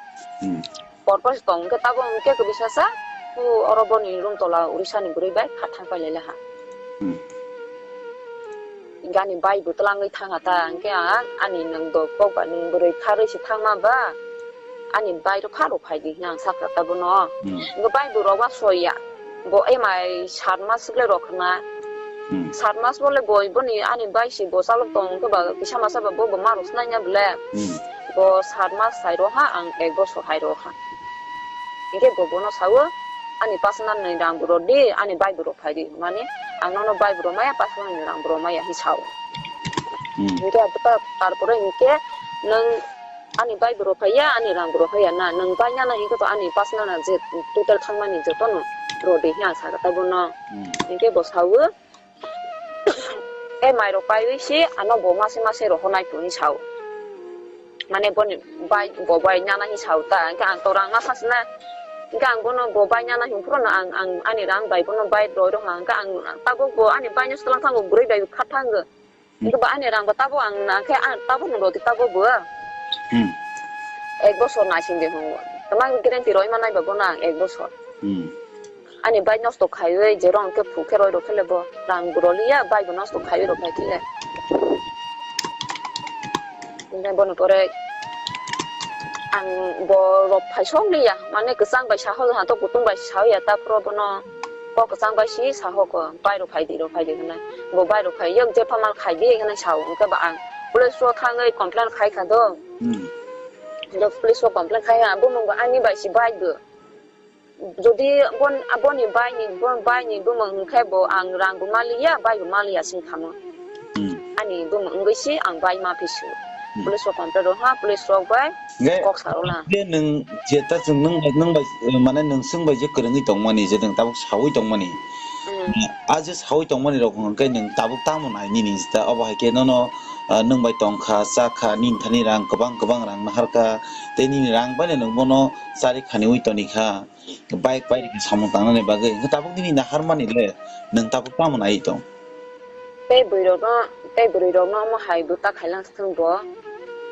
Hmm. Porpos tong khe tabo hwnkhe kwbisa sa, ku oro boni room tola Orissa ni bwrwi bai kha thang pai lai ha. Hmm. Gani bai bo twlangwi thang ha ta, hwnkhe ang ani nang do kok ba nang bwrwi kharwi se thangma ba, ani bai rok kha rok phai di hwnwi ang sakha ta bono. Hmm. Hwnkhe bai bo rok wa soi ya. Bo emai sat mas le rok khna. Hmm. Sat mas bole bo boni ani bai si bo chalok tong khe ba kisa masa ba bo bo ma rok snai na bole. Hmm. Bo sat mas sai ro ha ang ek bosor hai ro ha. Hingke bo bono sao ani personal ni rang bo rodi ani bai bo rok phai di mani ang nono bai bo rok maya personal ni rang bo rok maya hi sao. Hmm. Hingke abo ta tarpore hingke nang ani bai bo rok phai ya ani rang bo rok phai ya na nang bai nana hingke to ani personal na je total thangmani jotono rodi hi ang saka ta bono. Hmm. Hingke bo sao. E mai rok paiwi si ano bo mase mase rohornai tong hi sao. Mane boni bai bo bai nana hi sao ta hingke ang to rang ma sasna. Hingke ang bono bo bai nana hing phuru no ang ang ani rang bai bono bai roi rok hingke ang tabuk bo ani bai no swlang thango bwrwi bai kha thango. Hingke ba ani rang bo tabuk ang na khe ang tabuk no rodi tabuk bo. Hmm. Ek bosor naising de hwngo. Tama guarantee roi manai ba bono ang ek bosor. Hmm. Ani bai nosto khaiwi je rong khe phu khe roi rok khe le bo rang bo roliya bai bo nosto khaiwi rok khai khe le. Hingke bono pore ang bo rok phai sok liya mane kwchang bai saho ha to kutung bai saho ya ta phuru bono kok kwchang bai si saho ko bai rok phai di rok phai di hwnai bo bai rok phai yok je phamal khai di hwnai sao hingke ba ang police o thangwi complain khai kha do. Hmm. Do police o complain khai ha bo mung ani bai si bai do. Jodi bon, aboni baini, bon baini bumung hwnkhe bo ang rang bo maliya, bai bo maliya sing kamo. Hmm. Ani bumung wngwi si ang bai ma phisu. Hmm. Police rok complain rok ha, police rok bai Nge, kok sarok na. Je nwng je ta chwng nwng bai, nwng bai, eh, mane nwng swng bai je kwrwngwi tongmani, je nwng tabuk sawi tongmani. Hmm. A je sawi tongmani rok hwnkhe nwng tabuk tamo nai nini jita obo hai khe nono, ah, nwng bai tongkha, chakha, nini thani rang kwbang kwbang rang naharkha, tei nini rang bai nwng bono chari khaniwi tonikha. Bike bai rikha samung tangnani bagwi. Hwnkhe tabuk nini naharmani le nwng tabuk tamo nai tong? Tei bwrwi rokno, tei bwrwi rokno omo hai bwta khailang thung bo.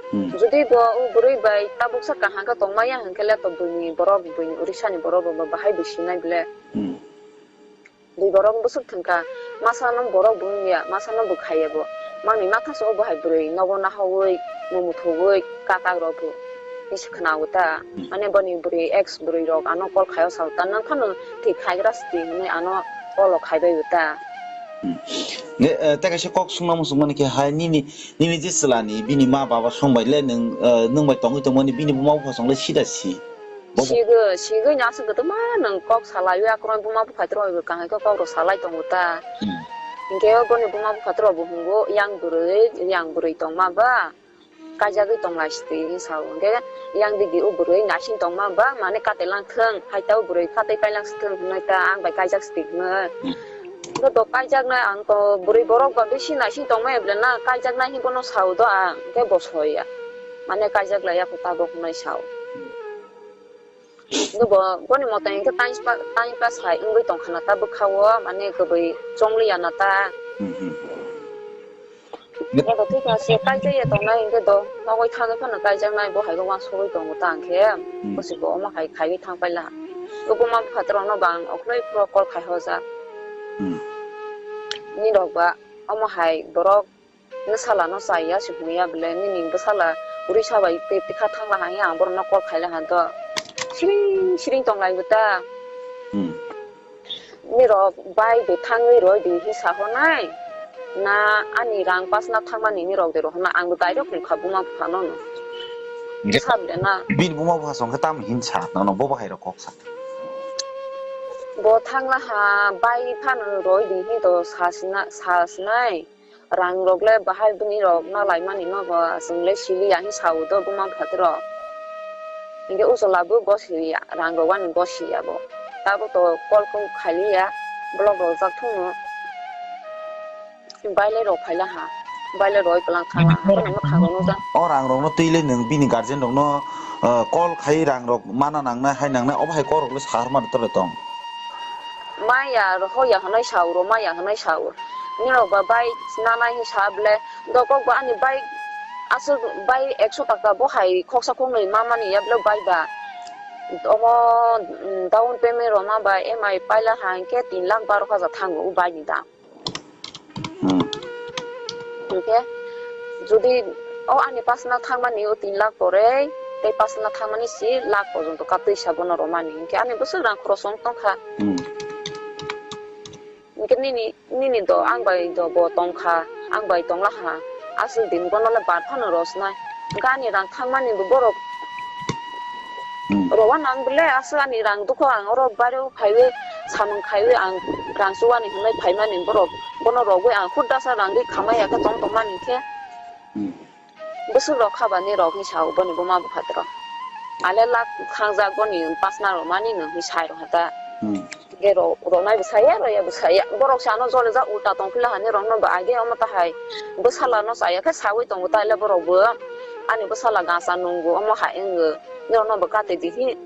Hmm. Jodi bo o bwrwi bai tabuk sa kaham khe tongmaya hwnkhe le to buini borok, buini Orissa ni borok bo bahai bo sinai bile. Hmm. Bwrwi borok bwswk thwngkha, masano borok bo wngya, masano bo khaiya bo. Mangni mathaso obo hai bwrwi nogo nahaui, mung muthugui, kakak rok bo. Hisa khwnago ta. Hmm. Mane boni bwrwi ex bwrwi rok ano call khaio sao ta, nang phano thik khaigra sdi hinui ano call o khaibai bo ta. Hmm. Nge, eh, tei kaisa kok sungna muchung mani khe hai nini, nini je chwla ni bini ma baba song bai le nwng, eh, nwng bai tongwi tongmani bini buma bupha song le sida si. Bobo. Sigwi, sigwi ni aswk kwtwma nwng kok salaiwi akwrwng buma buphaitwrwng bai bo kahai khe kok rok salai tongo ta. Hmm. Hinkhe boni buma buphaitwrwng bo hwngo yang bwrwi, yang bwrwi tongma ba kaijagwi tonglai sidi hinwi sao. Hinkhe yang digi o bwrwi naising tongma ba mane katelang thwng, hai ta o bwrwi khatwi pailang sithwng hinwi ta ang bai kaijak sidi hinwi. Hmm. Bo to kaijaknai ang to bwrwi borok ba bisi naising tongmaya bwle na kaijaknai hinwi bono sao do ang hinkhe bo soya. Mane kaijak laiya kho tabok hinwi sao. Hinke bo, boni moto hinkhe time pa-, time pass hai wngwi tongkha na ta bwkha o, mane kwbwi chongliya na ta. Hmm, hmm. Bo to thik ase, kaijak ya tongnai hinkhe do, nogwi thangwi phano kaijaknai, bo hai khe uansugwi tongo ta hinkhe, hmm, bwswk bo omo hai khaiwi thang paila. Bo buma bupha rokno bang okhorlai phuru call khai hojak. Hmm. Nini rok ba omo hai borok. Nwsalano chaya se hwnwi ya bwle, nini bwsala Orissa bai twi tikha thangla hai ang borokno call khaila han to. Siring siring tonglai bo ta. Hmm. Nirok bai de thangwi roi di hi sa honai? Na ani rang pasna thangmani nirok de rohorna ang bo direct nukha buma buphano no. Hwnkhe sa bwle na. Bini buma bupha song khe tamo hin sa nono bo bahai rok kok sa. Bo thangla ha bai phano roi di hi to sa sina, sa sinai. Rang rok le bahai bini rok na laimani no bo chwng le siliya hin sao do buma buphatrok. Hinkhe ujola bo gosiliya, rang rok ani gosiya bo. Tabuk to call kok khailiya, block rok jak thung no. Baile rok phaila ha. Baile roi palang thang ha. Bini Haphano no khang rok no ja. O rang rok no twi le nwng bini guardian rok no, uh, call khai rang rok mana nangnai hai nangnai obo hai kok rok le sahar mani tole tong. Maya ro hoya hwnwi sao ro, maya hwnwi sao. Nirok ba bai nanai hi sa ble. Dokok ba ani bai aswk bai ekso taka bo hai khoksa khoknwi ma mani ya ble bai ba. Omo, mm, down payment roma ba M I paila ha hinkhe tin lakh baro hajar thango o bai ni dam. Hmm. Hinkhe jodi o ani personal thangmani o tin lakh pore tei personal thangmani si lakh porjonto katwi sa bono romani hinkhe ani bwswk rang khorok wng tongkha. Hmm. Hinkhe nini, nini do ang bai do bo tongkha, ang bai tongla ha. Aswk din bono le bar phano rosnai. Hinkhe ani rang thangmani bo borok Hmm. Rowa nang bele aswk ani rang dukho ang oro baireo phaiwi samung khaiwi ang rang chuwani hinwi phaimani borok bono rogwi ang hur dasa rang ri khamai ya khe tong tongmani khe. Hmm. Bwswk rok kha ba ni rok hinwi sao boni buma bupha tro. Ale lak khangjak boni pasna rok mani no hinwi sai rok hata. Hmm. Ge rok, rok nai bwsaya, rok ya bwsaya. Borok se ano jole jak ulta tong phila hani rok no ba age omo ta hai. Bwsala no chaya khe sawi tongo ta le borok bo. Ani bwsala gasa nungo omo hai wngo. Norok no bo kate di hi.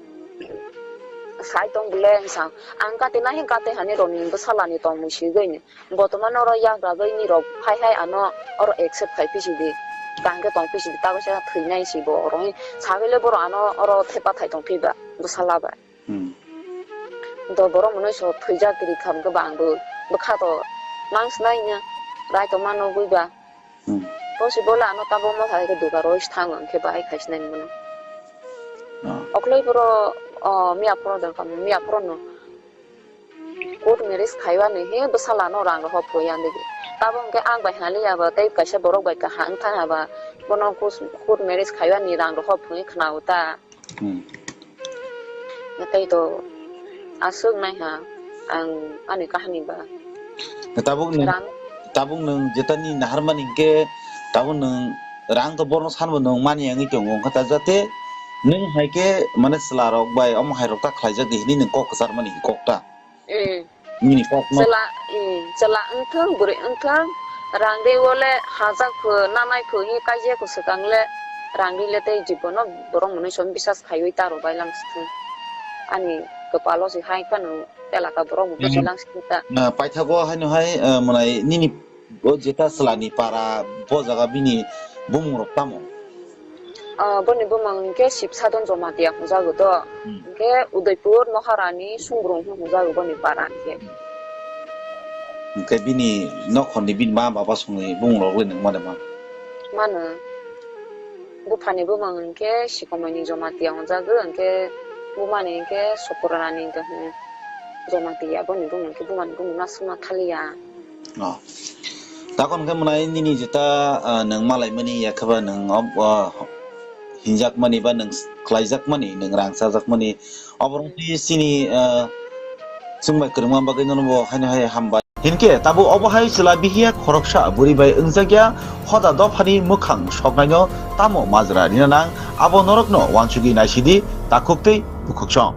Sai tong bele hinsa. Ang kate nai hin kate hani rok ni bwsala ni tong mui si goi ni. Botomano oro yagra bai ni rok phai hai ano oro accept khai phi si di. Kaham khe tong phi si di. Ta kaisa thwi nai si bo oro hi. Sawi le borok ano oro thepa thai tong phi ba. Bwsala ba. Hmm. Do borok mwnwi so thwijak kiri kham khe ba ang bo bwkha to mang snai nya rai to mano bui ba. Hmm. Bo si bola ano tabo mo hai khe duga roi thang ang khe bahai khai snai mano. Ah. Okloi boro, oh, miya phoro dong kam miya phoro no. Court marriage khaiwa ni he bwsala no rang rok phoi ang digi. Tabo hwnkhe ang bai hali ya ba tei kaisa borok bai kaham thang ya ba bono court marriage khaiwa ni rang rok phoi khna uta. Hmm. Tei to aswk nai ha ang ani kahani ba. Tabuk nwng, rang. Tabuk nwng jetani naharmani hinkhe tabuk nwng rang to borno sanbo nwng mani wngwi tongo wngkha ta jate nwng hai khe mane chwla rok bai omo hai rok ta khlaijak di hinwi nwng kok kwchar mani kok ta. Hmm. Nini kok no. Chwla, hmm, chwla wngthung, bwrwi wngthung, rang ri o le hajak phu, nanai phu hi kaijak phu swkang le rang ri le tei jibono borok mwnwi som bisas khaiwi taro bai lang sithung. Ani kwpalo se hai phano telaka borok bo buji lang sithung ta. Na paithago haino hai, eh, mwnai nini O jeta chwlani para, bo jaga bini bumung rok tamo? Ah, boni bumung hwnkhe Sibsadon Jamatia hwnjago do. Hmm. Hwnkhe Udaipur Maharani Sumbrung hwnjago boni para hwnkhe. Hwnkhe bini nokhorni bini ma baba songni bumung rok bai nwng mano ma? Mano. Buphani bumung hwnkhe Sikomoini Jamatia hwnjago, hwnkhe bumani hwnkhe Sukurani hwnkhe hwn Jamatia, boni bumung hwnkhe bumani bumung aswkma thaliya. Oh. Takon khe mwnai nini jeta, ah, nwng malaimani yakheba nwng ob-, ah, hinjakmani ba nwng khlaijakmani, nwng rang chajakmani. Oborok twi chini, ah, chwngbai kwrwngma bagwi nono bo haino hai hambai. Hinkhe tabuk obo hai chwla bihiya khoroksa bwrwi bai wngjakya hoda dophani mwkhang soknaino tamo majra rina nang abo norokno uansugwi naisidi takhuk tei bukhuksong.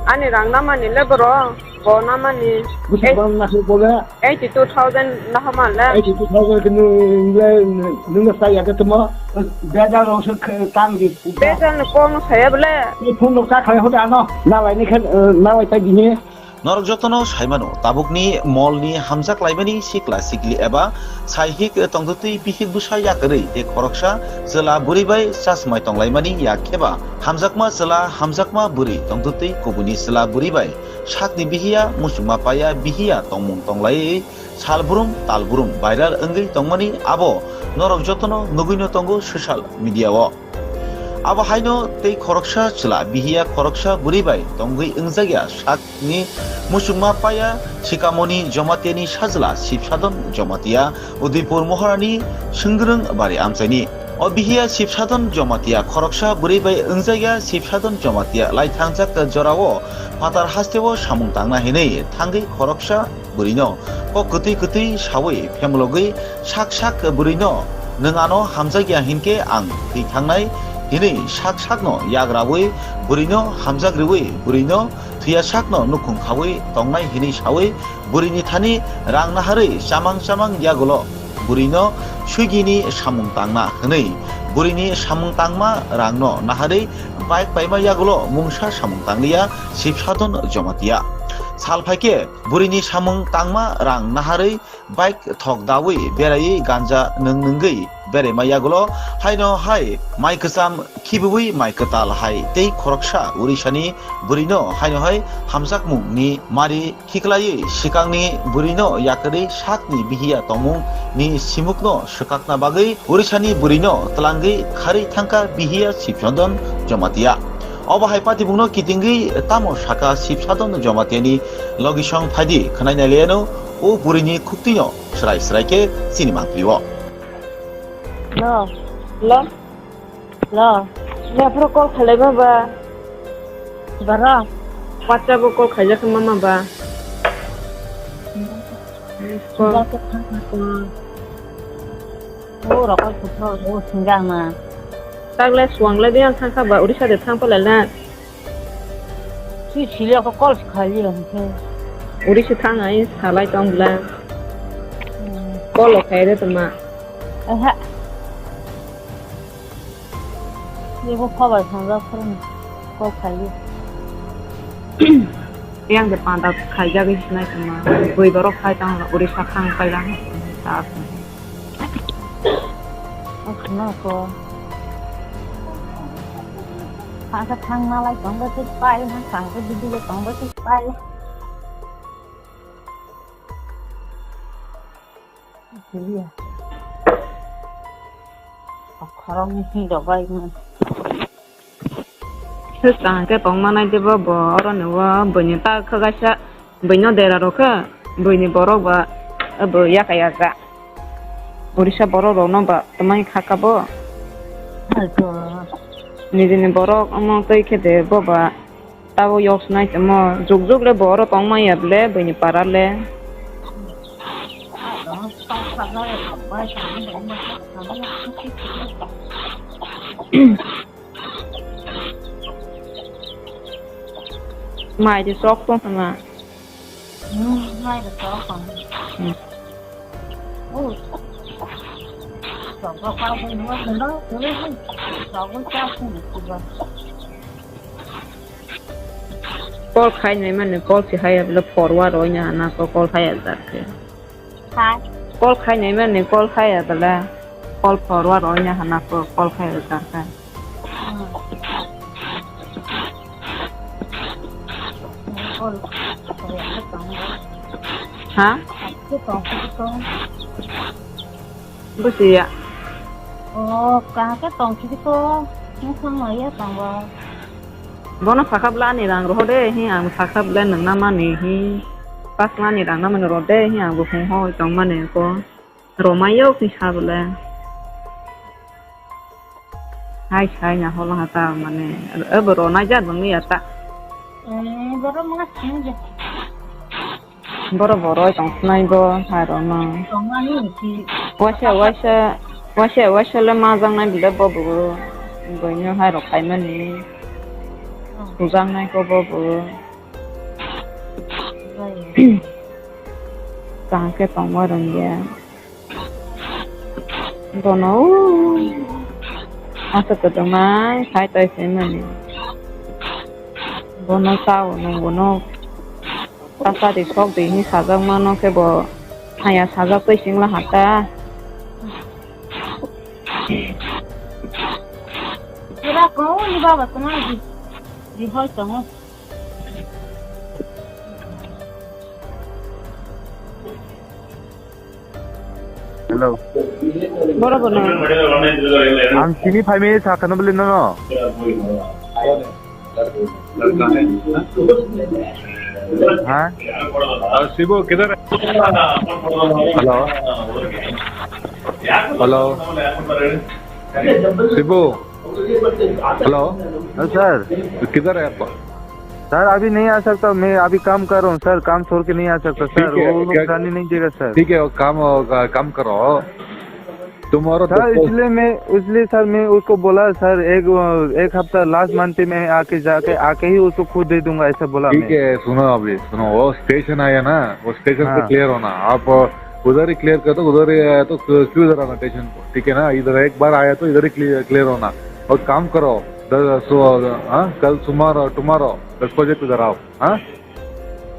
Ani rang namani le boro, bo namani. Bwswk eight-, bang nasuk bo le? Eighty two thousand nahama le. Eighty two thousand khe nung le, nung le sai ya khe tamo? Bejal rok se khe tang di. Bejal ni kok no saya bole. Ni phone rok cha khlai hoda ano. Nalai ni khe, eh, nalai tai bini. Norok jotono saimano, tabukni molni hamjak laimani sikla sikli eba saihik tongtwtwi bihik bwsa yakarwi tei khoroksa chwla bwrwi bai chasmai tonglaimani yak khe ba hamjakma chwla hamjakma bwrwi tongtwtwi kubuni chwla bwrwi bai sakni bihiya muchungma paiya bihiya tongmung tonglaiwi salbrum talbrum viral wngwi tongmani abo norok jotono nugwino tongo social media o. Abo haino tei khoroksa chwla bihiya khoroksa bwrwi bai tongwi wngjakya sakni muchungma paiya Sikamoni Jomatiani sajla Sibsadon Jomatia Udaipur Moharani Swngrwng Bari amchaini. O bihiya Sibsadon Jomatia khoroksa bwrwi bai wngjakya Sibsadon Jomatia laithangjak jorao phatar hasteo samung tangna hinwi thangwi khoroksa bwrwino kok kwtwi kwtwi sawi phemlogwi sak sak bwrwino, "Nwng ano hamjakya hinkhe ang thwi thangnai, hinwi sak sakno yagrawi bwrwino hamjak rwwi bwrwino thwiya sakno nukhung khawi tongnai hinwi sawi bwrwini thani rang naharwi chamang chamang yagulo bwrwino swigini samung tangna hwnwi bwrwini samung tangma rangno naharwi bike paima yagulo mungsa samung tangliya Sibsadon Jamatia. Sal phaikhe bwrwini samung tangma rang naharwi bike thok dawi beraiwi ganja nwng nwngwi beraima yagulo haino hai mai kwcham khibiwi mai kwtal hai tei khoroksa Urisani bwrwino haino hai hamjakmungni mari khiklaiwi swkangni bwrwino yakarwi sakni bihiya tongmungni simukno swkakna bagwi Urisani bwrwino twlangwi kharwi thangkha bihiya Sibsadon Jamatia. Obo hai patibungno kitingwi tamo saka Sibsadon Jamatiani logisong phaidi khwnai nailaiano o bwrwini khuktwino srai srai khe chini mangpli-o. Hello. Hello. Hello. Yaphuru call khailai ma ba? Bara. WhatsApp o call khaijak ma ma ba? Call. O rokol khuphro o sinjak na. Tagle suwang le de ang thangkha ba Odisha de thang palai na. Twi sili ako call si khali ang khe. Uri si thang ai salai tong bla. Hmm. Call o khaire tuma. Aha. Yego khabar sangjak phone call khali. Yang de panda khaijagwi sinai tuma. Bui borok khai tang uri sa khang kai lang. Sa. Asno ko. Thangsa thang nalai tongba se pai, ha thangsa bidi je tongba se pai. Iya. Khoroknwi hwnwi rwbai man. Swkang khe tongma nai de bo, bo oro ni o buini ta khwkaisa, buino dera rw khe, buini borok ba bo yakai yaja. Orisa borok rok no ba twmai kha kha bo. Nijini borok omo twi khe de bo ba tabo yok snai tongmo, juk juk le bo oro tongma ya ble buini para le. Mai de sok tong sama. Hmm, mai de sok tong. Hmm. Oh. Sok ko pa de mo de no, de ni. Sok ko cha su ni ku ba. Call khai nai mani call si haya bela forward oi na na ko call haya jar ke. Hai. Call khai nai mani call haya bela call forward oi na na ko call haya jar ke. Hmm. Ha? Bujiya. O, kaham khe tong sidi ko. Nwng thang ma ya tong ba. Bono sakha bwle ani rang roho de, hi ang sakha bwle nwng na mani hi. Pas mani rang na mani ro de, hi ang bo phung hoi tong mani ko. Romai yo kisa bwle. Hai sai na holo hata mani. Abo ronai jat bang ya ta. Eh, boro mga sini je. Boro boroi tong sinai bo, hai rok no. Tongmani si. Waisa, waisa, waisa, waisa le majak nai bile bo bo. Boino hai rok khai mani. Hmm. Sujak nai ko bo bo. Jai. Tang ke tongma rong ya. Bono, o, aswk kwdwknai khai twi se mani. Bono chao nung bono. Tasa di sok di hinwi sajak mano khe bo haya sajak twi singla hata. Pura ko ni baba tuma di, di hoi tongo. Hello. Boro bono. Ang sini phaimani sakano bole nono. Ha? Ah, Sibu, kidhar hai? Hello. Hello. Sibu. Hello. Hello, sir. Kidhar hai aap? Sir, अभी नहीं आ सकता, मैं अभी काम कर रहा हूँ सर, काम छोड़ के नहीं आ सकता सर, ठीक है, वो लोग क्या जाने नहीं देगा सर। ठीक है, वो काम, वो का-, काम करो। Tomorrow सर, doctor इसलिए मैं, इसलिए सर, मैं उसको बोला, "सर, एक, एक हफ्ता लास्ट मंथ पे मैं आके, जाके, आके ही उसको खुद दे दूंगा," ऐसा बोला ठीक मैं। है, सुनो अभी, सुनो, वो स्टेशन आया ना, वो स्टेशन पे हाँ। क्लियर होना। आप उधर ही क्लियर कर दो, उधर ही आया तो क्यों इधर आना स्टेशन को, ठीक है ना? इधर एक बार आया तो इधर ही क्लियर, क्लियर होना। और काम करो, दस, सो, हाँ, कल सुमार, टुमारो दस बजे को इधर आओ, हाँ?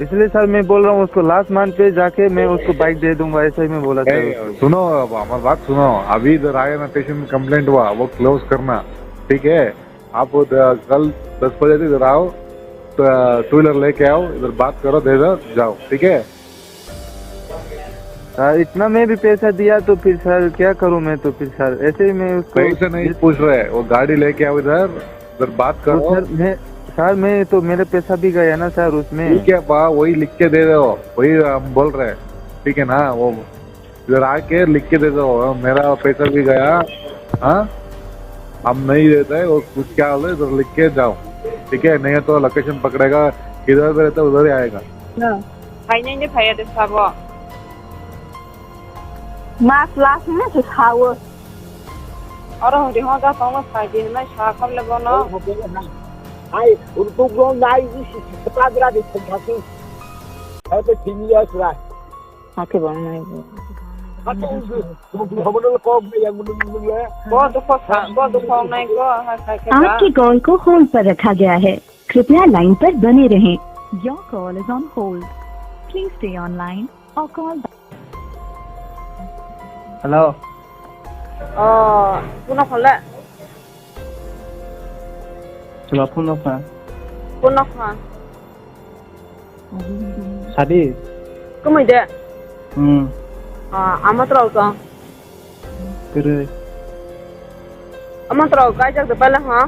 इसलिए सर, मैं बोल रहा हूँ, उसको लास्ट मंथ पे जाके मैं उसको बाइक दे दूंगा, ऐसा ही मैं बोला सर। ए, उसको। सुनो, अब हमारी बात सुनो। अभी इधर आया ना, स्टेशन में कंप्लेंट हुआ, वो क्लोज करना, ठीक है? आप वो द-, कल दस बजे तक इधर आओ, तो टू व्हीलर लेके आओ, इधर बात करो, दे दो, जाओ, ठीक है? सर, इतना मैं भी पैसा दिया तो फिर सर क्या करूँ मैं तो फिर सर? ऐसे ही मैं उसको पैसा नहीं जिस पूछ रहे, वो गाड़ी लेके आओ इधर, इधर बात वो करो। सर, मैं, सर, मैं तो, मेरे पैसा भी गया ना सर उसमें। ठीक है बा, वही लिख के दे दो, वही हम बोल रहे हैं, ठीक है ना? वो इधर आके लिख के दे दो, मेरा पैसा भी गया, हाँ, हम नहीं देते हैं, वो कुछ क्या बोले, इधर लिख के जाओ, ठीक है? नहीं तो लोकेशन पकड़ेगा, किधर पे रहता है उधर ही आएगा। Phainai ni phaiya de sabo. Mas last na se sao. Oro hori ho da tongo sai di na sa kham le bono. Ai, untuk lo nai di si padra di thong thasi. Ate tini ya sura. Ate bang nai. Ate untuk hobo lo kok yang menung menung ya. Bo dukho sa, bo dukho nai ko ha sai khe. आपके कॉल को होल्ड पर रखा गया है। कृपया लाइन पर बने रहें। Your call is on hold. Please stay online or call back. Hello. Oh, kuno khole? Chwla phone rok kha. Kuno kha? Sadi. Kumui de? Hmm. Ah, ama trok to. Kwrwi. Ama trok kaijak de pala ha?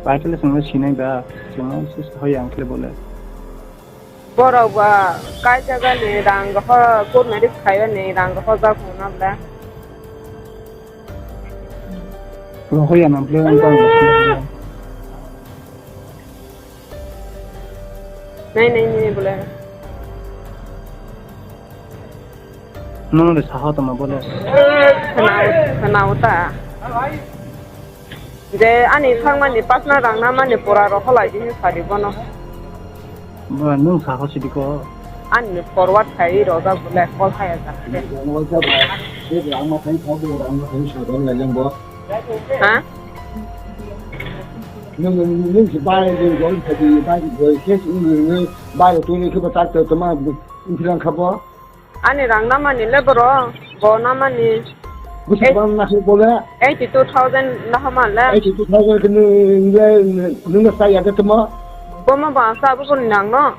Paitele chwngno sinai da, chwngno se sahoya ang khe bole. Borok ba kaijagani rang rohor, court marriage khaiyani rang rohorjak hwnna bwle. Rohoya na bwle ang tong. Nai nai nini bwle. Nono de saha tongma bole. Khna, khna uta. Je ani thangmani pasna rang namani pura rw kholai di hinwi sadi bono. Ba, nwng saha sidi ko? Ani forward khai rojak bole call khai jak. Rang ma thai thok, rang ma thai sodon lai jang bo. Ha? Nwng, nwng, nwng si bai, nwng gol thadi, bai gol, kes nwng, nwng, bai tu ni ke ba tak to ma, philang kha bo. Ani rang namani le boro, bo namani. Busi bang na se bole. Eighty two thousand na hama le. Eighty two thousand ke nung le, nung le sa ya ke temo. Bo ma ba sa bo ni nang no.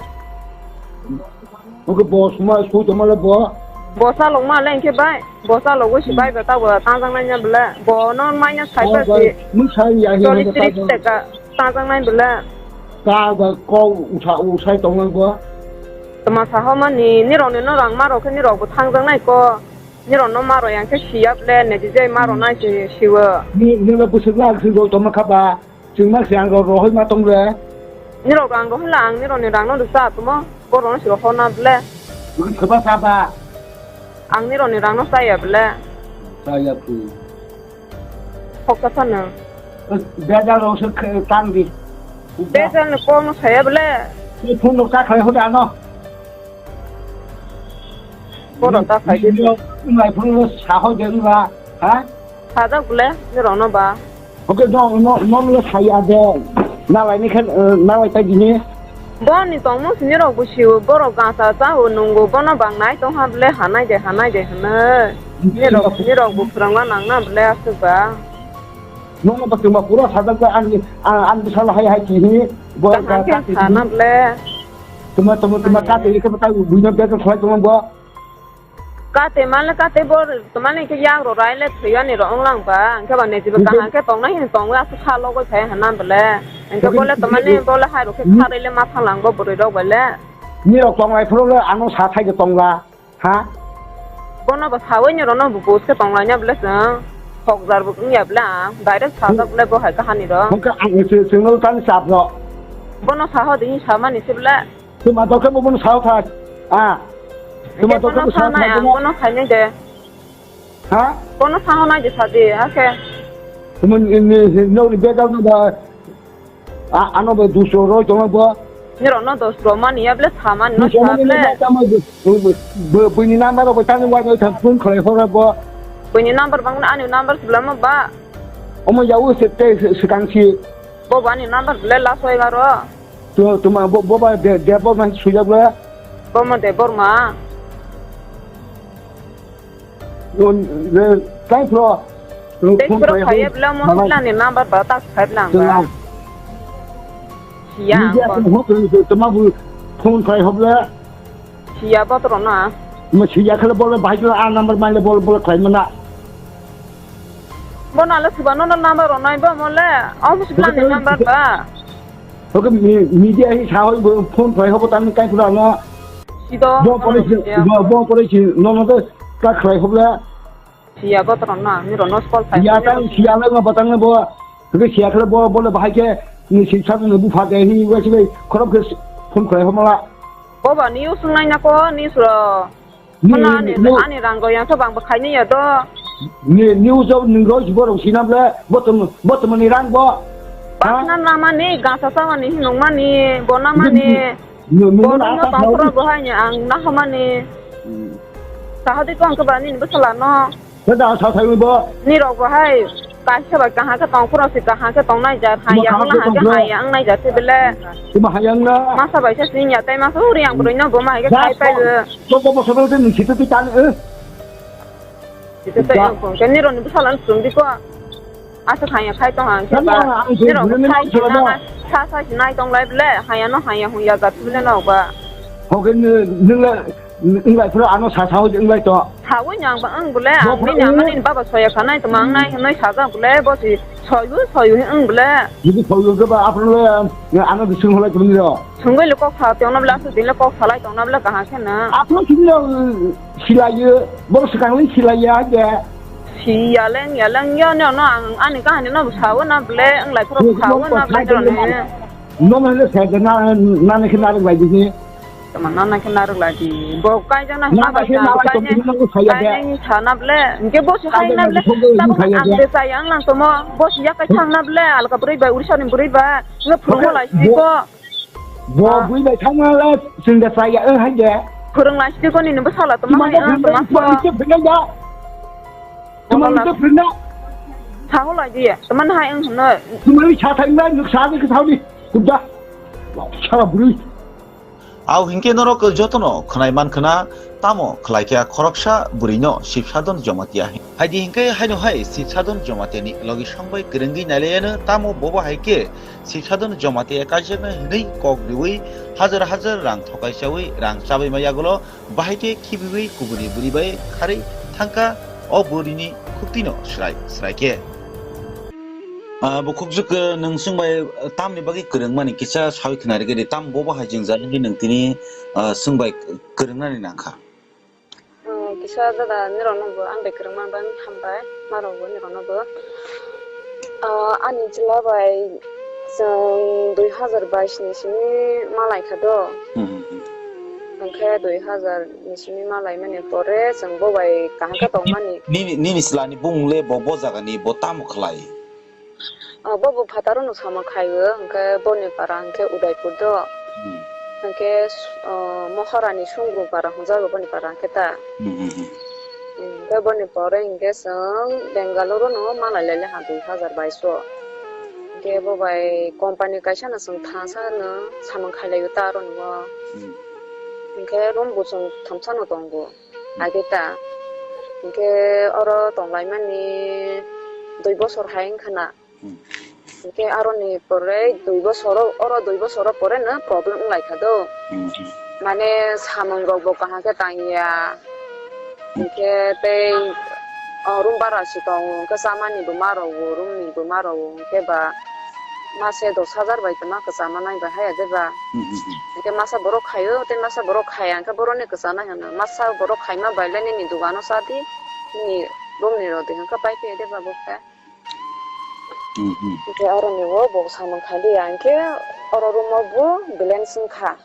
Bo ke bo suma su temo le bo. Bo sa long ma le ke bai. Bo sa lo bo si bai ba ta bo ta jang nai nya bole. Bo no mai nya sai ba si. Mu sai ya he. Chori trik taka. Tangjak nai bwle. Ka ba kok usa usai tongnai bo. Tma sa ho mani, nirok ni no rang ma rok khe nirok bo thangjak nai ko. Nirok no ma rok yang khe siya bwle, ne di jai ma rok nai se siwo. Ni, ni ba bwswk lak si bo tongma kha ba. Chwng ma se ang rok rohoi ma tong le. Nirok rang rohoi la ang nirok ni rang no rwsa tmo. Borok no se rohor na bwle. Bwswk khe ba sa ba. Ang nirok ni rang no sa ya bwle. Sa ya phu. Hoksa phano. Bejal rok se khe tang di. Bejal ni kok no saya bole. Ni phone rok ta khai hoda ano. Phone rok ta khai di. Nai phone rok sa ho de ba. Ha? Sajak bole, ni rok no ba. Oke, no, no, no, no, saya de. Nalai ni khe, eh, nalai ta di ni. Boni tongmung sini rok bo sio, borok gasa cha o nungo, bono bang nai tong ha bole, hanai de, hanai de, hanai. Nirok, nirok bo phwrwngna nang na bole aswk ba. Nung bo tongma pura sajak ba, ang, ang, ang bwsalo hai hai kihi, bo kaham khe ka sana bole. Tuma, tuma, tuma, ka twi khe ta buino bek khlai tongma bo. Kate male kate bor, tomani khe yak rok rai le thwi ani rok wng lang ba, hwnkhe ba nejibo kaham khe tongnai hwn tongo, aswk kha logoi phai hwnna bole. Hwnkhe bole tomani bole hai rok khe kharwi le ma thang lang bo bwrwi rok bai le. Ni rok tonglai phuru le ano sa thai de tongla, ha? Bono bo sawi ni rok no bo bus khe tonglai na bole chwng. Hokjar bo wng ya bole ang, direct sajak bole bo hai kahani rok. Hwnkhe ang chwng no tani chap no. Bono sa ho de hi samani se bole. Tuma dokhe bo bono sao thak. Ah. Tuma dokhe bo sao thak. Bono khainai de. Ha? Kono saho nai de sadi, ha khe. Tuma ni, ni, ni, nokni bag no ba, a, ano ba dusro roi tongma bo. Ni rok no dusro mani ya ble samani no Dusro sa mani ble. Ba tama bo, bo, bo, bo, bini number rok bo tani wa no thang phone khlai hora bo. Bini number bang ani number sibla ma ba. Omo yawo se te se, se kang si. Bo ba ni number ble la soi garo. Tu, tuma bo, bo ba de, de bo man suya ble. Bo mo de bor ma. Tei phro phai bla mo hwnlani number ba ta khai bla ang ba. Siya ang ko. Tuma bu phone khai hobla. Siya botro na. Mo siya khala bole bahai a number maile bole bole khai mana. Bono le suba no number ronai ba mo le. Ang suba ni number ba. Oke, mi-, media hi sahoi bo phone khai hobo tang kai pura no. Sido, bo pore si, bo, bo pore si, no, no, to ka khai hobla. Siya botro na, ni rono call khai. Ya tang siya le ma batang bo. Oke, siya khle bo, bo le bahai ke, ni si sa ni bu pha ke, hi wa si le, khorok ke phone khai hobla. Bo ba ni usung nai na ko, ni suro. Ni, Mana ani, ni, ani rang go yang so bang bo khaini ya do. Ni, ni ujo ni roi si borok sinam le, botom, botom ni rang bo. Pasna namani, gasa samani, hinung mani, bo namani. Ni, ni, ni, Bo ni, nungno tongkhoro bo hai ni ang nahamani. Hmm. Sahadi ko ang kebani ni bwsala no. Keda sa thai bo. Ni rok bo hai. Kaisa bai kaham khe tong, pura se kaham khe tong nai jar, hai ya, wng nai jar, hai ya, wng nai jar se bele. Tuma hai yang na. Masa bai se sini ya, tai masa uri yang bwrwi no bo ma hai khe khai pai bo. Bo, bo, bo, sobo de ni situ tu tan, eh. Situ tai yang ko, kani roni bwsala sung di ko. Asa khai ya khai tong hang khe ba. Ni rok khai na, sa, sa, si nai tong lai bele, hai ya no, hai ya, hung ya jar se bele no ba. Ho khe ni, ni la, Wng lai phuru ano sa sao wng lai to. Sawi nang ba wng bole, ang bini ang ani baba soya khanai tma wng nai hinwi sajak bole, bo si soyu soyu wng bole. Jodi soyu ke ba aphuru le ano bising holai tmani ro. Sungwi le kok sa tongna bole, asuk din le kok salai tongna bole kaham khe na. Aphuru sini ro silayo, bo swkang le silaya je. Si yaleng yaleng yo no no ang ani kahani no sawo na bole, wng lai phuru sawo na bole no ne. No no le sa na na ne khna ro lai dini. Tama nana khe narwk lai di. Bo kaijak na hwnba khe nalai tong phuru nang saya de. Kaijak ni sana ble. Hingke bo se hai na ble. Tamo ang de saya ang lang tomo. Bo se yakai thang na ble. Alka bwrwi bai, Odisha ni bwrwi bai. Nge phurung lai sidi ko. Bo bui bai thang na le sing de saya ang hai de. Phurung lai sidi ko ni bo sala toma hai ang toma ko. Tuma ni to phina. Tuma ni to phina. Thango lai di. Tama hai ang hno. Tuma ni sa thang na nuk sa ni ke thau ni. Kubda. Sara bwrwi. Au hinkhe norok jotono khwnai mankha na, tamo khlaikha khoroksa bwrwino Sibsadon Jamatia hin. Haidi hinkhe haino hai Sibsadon Jamatiani logi songbai kwrwngwi nailaiano, tamo bobo hai khe Sibsadon Jamatia kaijaknai hwnwi kok riwi hajar hajar rang thokai chawi rang chabaima yagulo bahai khe khibiwi kubuni bwrwi bai kharwi thangkha o bwrwini khuktwino swrai swrai khe. Ah, bukhukjwk, eh, nwng swngbai, eh, tamni bagwi kwrwngmani kisa sawi khna rwgwi di, tam bobo hai jwngjal wngwi nwng tini, ah, swngbai kwrwngnani nangkha? Ah, kisa dada, nirokno bo ang bai kwrwngmani bagwi hambai, norokbo nirokno bo. Ah, ani chwla bai chwng dui hazar bais ni simi malaikha do. Hmm, hmm, hmm. Hwnkhe dui hazar ni simi malaimani pore chwng bo bai kaham khe tongmani. Nini, nini chwlani bumung le bo, bo jagani bo tamo khlai? Ah, bo bo phataro no samung khai o, hwnkhe boni para hwnkhe Udaipur do. Hmm. Hwnkhe, ah, Mohorani Sungru para hwnjago boni para hwnkhe ta. Hmm, hmm, hmm. Hmm, hwnkhe boni pore hwnkhe chwng Bengaluru no malai lai le ha dui hazar bais o. Hwnkhe bo bai company kaisa no chwng thangsa no samung khai lai o ta aro no. Hmm. Hwnkhe room bo chwng thamsa no tongo. Ageta. Hwnkhe oro tonglaimani dui bosor hai wngkha na. Hmm. Hwnkhe aroni pore dui bosoro, oro dui bosoro pore no problem wnglaikha do. Hmm, hmm. Mane samung rokbo kaham khe tangya. Hmm. Hwnkhe tei, o, room bara se tongo, hwnkhe chamani bo ma rwo, room ni bo ma rwo, hwnkhe ba mase dos hajar bai tongma kwchama nai bai haya de ba. Hmm, hmm, hmm. Hwnkhe masa borok khaio, tei masa borok khaya, hwnkhe borokni kwchana hino. Masa borok khaima bai le nini dogano cha di, nini room ni rw di, hwnkhe pai phai de ba bo khe. Hmm, hmm. Hwnkhe aroni o bo samung khai liya, hwnkhe oro room o bo balance wngkha.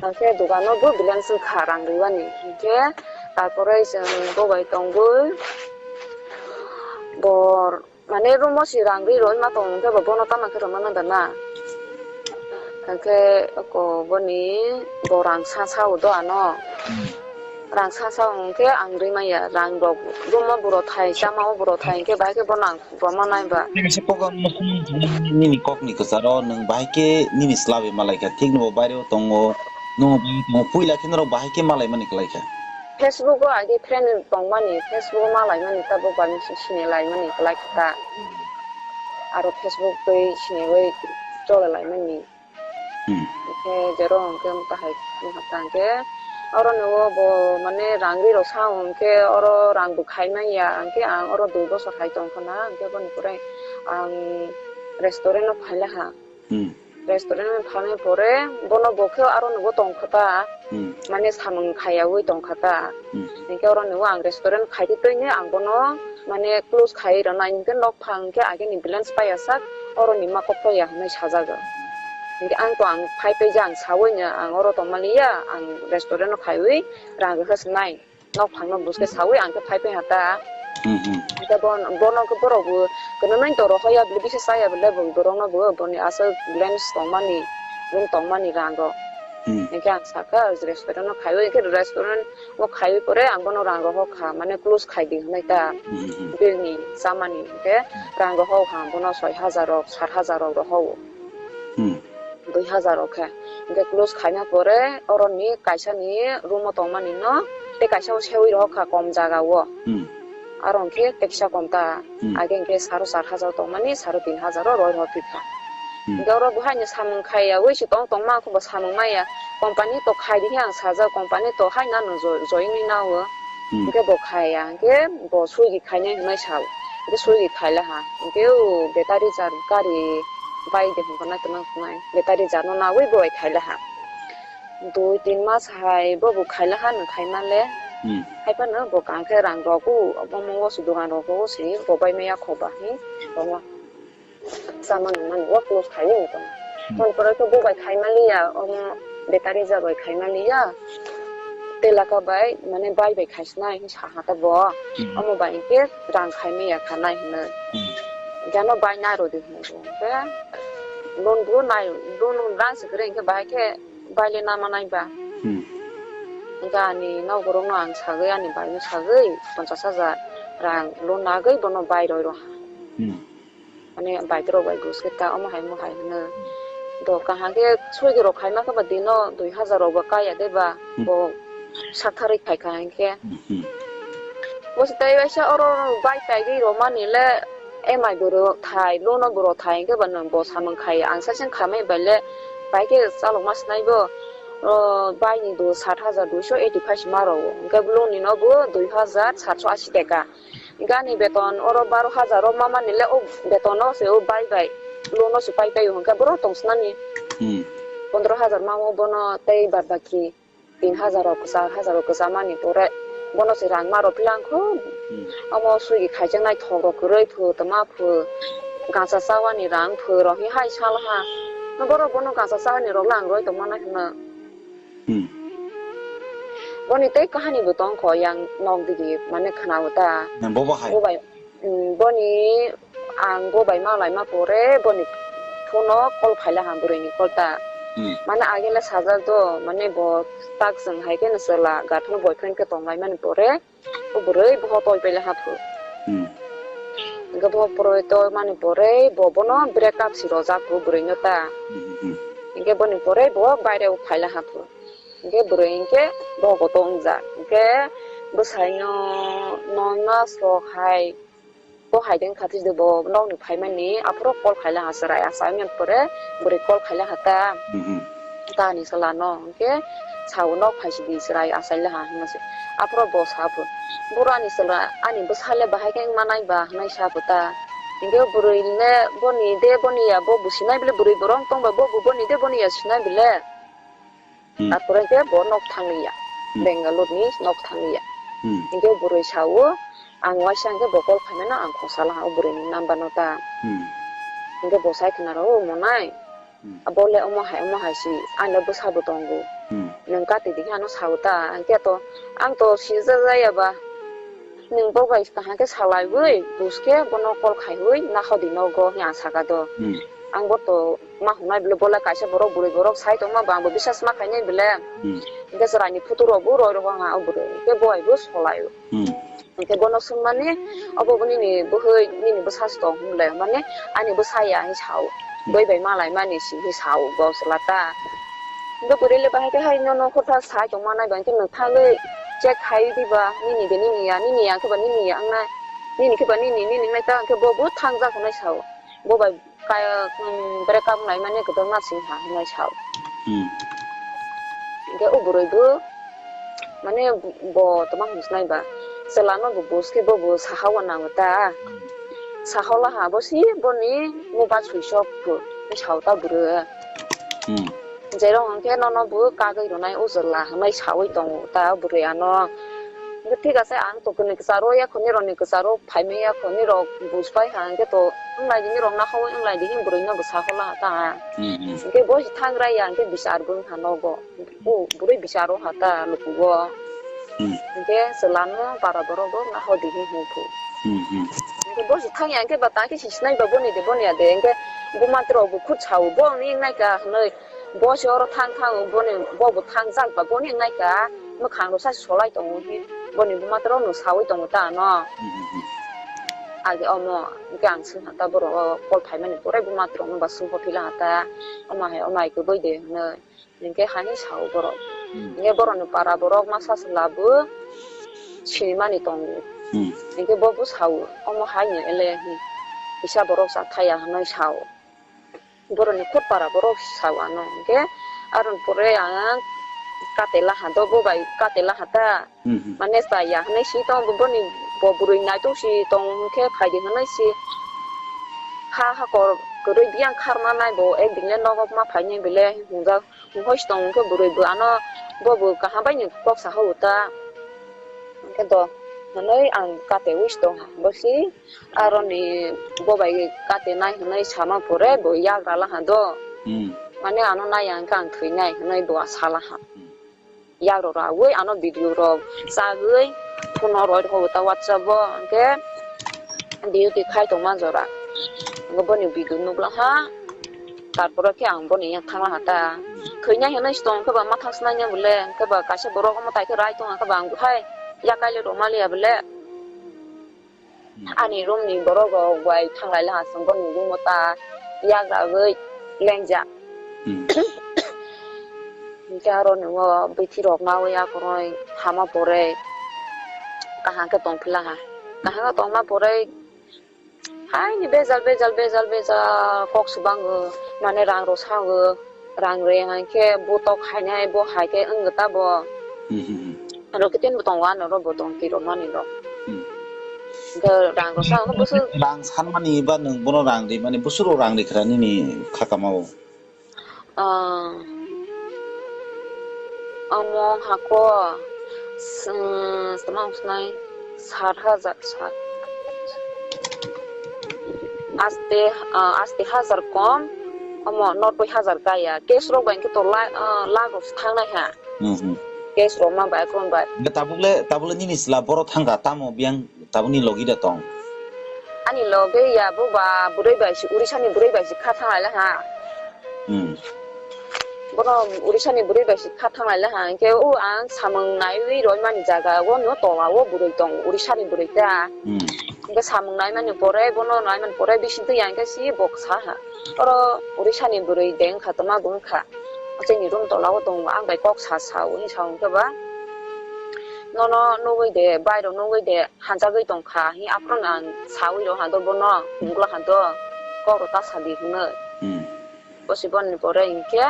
Hwnkhe dogano bo balance wngkha rang rwmani. Hwnkhe tarpore chwng bo bai tongwi, Mane room o si rang ri roi ma tong hwnkhe bo bono tamo khe rwmano da na. Hwnkhe oko boni bo rang sa sao do ano. Rang sa sao hwnkhe ang ri maya rang rok room o buro thai chama o buro thai hwnkhe bahai khe bono ang rwma nai ba. Nini se kok ang nini kokni kwcharo nwng bahai khe nini slabi malai kha thik no bo baire o tongo nwng puila khe norok bahai khe malai mani kwlai kha. Facebook o age friend tongmani, Facebook o malaimani tabuk ba misi sinilai mani kwlai kha ta. Aro Facebook twi siniwi cholalaimani. Hmm. Khe jero hwnkhe mota hai wngkha ta hwnkhe oro nw bo mane rang ri rok sa hwnkhe oro rang bo khai manya hwnkhe ang oro dui bosor hai tong khana hwnkhe boni pore ang restaurant o phai laha. Hmm. Restaurant o phalni pore bono bo khe aro nugo tongkha ta. Hmm. Mane samung khaiyaui tongkha ta. Hmm. Hinkhe oro nugo ang restaurant khaidi twini ang bono mane close khai rwnai hinkhe nok phang khe agini balance paiya sak oro ni ma kok paiya hinwi sajago. Hinkhe ang to ang phai tei je ang saui no ang oro tongmani ya ang restaurant o khaiwi rang rwkha se nai. Nok phangno buske sawi ang khe phai phai ha ta. Hmm, hmm. Hingke bon-, bono khe borok bo kwrwngwi to rohoya bwle bisa chaya bwle bo borokno bo boni aswk balance tongmani, room tongmani rang rok. Hmm. Hingke ang sakha restaurant o khaiwi, hingke restaurant o khaiwi pore ang bono rang rohor kha, mane close khai di hinwi ta. Hmm, hmm, hmm. Bill ni chamani hingke rang rohor kha ang bono soi hajar rok, sat hajar rok rohor. Hmm. Dui hajar rok khe. Hingke close khaina pore oroni kaisa ni room o tongmani no tei kaisa o seui rohor kha kom jaga o. Hmm. Aro hingke teksa kom ta. Hmm. Age hingke saro sar hajar tongmani saro tin hajar o roi rohor phi kha. Hmm. Hingke oro bo haino samung khaiyaui se tong tongma ang khe bo samung maya. Company to khai di khe ang sajak company to haino ano jo-, join ni nao. Hmm. Hingke bo khaiya hingke bo suigi khainai hinmai sao. Hingke suigi khaila ha. Hingke o battery jar gari bai de hingkha na tongma wngnai. Battery jar no nawi bo bai khaila ha. Dui tin mas hai bo bo khaila ha nwng khaima le. Hmm. Hai phano bo kang khe rang rok o, obo mo o si dogan rok o si bo bai maya kho ba hi tongo. Sama nang mani o close khai ni tong. Hmm. Tong pore khe bo bai khai mali ya, omo battery jar bai khai mali ya. Telaka bai mane bai bai khai sinai hi sa ha ta bo. Hmm. Omo bai khe rang khai maya kha nai hinwi. Hmm. Jano bai nai rw di hinwi bo. Khe loan bo nai, loan rang se kwrwi hingke bahai khe baile nama nai ba. Hmm. Hingke ani nokborok no ang sagwi, ani bai no sagwi ponchas hajar rang loan nagwi bono bai roi rw ha. Hmm. Mane bai rok bai gus khe ta omo hai mo hai hino. Do kaham khe soi rok khai ma khe ba dino dui hajar rok ba kaya de ba. Hmm. Bo satharwi khai kha hingke. Hmm, hmm. Bo se tei waisa oro bai paigwi rw mani le M I bo rw thai, loan o bo rw thai, hingke ba nwng bo samung khai, ang saichung khamai bai le, bai khe chalokma sinai bo, o, bai ni bo sat hajar duiso eighty five se ma rw o, hingke loan ni no bo dui hajar satso asi taka. Hingke ani beton oro baro hajar o ma mani le, o beton o se o bai bai, loan o se pai pai o, hingke boro tong sinani. Hmm. Pondro hajar ma o bono tei bad baki. Tin hajar rok, char hajar rok kwchamani pore bono se rang ma rw philang kho. Hmm. Omo suigi khaijak nai thok rok kwrwi phu, tma phu, gansa chawani rang phu rok hi hai sal ha. Borok bono gansa chawani rok lang roi tongma nai hwnna. Hmm. Boni tei kahani bo tong kho yang nok digi mane khna o ta. Bobo hai. Bo bai, hmm, boni Ang bo bai ma laima pore boni phone o call khaila ha bwrwi ni call ta. Hmm. Mane agele sajak do, mane bo tak chwng hai khe no chwla girlfriend boyfriend khe tong lai mani pore, o bwrwi boho toi pele ha phu. Hmm. Hingke boho pore toi mani pore bo bono break up si rojak phu bwrwi no ta. Hmm, hmm, hmm. Hingke boni pore bo baire o phaila ha phu. Hingke bwrwi hingke boho koto wngjak. Hingke bwsai no noi mas rok hai. Bo hai de wngkha tei bo nokni phaimani aphuru call khaila ha chwrai, asa wngya pore bwrwi call khaila ha ta. Mhm. Ta ni chwla no hwnkhe sao nok phaisidi chwrai achaila ha hwnma se. Aphuru bo sa pho, "Boro ani chwla ani bwsa le bahai khe wngma nai ba?" hwnwi sa pho ta. Hwnkhe bwrwi le boni de boni ya bo businai bile bwrwi borok tongba bo boni de boni ya sinai bile. Hmm. Tarpore hwnkhe bo nok thanglia. Hmm. Bangalore ni nok thanglia. Hmm. Hwnkhe bwrwi sao, "Ang waisa hwnkhe bo call khaimano ang khosala ha o bwrwi ni number no ta." Hmm. Hwnkhe bo sai khna rw, "O monai, hmm, abo le omo hai omo hai si, ang le bwsa bo tongo. Hmm. Nwng kati di khe ano sao ta?" Hwnkhe to, "Ang to sijak jaya ba." Nwng bo bai kaham khe salaiwi, buj khe bono call khaiwi, "Nakhodi nogo," hwnwi ang saka do. Hmm. Ang bo to ma hwnai bwle, bola kaisa borok, bwrwi borok sai tongma, bo ang bo bisas ma khainai bwle. Hmm. Hwnkhe chwraini photo rok bo roi rogo ang, o bwrwi. Hwnkhe bo bai bo solai. Hmm. Hwnkhe bono swngmani, "Obo bo nini bwhwi, nini bwsa se tong?" hwnle, mane, "Ani bwsa ya," hwnwi sao. Hmm. "Bwrwi bai malaimani," si hwnwi sao bo chwla ta. Hwnkhe bwrwi le bahai khe hai nono kotha sai tongma nai ba, hwnkhe nwng thangwi check khai diba, "Nini de nini ya, nini ya khe ba nini ya wngnai, nini khe ba nini, nini wngnai ta," hwnkhe bo bo thangjak hwnwi sao. Bo bai kaya, um, break up naimani kwbangma sing ha hwnwi sao. Hmm. Hwnkhe o bwrwi bo, mane, bo tongma hwnwi sinai ba, chwlano bo buj khe bo bo saha o nango ta. Saha o laha bo si boni mobile switch off hwnwi sao ta bwrwi. Hmm. Jerong hwnkhe nono bo kagwi rwnai o chwla hwnwi sawi tongo ta bwrwi ano. Hwnkhe thik ase, ang to kwnwi kwcharo ya kho, nirokni kwcharo phaimaya kho, nirok buj pai ha, hwnkhe to wng lai di, nirok nakhawui wng lai di, hwnwi bwrwino bwsa hola ha ta. Hmm, hmm. Hwnkhe bo se thang rai ya, hwnkhe bichar bo wng kha nogo. O bwrwi bicharo ha ta lukugo. Hmm. Hwnkhe chwlano para borok bo nahodi hwnwi hwn kho. Hmm, hmm. Hwnkhe bo se thang ya, hwnkhe ba ta khe se sinai ba boni de, boni ya de, hwnkhe buma rok bo khud sao, bo wngni wng nai ka hwnwi. Bo se oro thang thang, boni, bo bo thang jak ba, boni wng nai ka, mwkhang rok sa solai tongo hi, boni buma rok no sawi tongo ta no. Hmm, hmm, hmm. Age omo, hwnkhe ang swng ha ta, borok o call phaimani pore buma rok no ba swng hophila ha ta, omo hai, omo hai kwbui de hwnwi, hwnkhe hani sao borok. Hmm. Hwnkhe borokni para borok masa se labo sinimani tongo. Hmm. Hwnkhe bo bo sao, omo hai no ele hi, kisa borok cha thaya hwnwi sao. Borokni khud para borok sao ano, hwnkhe aroni pore ang kate laha do, bo bai kate laha ta. Hmm, hmm. Mane chaya hwnwi si tongo, boni bo bwrwi naitok si tongo hwnkhe phaidi hwnwi si ha hakor kwrwi biyang kharma nai bo, ekdin le nogo ma phainai bele hwnjak, hwnkhai si tongo hwnkhe bwrwi bo ano bo bo kaham bai ni kok saha o ta. Hwnkhe do hwnwi ang kate wi si tongha bo si. Aroni bo bai kate nai hwnwi sama pore bo yagra laha do. Hmm. Mane ano nai ya hwnkhe ang thwinai hwnwi bo sala ha. Hmm. Yagra rawi ano video rok chagwi phone roi rw ta WhatsApp o, hwnkhe duty khai tongma jora. Hwnkhe boni video nukla ha. Tarpore khe ang boni yang thangla ha ta. Thwinai hwnwi si tong khe ba ma thang snai ya bole, hwnkhe ba kaisa borok omo tai khe rai tong khe ba ang hai yakai le rw ma liya bole. Hmm. Ani room ni borok rok bai thanglai laha chwng boni room o ta yak ragwi lengjak. Hmm. Hwnkhe aro nwngo bithi rok nawi akoroi hama pore kaham khe tongphila ha. Kaham khe tongma pore haini bejal, bejal, bejal, bejal kok swbango, mane rang rw sago. Rang reng hai khe bo tok khainai, bo hai khe wng ta bo. Hmm, hmm, hmm. Aro khe tin bo tongo, ano ro bo tong khe rw mani rok. Hmm. Hwnkhe rang rw sa, hwnkhe bwswk rang sanmani ba nwng bono rang ri mani, bwswk rok rang ri khwra nini kha kama o? Ah, omo hako, s-, tama wng sinai, sat hajar, sat. Aste, ah, aste hajar kom, omo noboi hajar kaya. Cash rok bai hwnkhe to la-, ah, lakh rok se thangnai ha. Hmm, hmm. Cash rok ma bai, account bai. Hwnkhe tabuk le, tabuk le nini chwla boro thangkha, tamo biyang tabukni logi da tong? Ani logi ya bo ba bwrwi bai se, Orissa ni bwrwi bai se kha thanglai ha. Hmm. Bono Orissa ni bwrwi bai se kha thanglai ha, hwnkhe o ang samung naiwi roimani jaga o no tola o bwrwi tong, Orissa ni bwrwi ta. Hmm. Hwnkhe samung naimani pore, bono naimani pore bising twi ya hwnkhe si bo sa ha. Oro Orissa ni bwrwi de wngkha, tama bo wngkha. Chini room tola o tongo, ang bai kok sa sa o, hwnwi sa hwnkhe ba. Nono nugwi de, bai rok nugwi de, hanjagwi tongkha, hi aphuru ang sawi rw hado bono, nukla hado, kok rw ta sadi hwnwi. Hmm. Bosi boni pore hinkhe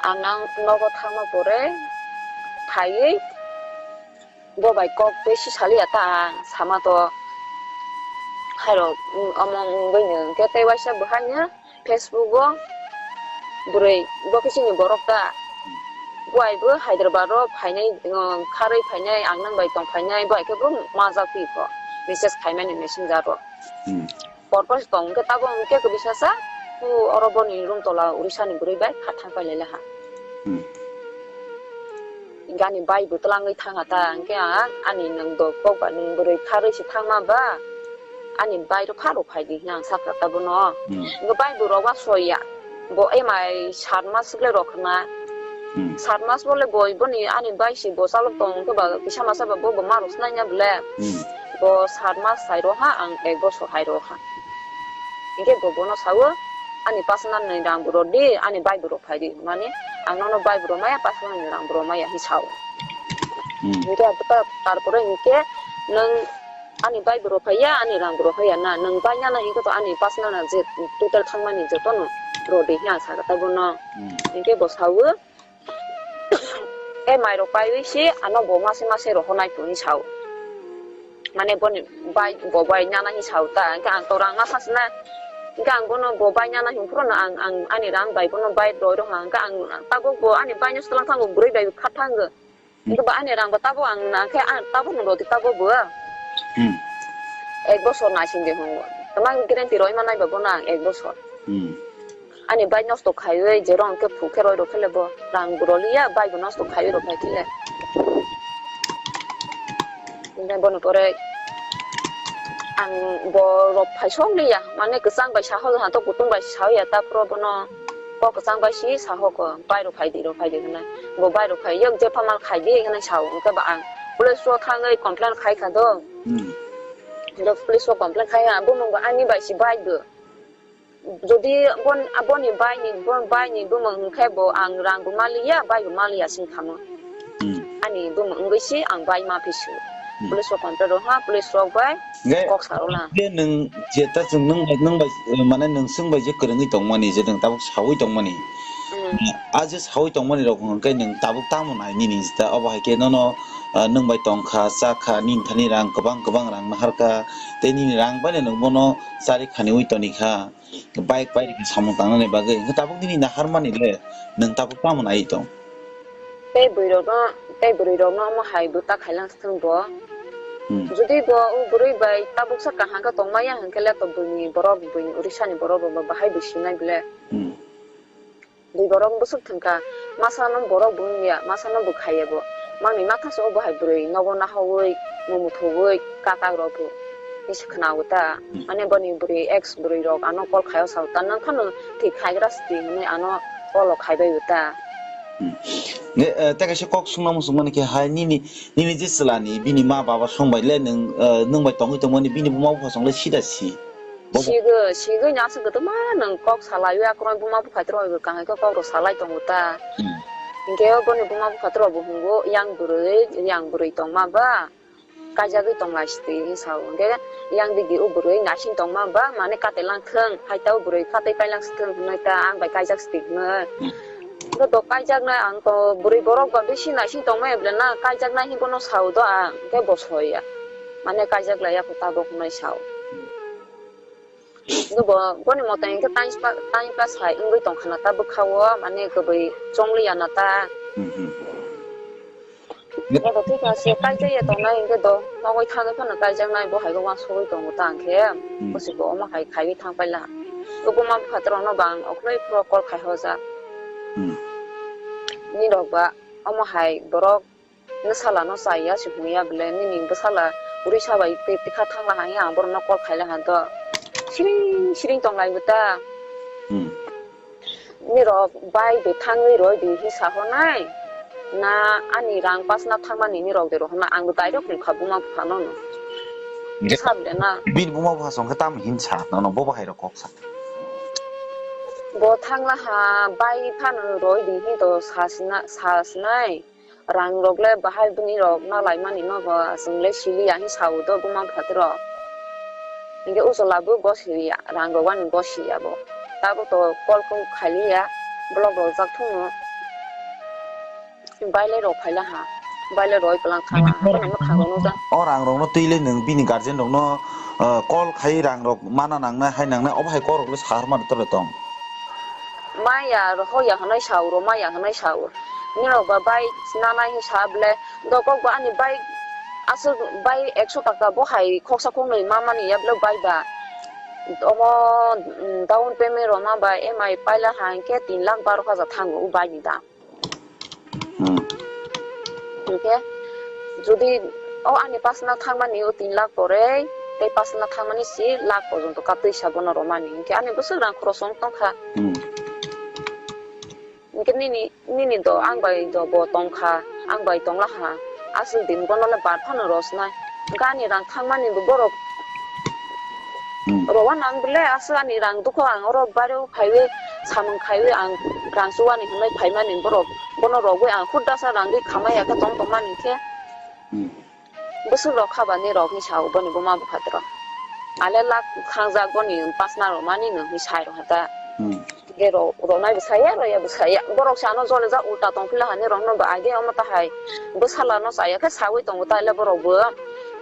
ang nang nogo thangma pore phaiwi bo bai kok besi saliya ta ang sama to khairok, mm, omo wngwi no hinkhe tei waisa bo haino Facebook o bwrwi bo khe chini borok ta. Bo hai bo Hyderabad ro phainai, um, kharwi phainai, ang nang bai tong phainai, bo hai khe bo majak phi pho message khaimani messenger ro. Hmm. Por por se tong hwnkhe tabuk hwnkhe kwbisa sa, ku oro boni room tola Orissa ni bwrwi bai kha thang pai lai laha. Hmm. Hinkhe ani bai bo twlangwi thangkha ta, hinkhe ang ani nwng do kokba nwng bwrwi kharwi se thangma ba, ani bai rok kha rok phai di hwnwi ang sakha ta bono. Hmm. Hinkhe bai bo rok wa soya, bo emai sat mas le rok khna. Hmm. Sat mas bole bo boni ani bai se bo chalok tong khe ba kisa masa ba bo bo ma rok snai na bole. Hmm. Bo sat mas sai rok ha, ang ek bosor hai rok ha. Hinkhe bo bono sawo, ani personal ni rang bo rw di, ani bai bo rw phai di, hwnmani ang nono bai bo rw maya, personal ni rang bo rw maya, hi sao. Hmm. Hinkhe abo ta, tarpore hinkhe nwng ani bai bo rw phai ya, ani rang bo rw phai ya na, nwng bai nana hinkhe to ani personal na je total thangmani joto no rw di, hi ang sakha ta bono. Hmm. Hinkhe bo sawo, E mai rok paiwi se ano bo mase mase rohornai tongwi sao. Mane boni bai, bo bai nana hi sao ta. Hingke ang to rang ma sasna. Hingke ang bono bo bai nana hing phuru no ang, ang ani rang bai bono bai roi roha. Hingke ang tabuk bo ani bai no swlang thango, bwrwi bai kha thango. Hmm. Hingke bo ani rang bo tabuk ang na khe ang tabuk no rodi tabuk bo. Hmm. Ek bosor naising de hongo. Tama guarantee roi manai ba bono ang ek bosor. Hmm. Ani bai nosto khaiwi, jero hwnkhe phuk khe roi rok khe le bo rang bo rw liya, bai bo nosto khaiwi rok khai khe le. Hingke bono pore ang bo rok phai sok liya, mane kwchang bai saho, ha to kutung bai saho ya, ta phuru bono kok kwchang bai si saho ko, bai rok phai di, rok phai di hwnwi. Bo bai rok phai yok, jepha mal khai di hwnwi sao, hwnkhe ba ang police o thangwi complain khai kha do. Hmm. Hwnkhe police o complain khai ha, bo mung bo ani bai si bai do. Jodi bon, aboni baini, bon baini bumung hwnkhe bo ang rang bo maliya, bai bo maliya sing kha mo. Hmm. Ani bumung wngwi si ang bai ma phisu. Hmm. Police rok control rok ha, police rok bai nge, kok sa rok na. Je nwng je ta chwng nwng bai, nwng bai, mane nwng swng bai je kwrwngwi tongmani, je nwng tabuk sawi tongmani. Hmm. A je sawi tongmani rok hwnkhe nwng tabuk tamo nai nini jeta, obo hai khe nono, ah, nwng bai tong kha, cha kha, nini thani rang kwbang kwbang rang nahar kha, tei nini rang bai no nwng bono chari khaniwi toni kha. Bike bai rikha samung tangnani bagwi. Hwnkhe tabuk nini naharmani le nwng tabuk tamo nai tong? Tei bwrwi rokno, tei bwrwi rokno omo hai bwta khailang thung bo. Hmm. Jodi bo o bwrwi bai tabuk sa kaham khe tongmaya hwnkhe le to buini borok, buini Odisha ni borok bo bahai bo sinai bole. Hmm. Bwrwi borok bwswk thwngkha, masa no borok bo wngya, masa no bo khaiya bo. Mangni mathaso o bo hai bwrwi nogo nahawi, mung muthuwi, katak rok bo. Hisa khwnago ta. Hmm. Mane boni bwrwi ex bwrwi rok ano call khaio sao ta, nang phano thwi khaigra sdi hwnwi ano call o khaibai bo ta. Hmm. Ne, eh, tei kaisa kok sungna muchung mani khe hai nini, nini je chwla ni bini ma baba song bai le nwng, eh, nwng bai tongwi tongmani bini buma bupha song le sida si. Bobo. Sigwi, sigwi ni aswk kwtwma nwng kok salaiwi akwrwng buma buphaitwrok bai bo kaham khe kok rok salai tongo ta. Hmm. Hinkhe boni buma buphaitwrok bo hwngo, yang bwrwi, yang bwrwi tongma ba kaijagwi tonglai sidi hinwi sao. Hinkhe yang digi o bwrwi naising tongma ba mane katelang thwng, hai ta o bwrwi katwi pailang sithwng hwnwi ta ang bai kaijak sidi hwnwi. Hmm. Hinkhe bo kaijaknai ang to bwrwi borok ba bisi naising tongmaya bwle na, kaijaknai hinwi bono sao do ang, hinkhe bo soya. Mane kaijak laiya kho tabuk hwnwi sao. Hmm. Hinkhe bo, boni moto hinkhe time pa, time pass hai wngwi tongkha na ta bwkha o, mane kwbwi chongliya na ta. Hmm, hmm. Moto thik kha se kaijak ya tongnai hinkhe do, nogwi thangwi phano kaijaknai bo hai khe uansugwi tongo ta hinkhe. Hmm. Bwswk bo omo hai khaiwi thang paila. O buma buphatrok no bang okhoroi phuru call khai hojak. Hmm. Nini rok ba omo hai borok. Nwsala no chaya se hwnwi ya bwle, nini bwsala Odisha bai tei tikha thangla hang ya, ang borok no call khaila hang to. Siring siring tong lai bo ta. Hmm. Nirok bai de thangwi roi di hi sa honai. Na ani rang pasna thangmani nirok de ro hwnna, ang bo direct hwn kha buma bupha no no. Hwnkhe sa bwle na. Bini buma bupha song khe tamo hin sa, nono bo bahai rok kok sa. Bo thangla ha bai phano roi di hi to sa sina, sa sinai. Rang rok le bahai bini rok na lai mani no ba, chwng le sili ya hi sao do buma buphatrok. Hinkhe ujola bo gosi ya, rang rok ani gosi ya bo. Tabuk to call kok khaili ya, block rok jak thung no. Bai le rok phaila ha, bai le roi kwlang kha ha, bini haphano mwkhang rok no jak. O rang rok no twi le nwng bini guardian rok no, uh, call khai rang rok mana nang nai hai nang nai, obo hai call rok le sahar mani tole tong. Maya rohor ya hwnwi sao, rw maya hwnwi sao. Nirok ba bai nanai hi sa bwle, do kok ba ani bai aswk bai ekso taka bo hai khoksa khoknwi ma mani ya bwle bai ba. Omo, mm, down payment rw ma ba E M I paila ha hinkhe tin lakh baro hajar thango o bai ni dam. Hmm. Hinkhe jodi o ani pash lakh thangmani o tin lakh pore tei pash lakh thangmani si lakh porjonto katwi sa bono romani. Hinkhe ani bwswk rang khoroksa wng tongkha. Hmm. Hinkhe nini, nini do ang bai do bo tongkha, ang bai tonglaha. Aswk din bono le bar phano rosnai. Hinkhe ani rang thangmani bo borok Hmm. Rowan ang bele aswk ani rang dukho ang oro bario phaiwi samung khaiwi ang rang chuwani hinwi phaimani borok bono rogwi ang khudasa rangwi khamaya khe tong tongmani khe Hmm. Bwswk rok khabani rok hinwi sao boni buma buphatrok. Ale lak khangjak boni pasna rok mani no hinwi sai rok hata. Hmm. Ge ro-, ronai bwsaya, roya bwsaya. Borok se ano jole jak ulta tongphila hani rokno bo age omo tahai bwsala no chaya khe sawi tongo ta le borok bo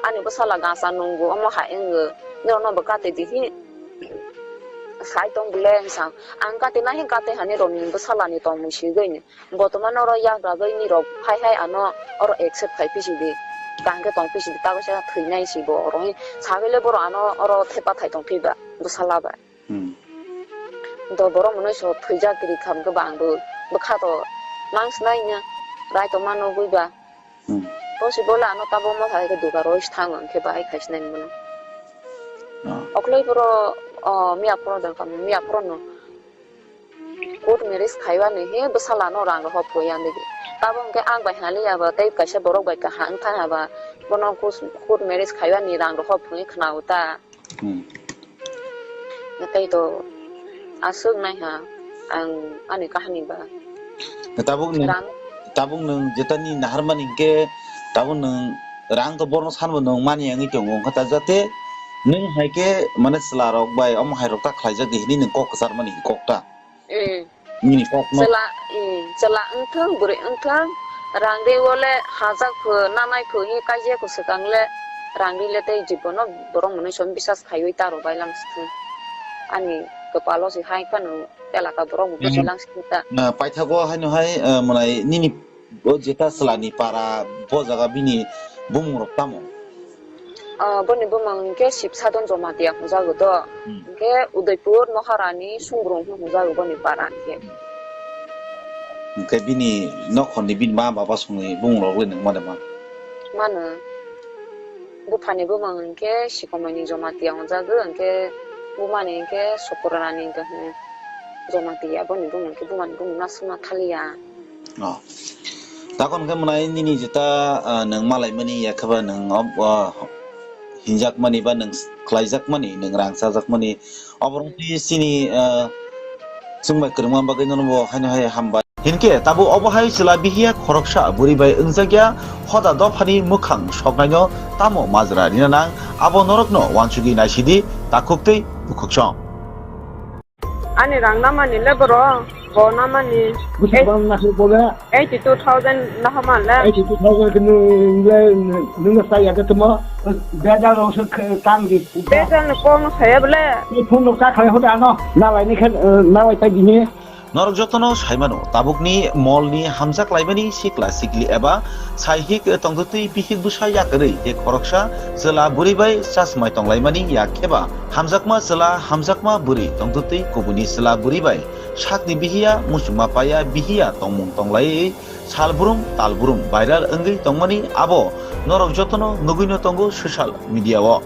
ani bwsala gasa nungo omo hai wngwi norokno bo kati dihi sai tong bwle hinsa ang kati nahi kati hani rokni bwsala ni tongmung sigwi ni botomano oro yak ragwi ni rok hai hai ano oro accept khai phi sidi kaham khe tong phi sidi ta kaisa thwinai si bo oro sagwi le borok ano oro thepa thai tong phi ba bwsala bai. Hmm. Do borok mwnwi so thwijak kiri kham khe bang bo bwkha to mang snai nya rai to mano bui ba. Hmm. To si bole ano tabo mo hai khe duga roi thang ang khe bahai khai snai mono. Ah. Okloi boro, oh, miya phoro dang kam miya phoro no. Court marriage khaiwa ni he bwsala no rang rok phoi ang digi. Tabo hwnkhe ang bai hali ya ba tei kaisa borok bai kaham thang ya ba bono court marriage khaiwa ni rang rok phoi khna uta. Hmm. Nakai to aswk nai ha ang ani kahani ba. Tabuk nwng, rang. Tabuk nwng jetani naharmani hinkhe tabuk nwng rang to borno sanbo nwng mani wngwi tongo, wngkha ta jate nwng hai khe mane chwla rok bai omo hai rok ta khlaijak di hinwi nwng kok kwcharmani kok ta. Hmm. Nini kokno. Chwla, hmm, chwla wngthang, bwrwi wngthang, rang ri wole hajak pho, nanai pho, hi kaijak pho swkang le, rang ri le tei jibono borok mwnwi som bisas khaiwi ta rw bai lang sithwng. Ani kwpalo se hai phano elaka borok bo Hmm. Bwsai lang sithwng ta. Na paithago haino hai, eh, mwnai nini O jeta chwlani para bo jaga bini bumung rok tamo? Ah, boni bumung hwnkhe Sibsadon Jamatia hwnjago do. Hmm. Hwnkhe Udaipur Noharani Sungrung hwnjago boni para hwnkhe. Hwnkhe bini nokhorni bini ma baba songni bumung rok le nwng mane ma? Mano. Buphani bumung hwnkhe Sikomoini Jamatia hwnjago, hwnkhe bumani hwnkhe Sukurani hwnkhe Jamatia, boni bumung hwnkhe bumani bumung ma swngma thaliya. Oh. Takon khe mwnai nini jeta, ah, nwng malaimani ya khe ba nwng ob-, ah, hinjakmani ba nwng khlaijakmani, nwng rang chajakmani. Oborok twi chini, ah, chwngbai kwrwngma bagwi nono bo haino hai hambai. Hinkhe tabuk obo hai chwla bihiya khoroksa bwrwi bai wngjakya hoda dophani mwkhang soknaino tamo majra rina nang abo norokno uansugwi naisidi takhuk tei bukhuk song. Ani rang namani le boro, bo namani Bwswk eight-, bang nakhuk bo le? Eighty two thousand nahama le. Eighty two thousand khe nwng le, nwng le chaya khe tamo? Bejal rok se khe tang di. Bejal ni kok no saya bole. Ni phone rok cha khlai hoda ano. Nalai ni khe, eh, nalai tai bini. Norok jotono saimano, tabukni molni hamjak laimani sikla sikli eba saihik tongtwtwi bihik bwsa yakarwi tei khoroksa chwla bwrwi bai chasmai tonglaimani yak kheba hamjakma chwla hamjakma bwrwi tongtwtwi kubuni chwla bwrwi bai sakni bihiya muchungma paya bihiya tongmung tonglaiwi salbrum talbrum viral wngwi tongmani abo norok jotono nugwino tongo social media o.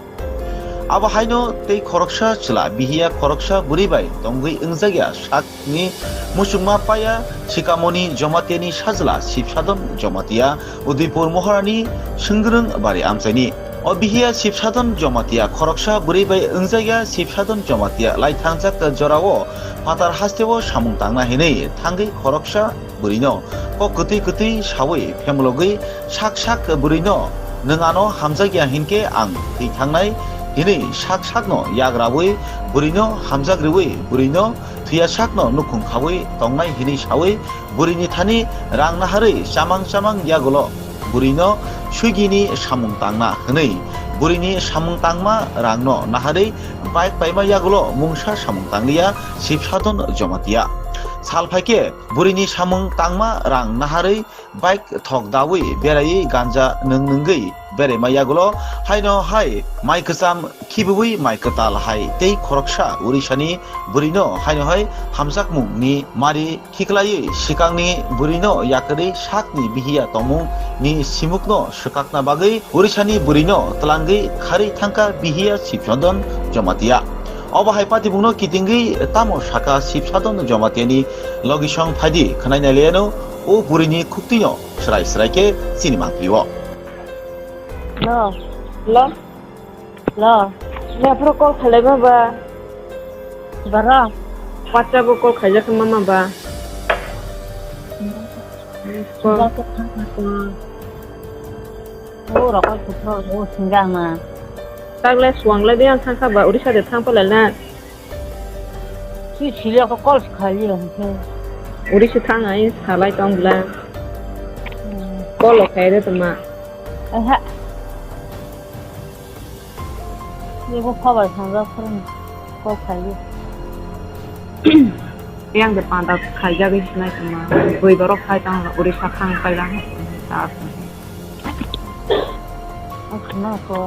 Abo haino tei khoroksa chwla bihiya khoroksa bwrwi bai tongwi wngjakya sakni muchungma paya Sikamoni Jomatiani sajla Sibsadon Jomatia Udaipur Moharani Swngrwng Bari amchaini. O bihiya Sibsadon Jomatia khoroksa bwrwi bai wngjakya Sibsadon Jomatia laithangjak jorao phatar hasteo samung tangna hinwi thangwi khoroksa bwrwino kok kwtwi kwtwi sawi phemlogwi sak sak bwrwino nwng ano hamjakya hinkhe ang thwi thangnai hinwi sak sakno yagrawi bwrwino hamjak rwwi bwrwino thwiya sakno nukhung khawi tongnai hinwi sawi bwrwini thani rang naharwi chamang chamang yagulo bwrwino swigini samung tangna hinwi bwrwini samung tangma rangno naharwi bike paima yagulo mungsa samung tangliya Sibsadon Jomatia. Sal phaikhe bwrwini samung tangma rang naharwi bike thok dawi beraiwi ganja nwng nwngwi Berema yagulo haino hai mai kwcham khibiwi mai kwtal hai tei khoroksa Orisani bwrwino haino hai hamjakmungni mari khiklaiwi swkangni bwrwino yakarwi sakni bihiya tongmungni simukno swkakna bagwi Orisani bwrwino twlangwi kharwi thangkha bihiya Sibchodon Jomatia. Obo hai patibungno kitingwi tamo sakha Sibchodon Jomatiani logisong phaidi khwnai nailaiano o bwrwini khuktwino srai srai khe chini mangphi-o. Hello. Hello. Hello. Ni aphuru call khailai ma ba? Bara. WhatsApp o call khaijak ma ma ba? Call. Ba ko thang ko. O rokol kutro o singa ma. Tagle suang le de ang thang kha ba, Odisha de thang palai na. Twi sili ako call khaili hwnkhe. Uri se thang ai salai tong bla. Hmm. Call o khaire tongma. Aha. Yego khabar sangjak phone call khaili. Yang de panda khaijagwi sinai tongma. Bui borok khai tong uri sa thang kailang. Aswkno ko.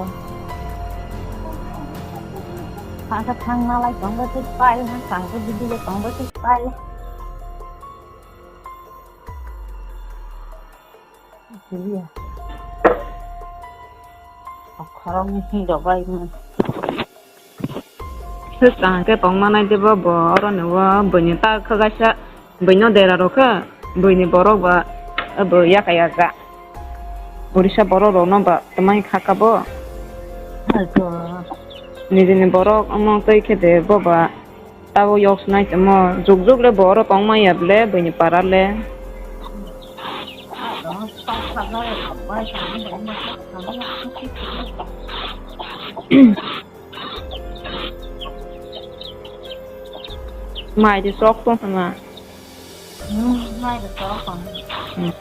Sangkhe thang nalai tongbai thik pai, sangkhe bidi tongbai thik pai. Siliya. Khoroknwi hwnwi rwbai. Swkang khe tongma nai de bo, bo oro ni o buini ta khwgaisa buino dera rw khe buini borok ba bo yaka yaka. Orisa borok rok no ba twmai kha kha bo. Nijini borok omo twi khe de bo ba tabuk yok sinai tongmo juk juk le bo oro tongma ya bwle buini para le. Mai de sok tong sama. Hmm, mai de sok tong. Hmm.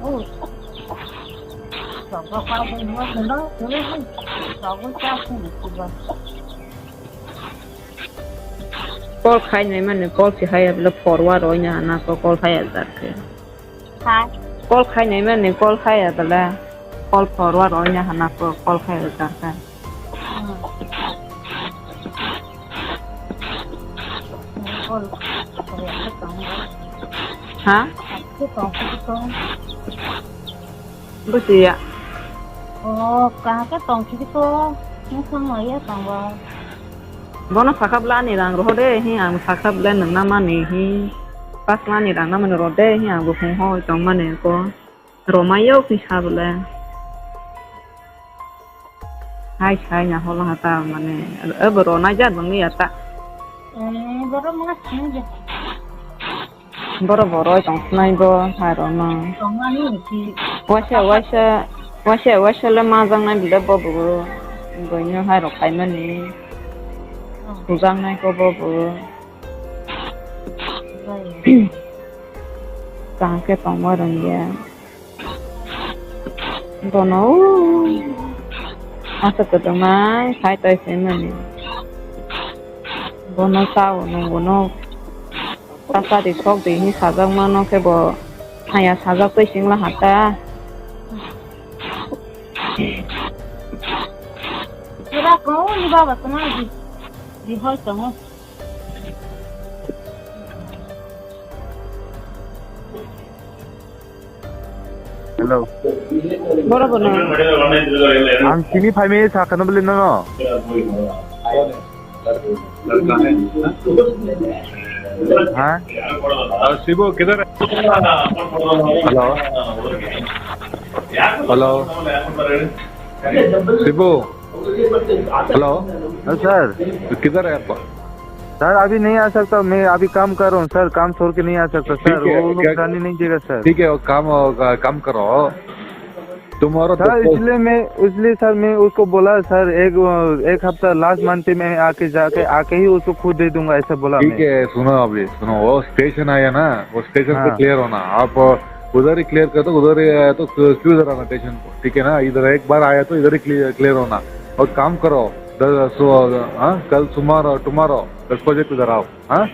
Oh. Sok tong pa de mo de no, de no. Sok tong pa de mo de. Call khai nai mani call si haya bela forward oi na na ko call haya jar ke. Ha? Call khai nai mani call haya bela call forward oi na na ko call haya jar ke. Hmm. Call. Ha? Call. Bujiya. Oh, kaham khe tong sidi ko. Nwsang maya tong ba. Bono sakha bwle ani rang roho de, hi ang sakha bwle nwng na mani hi. Pas mani rang na mani ro de, hi ang bo phung hoi tong mani ko. Romai yok ni sa bwle. Hai sai na hola hata mane. Abo ro nai jat bang ya ta. Eh, boro ma sini je. Boro boroi tong sinai bo hai rok no. Tongmani si. Waisa, waisa, waisa, waisa le majak nai bile bo bo. Boino hai rok khai mani. Hmm. Sujak nai ko bo bo. Jai. Kaham khe tongma rwngya. Bono aswk kwdwknai khai tei se mani. Bono chao nung bono. Tasa di sok di hi sajak mano khe bo haya sajak tei singla hata. Pura ko ni baba tuma di, di hoi tongo. Hello. Boro bono. Ang simi phaimani sakha no bwle nono. Ha? Shibu, kidhar hai? Hello. Hello. Shibu. Hello. Sir, kidhar hai aap? Sir, abhi nahi aa sakta, main abhi kaam kar raha hoon, sir, kaam chhod ke nahi aa sakta, sir, wo log jane nahi dega, sir. ठीक है, वो काम, वो काम करो। Tomorrow तो इसलिए मैं, इसलिए सर मैं उसको बोला, सर, एक, एक हफ्ता लास्ट मंथ में आके, जाके, आके ही उसको खुद दे दूंगा, ऐसा बोला मैं। ठीक है, सुनो अभी, सुनो, वो स्टेशन आया ना, वो स्टेशन पे क्लियर होना। आप उधर ही क्लियर कर दो, उधर ही आया तो क्यों इधर आना स्टेशन को, ठीक है ना? इधर एक बार आया तो इधर ही क्लियर, क्लियर होना। और काम करो, दस, सो, हाँ, कल सुमार, टुमारो दस बजे को इधर आओ, हाँ?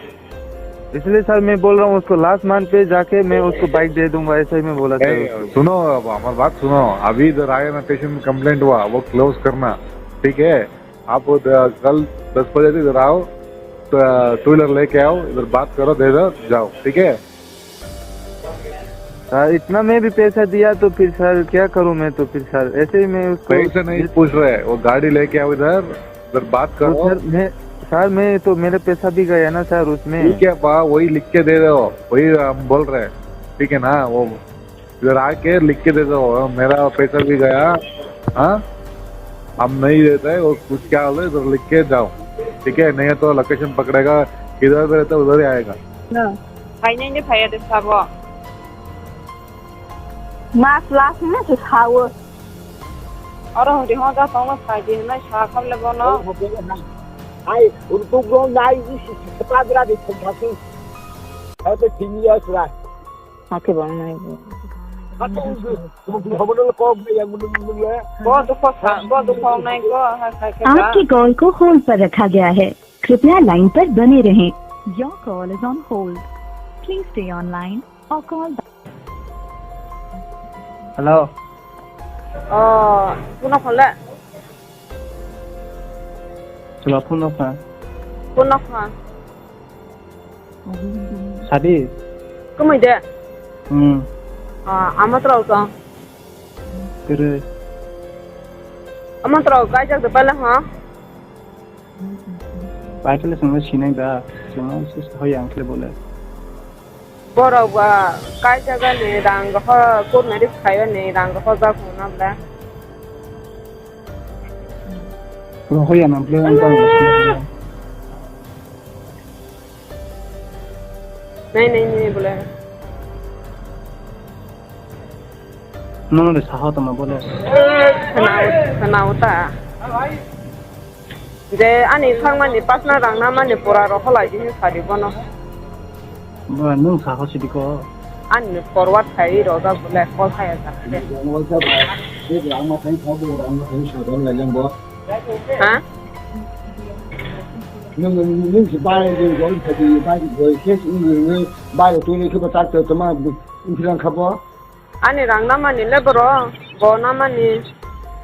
इसलिए सर मैं बोल रहा हूँ, उसको लास्ट मंथ पे जाके मैं उसको बाइक दे दूंगा, ऐसा ही मैं बोला सर। ए, उसको। सुनो, अब हमारी बात सुनो। अभी इधर आया ना, पेशेंट में कंप्लेंट हुआ, वो क्लोज करना, ठीक है? आप वो द-, कल दस बजे से इधर आओ, तो टू व्हीलर लेके आओ, इधर बात करो, दे दो, जाओ, ठीक है? सर, इतना में भी पैसा दिया तो फिर सर क्या करूं मैं तो फिर सर, ऐसे ही मैं उसको पैसा नहीं पूछ रहे, वो गाड़ी लेके आओ इधर, इधर बात तो करो। सर, मैं, सर, मैं तो, मेरा पैसा भी गया ना सर उसमें। ठीक है बा, वही लिख के दे दो, वही हम बोल रहे हैं, ठीक है ना? वो इधर आके लिख के दे दो, मेरा पैसा भी गया, हाँ, हम नहीं देते हैं, वो कुछ क्या होगा, इधर लिख के जाओ, ठीक है? नहीं तो लोकेशन पकड़ेगा, किधर पे रहता है, उधर ही आएगा। Khainai ni phaiya de sabo. Mas last na se sao. Oro hodi ho ja tongo sai di na sa kham le bono. Ai, untuk lo nai ni si si padra de thong thasi. Ate thini ya sura. Ate bang nai. Ate untuk, untuk hobo lo kok ya mun mun le. Bo dukho sa, bo dukho nai ko ha khai khai. आपके कॉल को होल्ड पर रखा गया है। कृपया लाइन पर बने रहें। Your call is on hold. Please stay online or call back. Hello. Oh, puno khole. Chwla phone no kha. Puno kha. Sadi. Kumui de. Hmm. Ah, ama trau to. Kere. Ama trau kai jak de pala ha. Paitele songno sinai da, songno se hoyang khle bole. Borok ba kai jaga ni rang rokho, kurna ri khayo ni rang rokho jak muna bla. Roho ya nam ple ang tang. Nai nai ni bole. Nono de saho tama bole. Khna, khna uta. Je ani thangmani pasna rang namani pura rokholai di hinwi sadi bono. Ba, nwng saha sidi ko? Ani forward khai rojak bole, call khai jak de. Rang ma thang thang bo, rang ma thang sadon lai lang bo. Ha? Nwng, nwng, nwng si bai de, gol thadi, bai gol, kes nwng, nwng, bai tu ni ke ba tak tama, philang khabo. Ani rang namani le boro, bo namani.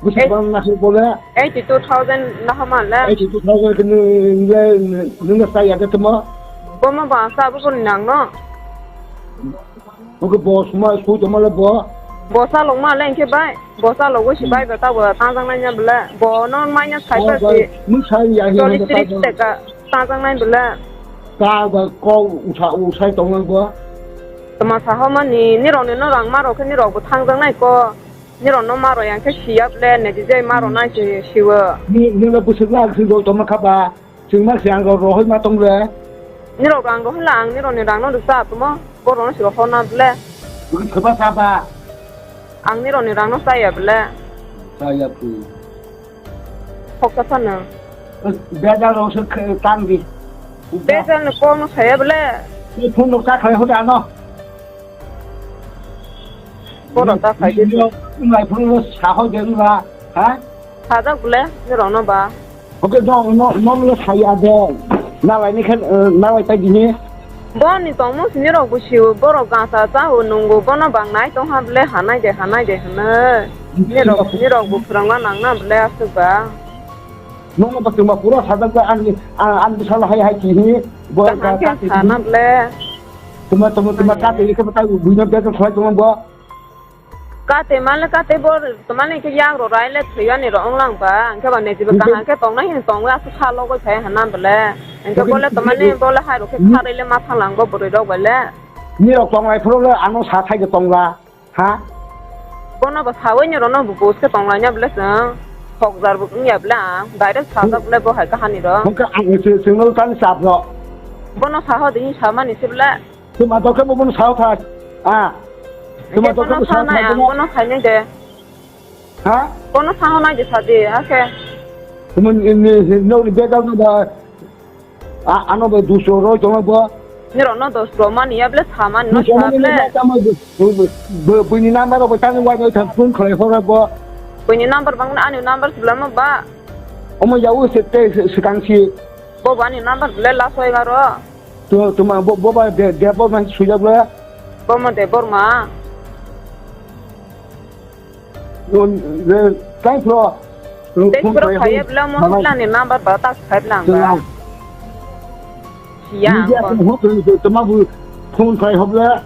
Busi bang na hai bole? Eighty two thousand na hama le. Eighty two thousand ke nung le, nung le sa ya ke tamo? Bo ma ba sa bo ni nang no. Oke, bo suma su tamo le bo? Bo sa long ma le ke bai. Bo sa lo go si bai ba ta bo ta jang nai nya bole. Bo no mai nya sai ba si. Mu sai ya hi. Choli trik teka. Tajang nai bole. Ka ba kok usa, usai tong nang bo. Tama saho mani, nirok ni no rang ma rok khe nirok bo thangjak nai ko. Nirok no ma rok yang khe siya bole, ne di jai ma rok nai se siwo. Ni, ni no busuk la, busuk rok tong ma kha ba. Chwng ma se ang rok rohoi ma tong le. Nirok rang rohoi la, ang nirok ni rang no rwsa tamo. Bo rok no se rohor na bole. Bwkhe khoba sa ba. Ang nirok ni rang no sa ya bole. Sa ya phu. Hokta phano. Bejal rok se khe tang di. Bejal ni kok no saya bole. Ni phone rok ta khai hoda ano. Bono ta khai di. Nai phone rok sa ho de ba, ha? Sajak bole, ni rok no ba. Oke, no, no, no, no, saya de. Nalai ni khe, nalai tai di ni. Boni tongmung sini rok bo siwo, borok gasa chawo nungo, bono bang nai tong ha bole, hanai de, hanai de, hanai. Nirok, nirok bo phwrwngna nangna bole aswk ba. Nungno bo chwngma pura sajak ba, ani, ani bwsalo hai hai kihi, bo kaham khe ka sana bole. Tuma, tuma, tuma, ka twi khe bwtai buino bejak khlai tongma bo. Kate male kate bo, male khe yang ro rai le thwi ani ro ong lang ba, ang khe ba nejibo kaham khe tong nai hin tong aswk kha logo thai hana bole. Ang khe bole to mane bole hai ro khe kharwi le ma thang lang bo bwrwi rok bole. Ni rok tong lai phuru le ano sa thai de tong la, ha? Bono bo sawi ni ro no bo bus khe tong lai nya bole chwng. Hok jar bo wng ya bole ang, direct sa jak bole bo hai kahani ro. Hwnkhe ang se, se, sengno tani chap ro. Bono sa ho de hin sa mani se bole. Tuma dokhe bo bono sao thai. Ah. Tuma dokhe bo sao thai bono. Bono khainai de. Ha? Bono sao nai de sadi, ha khe. Tuma ni, ni, ni, no, ni bejal no ba. A, ano bo dusro roi tongma bo. Ni rok no dusro mani ya ble sa mani no sa ble. Bini number rok tani wai wai thang phone khlai hora bo. Bini number bang ani number sibla ma ba. Omo yawo se te sikang si. Bo bani number ble la soi garo. To, tuma bo, bo ba de, de bo man sujak le. Bo mo de bor ma. Yo, le, kai pro. Dek pro khaya bla mo bla ni number ba ta khai bla ba. Siya. Ni dia ko ho to, to, tuma bu phone khai hobla.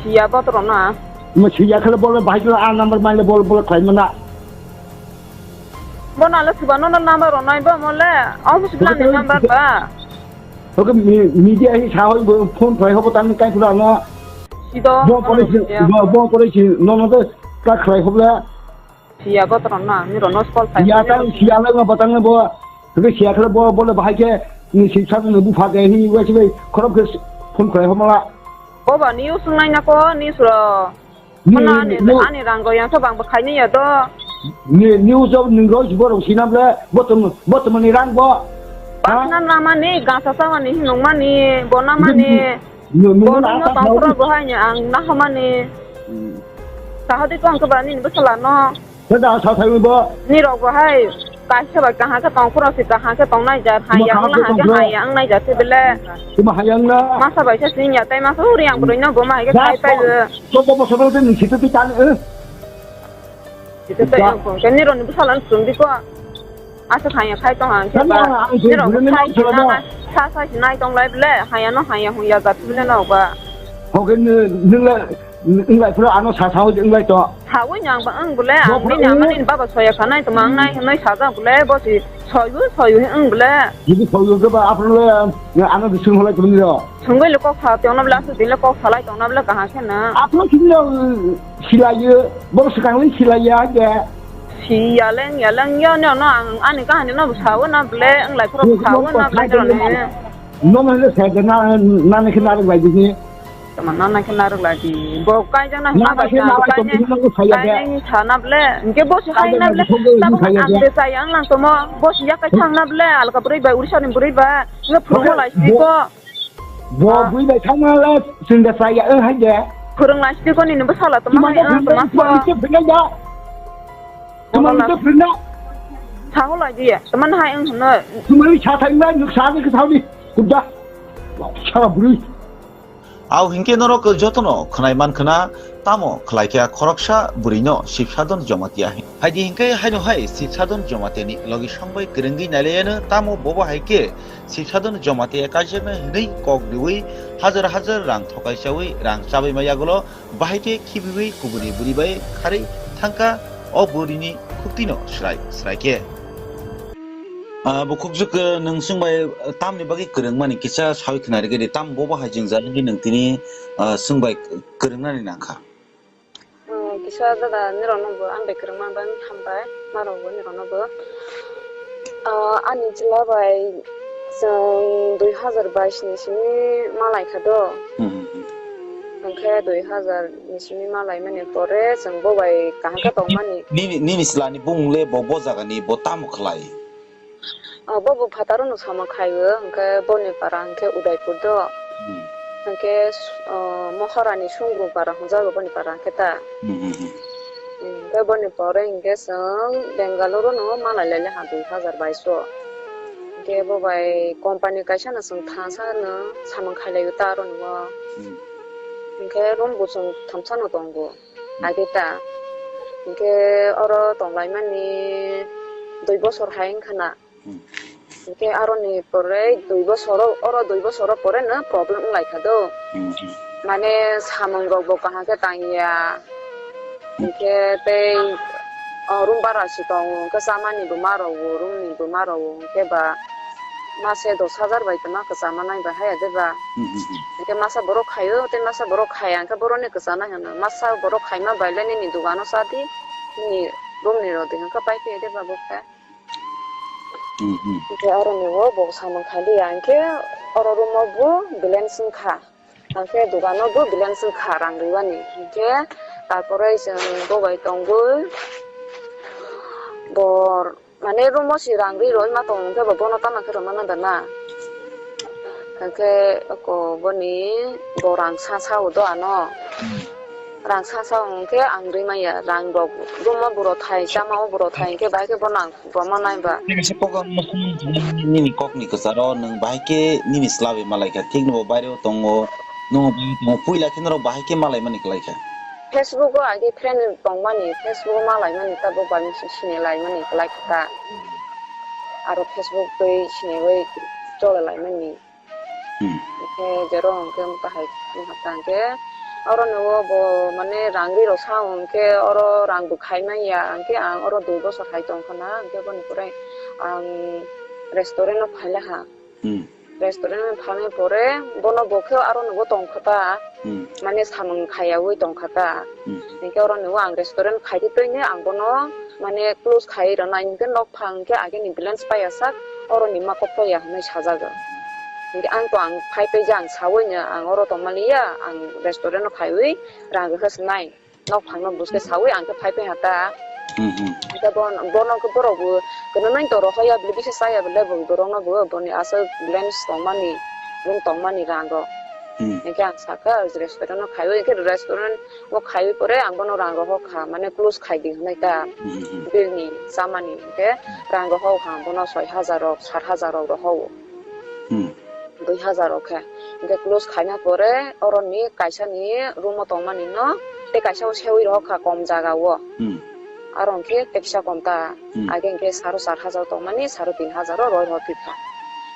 Siya bo tro na. Mo siya khala bol bahai khala a number mai le bol, bol khai mana. Bo na le suba no number ro nai ba mo le. Office bla ni number ba. Oke, mi-, media hi sa hoi bo phone khai hobo tang kai pura na. Sido, bo pore si, bo, bo pore si, no, no, de, ka khai hobla. Siya bo tro na, ni ro no call khai. Ya ta siya le ma batang bo. Oke, siya khle bo, bo le bahai ke, ni si sa ni bu pha ke hi wa si bai, khorok ke phone khai hobla. Bo ba ni usung nai na ko, ni suro. Ni, Kono ani, ni, ani rang go yang so bang bo khaini ya do. Ni, ni ujo ni roi bo rong sinam le, bo tum, bo tum ni rang bo. Pasna namani, gasa samani, hinungmani, bonamani. Ni, ni, ni, Bo ni, nungno tongkhoro bo hai ni ang nahamani. Hmm. Sahadi ko ang kebani ni bwsala no. Keda sa thai bo. Ni rok bo hai. Kaisa bai kaham khe tong, khorok se kaham khe tong nai jar, hai yang na hai khe hai yang nai jar se bele. Tuma hai yang na. Masa bai se sing ya, tai masa uri yang bwrwi no bo ma hai khe khai pai bo. Ko bo bo sobo de ni situ ti tan, eh. Ito tai yang ko, kani ro ni bwsala sung di ko. Asa khai ya khai tong hang khe ba. Ni ro khai na sa sa si nai tong lai bele, hai ya no hai ya hung ya jar se bele no ba. Ho khe ni, ni la, Wng lai phuru ano sa sa hoi wng lai to. Sawi nang ba wng bole, ang bini amani baba soya khanai to mang nai hinoi sajak bole, bo si soyu soyu wng bole. Jodi soyu ke ba aphuru le, ano bising holai tong ni ro. Sungoi le kok sa tong na bole, asu din le kok salai tong na bole, kaham khe na. Aphuru sini ro, silai ye, bo swkang le silai ya ge. Si yaleng yaleng yo no no ang ani kahani no sawi na bole, wng lai phuru sawi na bole no ne. No no le sa de na, na ne khe na ro lai bini. Tama nana khe narwk lai di. Bo kaijak na hwnna bai khe nang, nalai tong kainai, tong nang khe saya de. Kainai ni sana ble. Hwnkhe bo se hai na ble. Kaijak na ble. Tabuk ang de chaya wng lang tomo. Bo se yak kai thang na ble. Alka bwrwi bai, Odisha ni bwrwi bai. Nge phwrwng lai sidi ko. Bo bui bai thang na le, chwng de chaya wng hai de. Phwrwng lai sidi ko nini bwsala tama hai wng tama so. Tuma ni to phwrwng na. Tuma ni to phwrwng na. Thango lai di. Tama hai wng hwno. Tuma ni sa thang na, nuk sa ni khe thang ni. Kubda. Sara bwrwi. Au hinkhe norok jotono khwnai mankha na, tamo khlaikha khoroksa bwrwino Sibsadon Jamatia hin. Haidi hinkhe haino hai Sibsadon Jamatiani logi songbai kwrwngwi nailaiano, tamo bobo hai khe Sibsadon Jamatia kaijaknai hwnwi kok riwi hajar hajar rang thokai chawi rang chabaima yagulo bahai khe khibiwi kubuni bwrwi bai kharwi thangkha o bwrwini khuktwino swrai swrai khe. Ah, bukhukjwk, eh, nwng chwng bai, eh, tamni bagwi kwrwngmani kisa sawi khna rwgwi di, tamo bo hai jwngjal wngwi nwng tini, ah, chwng bai kwrwngnani nangkha? Ah, kisa dada, nirokno bo ang bai kwrwngma bagwi hambai, norokbo nirokno bo. Ah, ani chwla bai chwng dui hazar bais ni simi ma laikha do. Hmm, hmm, hmm. Hwnkhe dui hazar ni simi ma laimani pore chwng bo bai kaham khe tongmani. Nini, nini chwlani bumung le bo, bo jagani bo tamo khlai? Ah, bo bo phataro no samung khaio, hwnkhe boni para hwnkhe Udaipur do. Hmm. Hwnkhe, ah, Mohorani Sungru para hwnjago boni para hwnkhe ta. Hmm, hmm, hmm. Hmm, hwnkhe boni pore hwnkhe chwng Bengaluru no ma lai lai ha dui hazar bais o. Hwnkhe bo bai company kaisa no chwng thangsa no samung khailai o ta aro no. Hmm. Hwnkhe room bo chwng thamsa no tongo. Ageta. Hwnkhe oro tonglaimani dui bosor hai wngkha na. Hmm. Hwnkhe aroni pore dui bosoro, oro dui bosoro pore no problem wnglaikha do. Hmm, hmm. Mane samung rokbo kaham khe tangya. Hmm. Hwnkhe tei, o, room bara se tongo, hwnkhe chamani bo ma rwo, room ni bo ma rwo, hwnkhe ba mase dos hajar bai tongma kwchama nai bai haya de ba. Hmm, hmm, hmm. Hwnkhe masa borok khaio, tei masa borok khaya, hwnkhe boroni kwchana hino. Masa borok khaima bai le nini dogano cha di, nini room ni rw di, hwnkhe pai phiya de ba bo khe. Hmm, hmm. Hwnkhe aroni o bo samung kha liya, hwnkhe oro room o bo balance wngkha. Hwnkhe dogano bo balance wngkha rang rwmani. Hwnkhe tarpore chwng bo bai tongwi bor Mane room o si rang ri roi ma tong khe bo bono tamo khe rwmano da na. Hwnkhe oko boni bo rang sa sao do ano. Hmm. Rang sa sa hwnkhe ang rwi manya, rang rok buma buro thai, chama o buro thai, hwnkhe bahai khe bono ang kwbangma nai ba. Nini se kok ang mosong nini kok ni kwcharo nwng bahai khe nini slabi malai kha, thik no bo baire o tongo, nwng bo tongo, puila khe norok bahai khe malai mani kwlai kha. Facebook o age friend tong mani, Facebook o malai mani, tabuk bai si-, sini lai mani kwlai kha ta. Aro Facebook twi sini bai chole lai mani. Hmm. Hwnkhe jero hwnkhe mota hai wngkha ta hwnkhe oro ni o bo mane rang ri rok sa hwnkhe oro rang bo khai manya hwnkhe ang oro dui bosor hai tong khana hwnkhe boni pore ang restaurant o phai laha. Hmm. Restaurant o phainai pore bono bo khe aro ni o tong kha ta. Hmm. Mane samung khaiyaui tong kha ta. Hmm. Hwnkhe oro ni o ang restaurant khai di twi ni ang bono mane close khai rwna hwnkhe nok phang khe age ni balance paiya sak, oro ni ma kok paiya hwnwi sajago. Hwnkhe ang to ang phai paija ang saui no ang oro tongmani ya, ang restaurant o khaiwi rang rwkha se nai, nok phang no buske saui ang khe phai pai ha ta. Hmm, hmm. Hwnkhe bon-, bono khe borok bo kwrwngwi to rohoya bwlwi bisa chaya bwlwi bo borok no bo boni aswk balance tongmani, room tongmani rang rok. Hmm. Hwnkhe ang sakha restaurant o khaiwi, hwnkhe restaurant o khaiwi pore ang bono rang rohor kha, mane close khai di hwnwi ta. Hmm, hmm. Bill ni chamani hwnkhe rang rohor kha, ang bono soi hajar rok, sat hajar rok rohor. Hmm. Dui hajar rok khe. Hwnkhe close khaina pore oro ni kaisa ni room o tongmani no tei kaisa o seui rohor kha kom jaga o. Hmm. Aro hwnkhe tei kisa kom ta. Hmm. Age hwnkhe saro sar hajar tongmani, saro tin hajar o roi rw phi kha.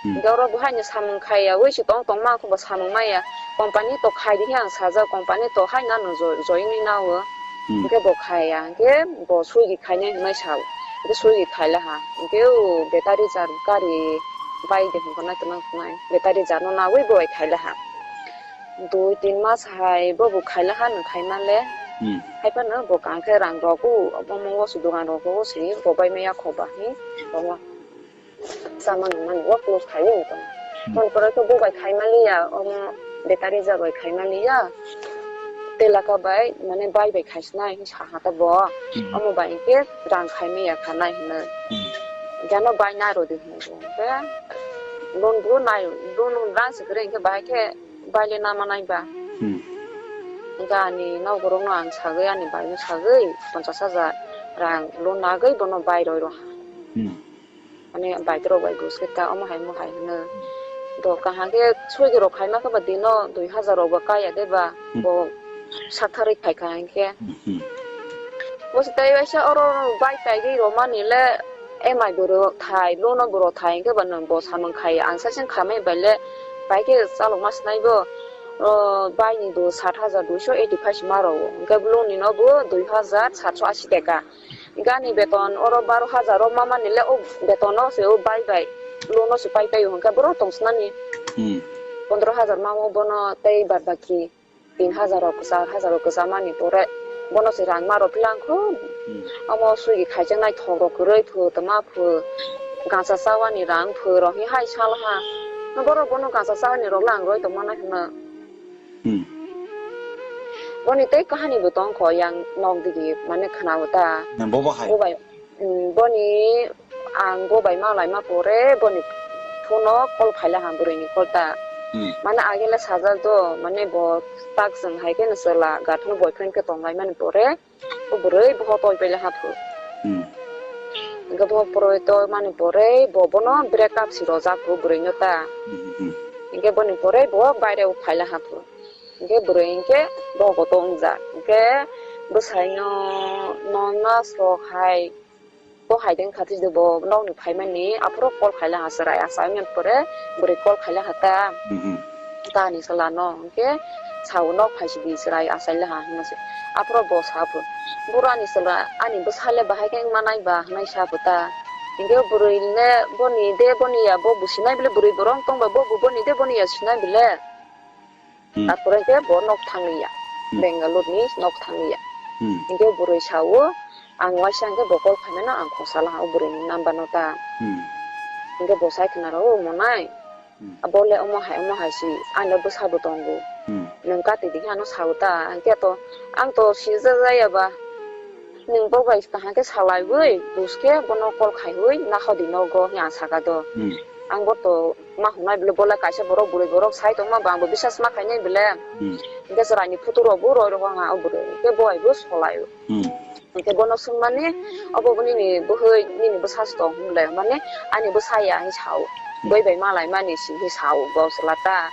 Hmm. Hwnkhe oro bo haino samung khaiya, ui se tong tong ma khe bo samung maya. Company to khai di khe ang sajak, company to haino ano jo-, join ni nao. Hmm. Hwnkhe bo khaiya, hwnkhe bo Swiggy khainai hwnwi sao. Hwnkhe Swiggy khai laha. Hwnkhe o battery jar gari bai de hwnkhe nai tongma wngnai. Battery jar no naui bo bai khai laha. Dui tin mas hai bo bo khai laha, nwng khai man le. Hmm. Hai phano bo kang khe rang rok o, obo mo o se dogan rok o se bo bai maya kho ba hi. Omo sama nang mani o close khai o tong. Hmm. Tong pore khe bo bai khai man liya, omo battery ja bai khai man liya. Telaka bai mane bai bai khai sinai hi sa ha ta bo. Hmm. Omo bai khe rang khai maya kha nai hwnwi. Hmm. Jano bai nai rw di hwnwi bo. Khe loan bo nai, loan rang se kwrwi hwnkhe bahai khe baile nama nai ba. Hmm. Hwnkhe ani nokborok no ang sagwi, ani bai no sagwi ponchash hajar rang loan nagwi bono bai roi rw ha. Hmm. Mane bai rok bai bus khe ta omo hai mo hai hwno. Do kaham khe Swiggy rok khai ma khe ba dino dui hajar rok ba kaya de ba. Hmm. Bo satharwi khai kha hwnkhe. Hmm, hmm. Bo se tei waisa oro bai taigwi rw mani le M I bo rw thai, loan o bo rw thai, hwnkhe ba nwng bo samung khai, ang saichung khamai bai le, bai khe chalokma sinai bo, o, bai ni bo sat hajar duiso eighty five se ma rw o, hwnkhe loan ni no bo dui hajar satso ashi taka. Hwnkhe ani beton oro baro hajar o ma mani le, o beton o se o bai bai, loan o se pai pai o, hwnkhe borok tong sinani. Hmm. Pondro hajar ma o bono tei bad baki. Tin hajar rok, char hajar rok kwchamani pore bono se rang ma rw philang kho. Hmm. Omo Swiggy khaijak nai thok rok kwrwi phu, tma phu, gansa chawani rang phu rok hi hai sal ha. Borok bono gansa chawani rok le ang roi tongma nai hwno. Hmm. Boni tei kahani bo tong kho yang nok digi mane khna o ta. Bo bo hai. Bo bai. Hmm, boni ang bo bai ma laima pore boni phone o call khaila ha bwrwi ni call ta. Hmm. Mane agele sajak do, mane bo tak jwng hai khe no chwla gathno boyfriend khe tong lai mani pore, o bwrwi bo toi pele ha phu. Hmm. Hwnkhe bo pore toi mani pore bo bono break up si rojak phu bwrwi no ta. Hmm, hmm, hmm. Hwnkhe boni pore bo baire o phaila ha phu. Hwnkhe bwrwi hwnkhe bo bo to wngjak. Hwnkhe bwsai no non mas rok hai. Bo hai de wngkha tei bo nokni phaimani aphuru call khaila ha chwrai, asa wngya pore bwrwi call khaila ha ta. Mhm. Ta ni chwla no hwnkhe sao nok phaisidi chwrai achaila ha hwnwi se. Aphuru bo sa phu, "Boro ani chwla ani bwsa le bahai khe wngma nai ba?" hwnwi sa phu ta. Hwnkhe bwrwi le boni de boni ya bo businai bile bwrwi borok tongba bo boni de boni ya sinai bile. Hmm. Tarpore hwnkhe bo nok thanglia. Hmm. Bangalore ni nok thanglia. Hmm. Hwnkhe bwrwi sao, ang waisa hwnkhe bo call khaimano ang khosala ha o bwrwi ni number no ta. Hmm. Hwnkhe bo sai khna rw o monai. Hmm. Bo le omo hai omo hai si, ano bwsa bo tongo. Hmm. Nwng kati di ano sao ta, hwnkhe to ang to sijak jaya ba. Nwng bo bai kaham khe salaiwi, buske bono call khaiwi, nakhadi nogo hwnwi ang saka do. Hmm. Ang bo to ma hwnai bwle, bo le kaisa borok, bwrwi borok sai tongma, bo ang bo bisas ma khainai bwle. Hmm. Hwnkhe chwraini photo rok bo roi rogo ha o bwrwi, hwnkhe bo hai bo solai o. Hmm. Hwnkhe bono swngmani, "Obo bo nini bwhwi, nini bwsa se tong?" hwnwi lai mani, "Ani bwsa ya," hwnwi sa o. Hmm. "Bwrwi bai ma lai mani," si hwnwi sa o bo chwla ta.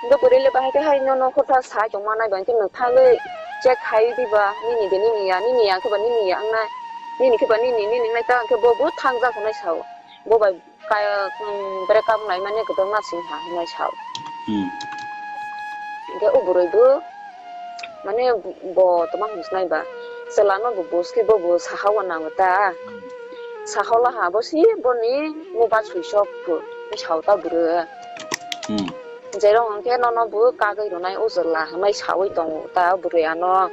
Hwnkhe bwrwi le bahai khe hai nono kotha sai tongma nai ba, hwnkhe nwng thangwi check khai di ba, "Nini de nini ya, nini ya khe ba nini ya wngnai, nini khe ba nini, nini wngnai ta," hwnkhe bo bo thangjak hwnwi sa o. Bo bai kaya, um, break up nai mani kwbangma sing ha hwnwi sa o. Hmm. Hwnkhe o bwrwi bo, mane, bo tongma hwnwi sinai ba, chwla no bo buj khe bo bo saha o nango ta. Hmm. Saha o la ha bo si boni mobile switch off bo hwnwi sa o ta bwrwi. Hmm. Jerong hwnkhe nono bo kagwi rwnai o chwla hwnwi sawi tongo ta bwrwi ano.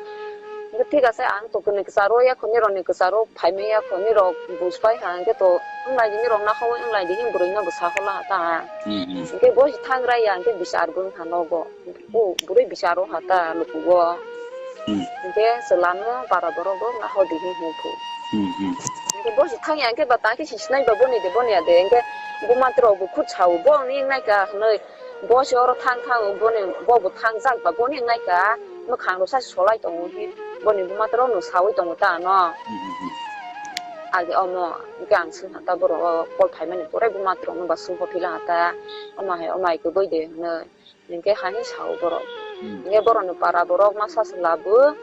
Hwnkhe thik ase, ang to kwnwi kwcharo ya kho, nirokni kwcharo phaimaya kho, nirok bujpai ha, hwnkhe to wng lai di, nirok nahawi wng lai di, hwnwi bwrwino bwsa hola ha ta. Hmm, hmm. Hwnkhe bo se thang rai ya, hwnkhe bichar bo wng kha nogo. O bwrwi bicharo ha ta lukugo. Hmm. Hwnkhe chwlano para borok bo naho di hwnwi hwn kho. Hmm, hmm. Hwnkhe bo se thang ya, hwnkhe ba ta khe se sinai ba boni de, boni ya de, hwnkhe buma rok bo khud sao, bo wngni wng nai ka hwnwi. Bo se oro thang thang, boni, bo bo thang jak ba, boni wngnai ka, mwkhang rok sa solai tongo hi, boni buma rok no sawi tongo ta ano. Hmm, hmm, hmm. Age omo, hwnkhe ang swngha ta borok o call phaimani pore buma rok no ba swngpho phila ha ta, omo hai, omo hai kwbui de hwnwi, hwnkhe hani sao borok. Hmm. Hwnkhe borok ni para borok masa se labo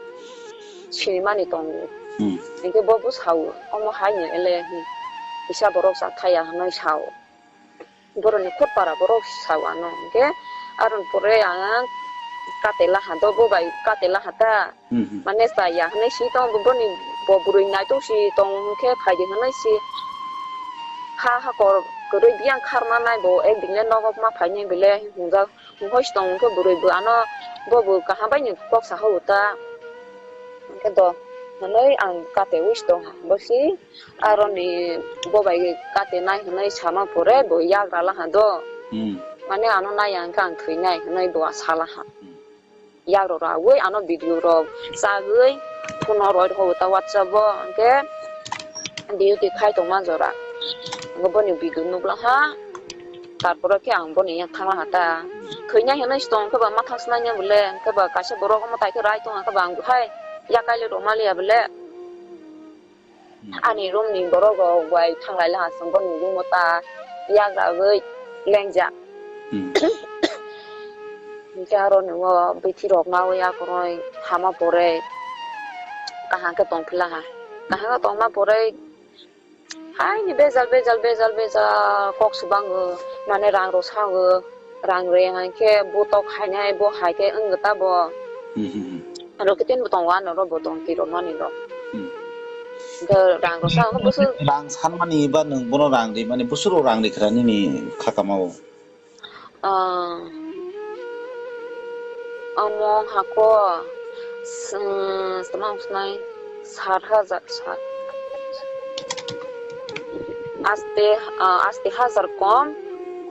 sinimani tongo. Hmm. Hwnkhe bo bo sao, omo hai no ele hi, kisa borok sa thaya hwnwi sao. Borokni khud para borok sao ano, hwnkhe aroni pore ang kate laha do, bo bai kate laha ta. Hmm, hmm. Mane chaya hwnwi si tongo, boni bo bwrwi naitong si tong hwnkhe phaidi hwnwi si ha hakor kwrwi biyang kharma nai bo, ekdin le nogo ma phainai bile hwnjak, hwnkhai si tong hwnkhe bwrwi bo ano bo bo kaham bai ni kok saha o ta. Hwnkhe do hwnwi ang kate wi si tong ha, bo si Aroni bo bai kate nai hwnwi sama pore bo yagra laha do. Hmm. Mane ano nai ya hwnkhe ang thwinai hwnwi bo sala ha. Hmm. Yagra rawi ano video rok chagwi phone roi rw ta WhatsApp o hwnkhe duty khai tongma jora. Hwnkhe boni video nukla ha. Tarpore khe ang boni yang thangla ha ta. Thwinai hwnwi si tong khe ba ma thang snai ya bole, khe ba kaisa borok omo tai khe rai tong khe ba ang hai yakai le rw maliya bole. Hmm. Ani room ni borok rok bai thanglai laha chwng boni room o ta yak ragwi lengjak. Hmm. Hwnkhe aro nwngo bithi rok nawi akoroi hama pore kaham khe tong philaha. Kaham khe tongma pore haini bejal bejal bejal bejal kok swbango, mane rang rw sago. Rang reng hai khe bo tok hainai, bo hai khe wng ta bo. Hmm, hmm, hmm. Aro khe tin bo tongo, ano ro bo tong twi rok mani rok. Hmm. Hwnkhe rang rok sa, hwnkhe busu- Rang sanmani ba nwng bono rang ri mani, busu rok rang ri khra nini kha kama o? Ah, amo hako, s-, tama wng sinai, sat hajar, sat. Aste, ah, aste hajar kom,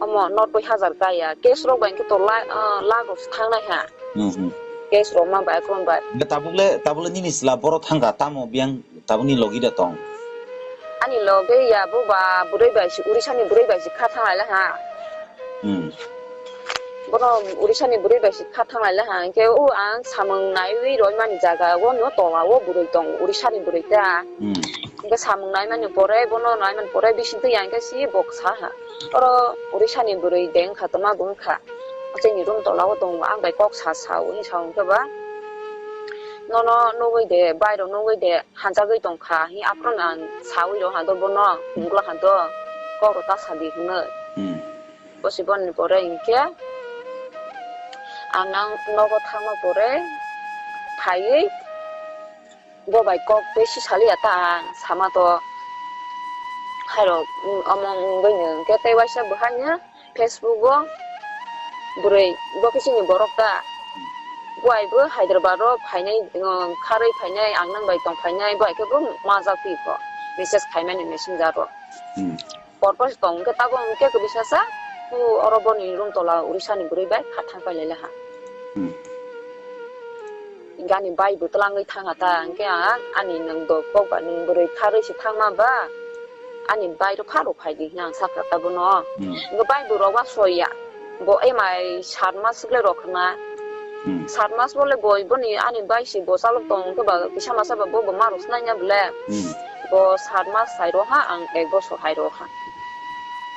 omo notoi hajar kaya. Cash rok bai khe to la-, ah, lakh rok se thangnai ha. Hmm, hmm. Cash rok ma bai, account bai. Be tabuk le, tabuk le nini chwla boro thangkha, tamo biyang tabukni logi da tong? Ani logi ya bo ba bwrwi bai se, Orissa ni bwrwi bai se kha thanglai ha. Hmm. Bono Orissa ni bwrwi bai se kha thanglai ha, hwnkhe o ang samung naiwi roimani jaga o no tola o bwrwi tong, Orissa ni bwrwi ta. Hmm. Hwnkhe samung naimani pore, bono naimani pore bising twi ya hwnkhe si bo sa ha, "Oro Orissa ni bwrwi de wngkha, toma bo wngkha. Chini room tola o tongo, ang bai kok sa sa," hwnwi sa hwnkhe ba, "Nono nugwi de, bairo nugwi de, hanjagwi tongkha," hi aphuru ang sawi rw ha do bono, nukla ha do, kok rw ta sa di hwnwi. Hmm. Bosi boni pore hinkhe ang nang nogo thangma pore phaiwi bo bai kok besi saliya ta ang sama to. Hairok, mm, omo wngwi no hinkhe tei waisa bo haino Facebook o bwrwi bo khe chini borok ta. Bo hai bo Hyderabad o phainai, um, kharwi phainai, ang nang bai tong phainai, bo hai khe bo majak phi kho, message khaimani messenger o. Hmm. Porpor se tong khe tabuk hwnkhe kwbisa sa, ku oro boni room tola Orissa ni bwrwi bai kha thang pai lai ha. Hmm. Gani bai bo twlangwi thang ha ta, hwnkhe ang ani nwng do kok ba nwng bwrwi kharwi se thangma ba, ani bai rok kha rok phai di hwnwi ang sakha ta bono. Hmm. Bo bai bo rok wa soi ya. Bo E M I sat mas le rok khna. Hmm. Sat mas bole bo boni ani bai si bo chalok tong khe ba kisa masa ba bo bo ma rok snai ya bole. Hmm. Bo sat mas hai ro ha ang ek bosor hai ro ha.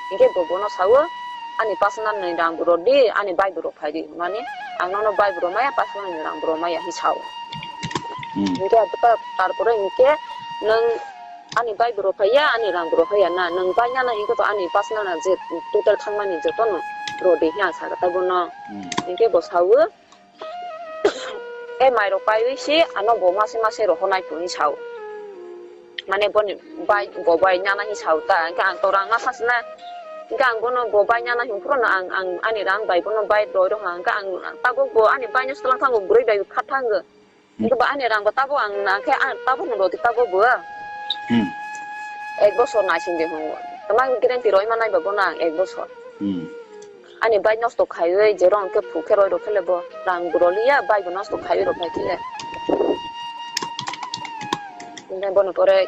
Hingke bo bono sawo ani personal ni rang bo rok di ani bai bo rok phai di mani ang nono bai bo rok maya personal ni rang bo rok maya hi sao. Hmm. Hingke ta-, tarpore hingke nang ani bai bo rok phai ya, ani rang bo rok phai ya na, nang bai nana hingke to ani personal na je total thangmani joto no rodi hing ang saka ta bono. Hmm. Hingke bo sawo, e mai rok paiwi si ano bo mase mase rohonai twi sao. Mane boni bai, bo bai nana hing sao ta, hingke ang to rang ma sasna. Hingke ang bono bo bai nana hing phuru no ang, ang ani rang bai bono bai roi roha, hingke ang tabuk bo ani bai no swlang thango, bwrwi bai kha thango. Hmm. Hingke ba ani rang bo tabuk ang na khe ang tabuk no rodi tabuk bo. Hmm. Ek bosor naising de hwngo. Tama guarantee roi manai ba bono ang ek bosor. Hmm. Ani bai nosto khaiwi jero hwnkhe phuk khe roi rok khe le bo rang bo roliya bai bo nosto khaiwi rok khai khe le. Hingke bono pore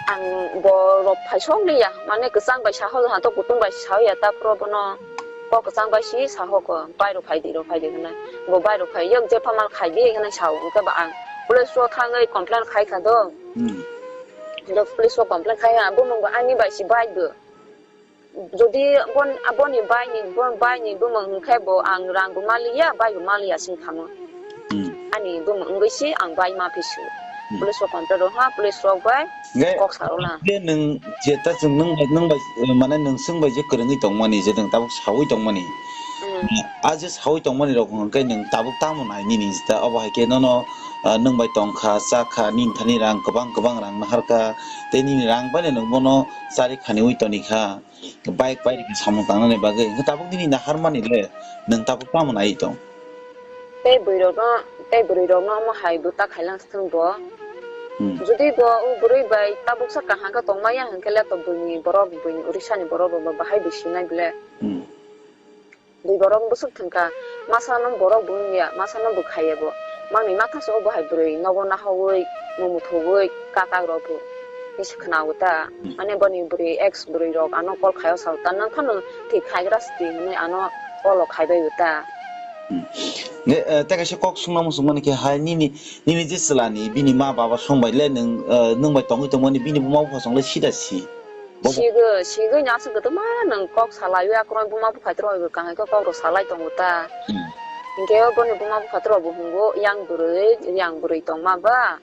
ang bo rok phai sok liya mane kwchang bai saho ha to kutung bai saho ya ta pro bono. Kok kwchang bai si saho ko, bai rok phai di, rok phai di hwnwi. Bo bai rok phai, yok je phamal khai di hwnwi sao. Hwnkhe ba ang police o thangwi complain khai kha do. Hmm. Do police o complain khai ha, bumung bo ani bai si bai do. Jodi bon, aboni bai ni, bon bai ni bumung hwnkhe bo ang rang bo maliya, bai bo maliya sing thamo. Hmm. Ani bumung wngwi si ang bai ma phisu. Hmm. Police rok complain rok ha, police rok bai Nge, kok saro na. Je nwng je ta chwng nwng bai, nwng bai, mane nwng swng bai je kwrwngwi tongmani, je nwng tabuk sawi tongmani. Hmm. A je sawi tongmani rok hwnkhe nwng tabuk tamo nai nini jeta obo hai khe nono, ah, nwng bai tongkha, chakha, nini thani rang kwbang kwbang rang naharkha, tei nini rang bai nwng bono chari khaniwi tonikha. Bike bai rikha samung tangnani bagwi. Hwnkhe tabuk nini naharmani le nwng tabuk tamo nai tong? Tei bwrwi rokno, tei bwrwi rokno omo hai bwta khailang thung bo. Hmm. Jodi bo o bwrwi bai tabuksa kaham khe tongmaya hwnkhe le to buini borok, buini Orissa ni borok rok bo bahai bo sinai bole. Hmm. Bui borok bwswk thwngkha, masa no borok bo wngya, masa no bo khaiya bo. Mangni mathaso o bahai bwrwi nogo nahawi, mung muthubwi, katak rok bo. Hisi khwnago ta. Hmm. Mane boni bwrwi ex bwrwi rok ano call khaio sao ta, nang phano thwi khaigra sdi hinwi ano call o khaibai bo ta. Hmm. Ne, eh, tei kaisa kok sungna muchungmani khe hai nini, nini je chwlani bini ma baba songbai le nwng, eh, nwng bai tongwi tongmani bini buma bupha song le sida si. Bo- Sigwi, sigwi ni aswk kwtwma nwng kok salaiwi akwrwng buma bupha tro kaham khe kok rok salai tongo ta. Hmm. Hinkhe boni buma bupha tro bo hungo yang bwrwi, yang bwrwi tongma ba.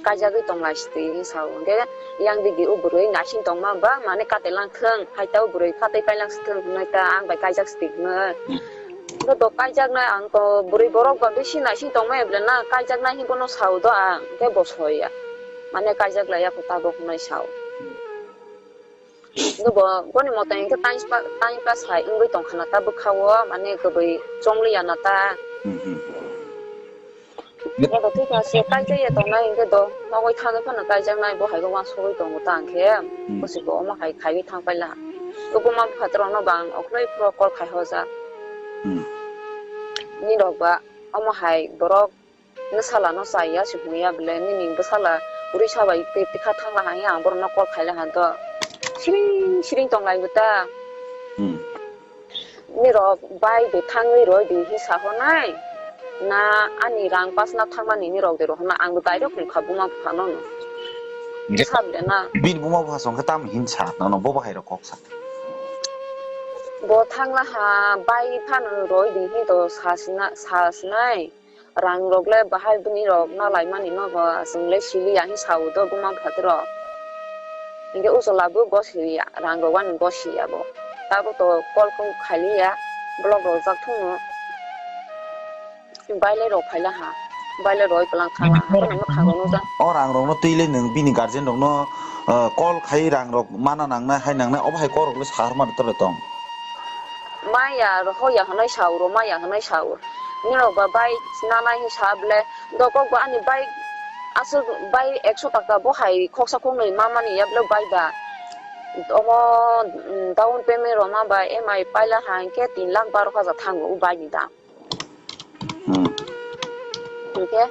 Kaijagwi tonglai sidi hinwi sao. Hwnkhe yang digi o bwrwi naising tongma ba, mane katelang thung, hai ta o bwrwi khatwi pailang si thung hinwi ta ang bai kaijak sidi hinwi. Hmm. Hwnkhe bo kaijaknai ang to bwrwi borok ba bisi naising tongmaya bwle na, kaijaknai hinwi bono sao do ang, hwnkhe bo soya. Mane kaijak laiya kho tabuk hinwi sao. Hwnkhe bo, boni moto hwnkhe time pa-, time pass hai wngwi tongkha na ta bwkha-o, mane kwbwi chongliya na ta. Hmm, hmm. Moto thwi kha se kaijak ya tongnai hwnkhe do, nogwi thangwi phano kaijaknai, bo hai khe uansugwi tongo ta hwnkhe, hmm, bwswk bo omo hai khaiwi thang paila. O buma bupha rokno bo ang okhoroi phuru call khai hojak. Hmm. Nini rok ba omo hai borok Nwsala no chaya se hwnya bwle nini bwsala bwrwi sa bai twi tikha thangla hanya ang borok no call khaila han to siring siring tonglai bo ta. Hmm. Nirok bai de thangwi roi di hi sa honai na ani rang pasna thangmani nirok de rohorna ang bo direct wngkha buma bupha no no. Hwnkhe sa bwle na. Bini buma bupha song khe tamo hin sa nono bo bahai rok kok sa. Bo thangla ha bai phano roi di hi to sa sina sa sinai. Rang rok le bahai bini rok na lai mani no bo chwng le sili ya hing sa o do buma bupha rok. Hingke o chwla bo gos ya, rang rok ani gos ya bo. Tabuk to call kok khai li ya, block rok jak thung no. Bai le rok phai la ha, bai le roi kwlang thala, abo no mwkhang rok no jak. O rang rok no twi le nwng bini guardian rok no, eh, call khai rang rok mana nang nai hai nang nai, obo hai kok rok le sahar mani tole tong. Maya rohor ya hwnwi sa o, rw maya hwnwi sa o. Nirok ba bai nanai hwn sa bwle, do kok ba ani bai aswk bai ekso taka bo hai khoksa khoknwi ma mani ya bwle bai ba. Omo, mm, down payment rw ma ba E M I paila ha hinkhe tin lakh baro hajar thango o bai ni dam. Hmm. Hinkhe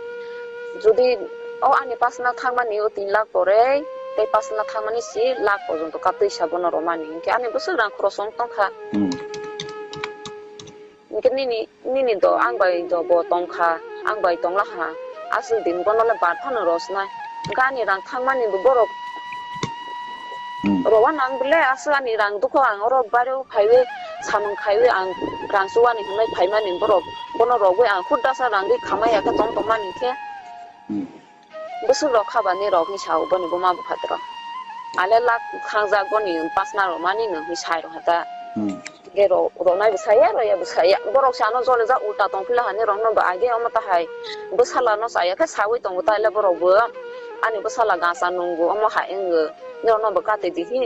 jodi o ani personal thangmani o tin lakh pore, tei pass wngna thangmani si lakh porjonto katwi sa bono romani. Hinkhe ani bwswk rang khoroksa wng tongkha. Hmm. Hinkhe nini, nini do ang bai do bo tongkha, ang bai tonglaha. Aswk din bono le bar phano rosnai. Hinkhe ani rang thangmani bo borok Hmm. Rowan ang bole aswk ani rang dukho ang oro baireo phaiwi samung khaiwi ang rang chuwani hinwi phaimani borok bono rogwi ang khudasa rang ri khamai ya khe tong tongmani khe Hmm. Bwswk rok kha ba ni rok ni sao boni buma bupha tro. Ale lak khangjak boni pasna rok mani nang hi sai rok hata. Hmm. Ge ro ro nai bwsai ya ro ya bwsai ya. Borok se ano jole jak ulta tong phila hani rok no ba age omo ta hai. Bwsala no chaya khe sawi tongo ta le borok bo. Ani bwsala gasa nungo omo hai wngwi. Ni rok no bo kate di hi.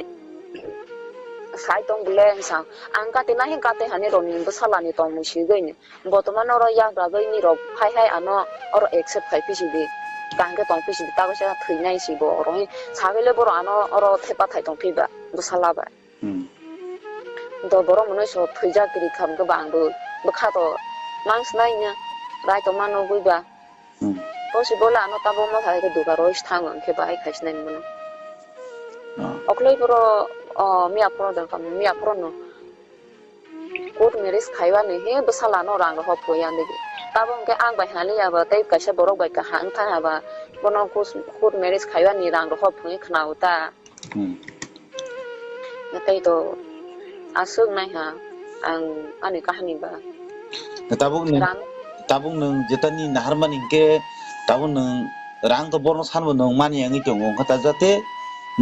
Sai tong bole sa. Ang kate na hi kate hani rok ni bwsala ni tong mui si gwi ni. Botomano oro yak ragwi ni rok hai hai ano oro accept khai phi sidi. Kaham khe tong phi sidi, ta kaisa thwinai si bo oro hi sagwi le borok ano oro thepa thai tong phi ba bwsala bai. Hmm. Do borok mwnwi so thwijak ri kham khe bang bo bwkha to nang snai nya rai tong mano bui ba. Hmm. Bo si bole ano tabuk ma hai khe duga roi thang ang khe bahai khai snai mano. Ah. Oklai boro, oh, miya phoro jang kam miya phoro no. Court marriage khaiwani he bwsala no rang rohor phuya nigi. Tabuk hwnkhe ang bai hali aba tei kaisa borok bai kaham wngthang aba bono court, court marriage khaiwani rang rohor phuya khna uta. Hmm. Tei to aswk nai ha ang ani kahani ba. Tabuk nwng, rang tabuk nwng jetani naharmani hwnkhe tabuk nwng rang to borno sanbo nwng mani wngwi tongo wngkha ta jate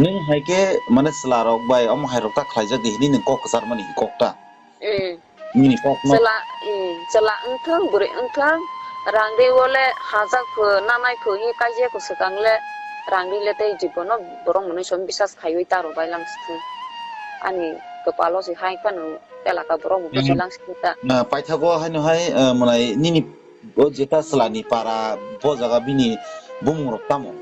nwng hai khe mane chwla rok bai omo hai rok ta khlaijak di hinwi nwng kok kwchar mani kok ta. Hmm. Nini kokno. Chwla, hmm, chwla wngthang, bwrwi wngthang, rang ri o le hajak pho, nanai pho, hi kaijak pho swkang le, rang ri le tei jibono borok mwnwi som bisas khaiwi ta rw bai lang si thung. Ani kwpalo se hai phano elaka borok bo Hmm. buji lang si thung ta. Na paithago haino hai, eh, mwnai nini O jeta chwlani para bo jaga bini bumung rok tamo?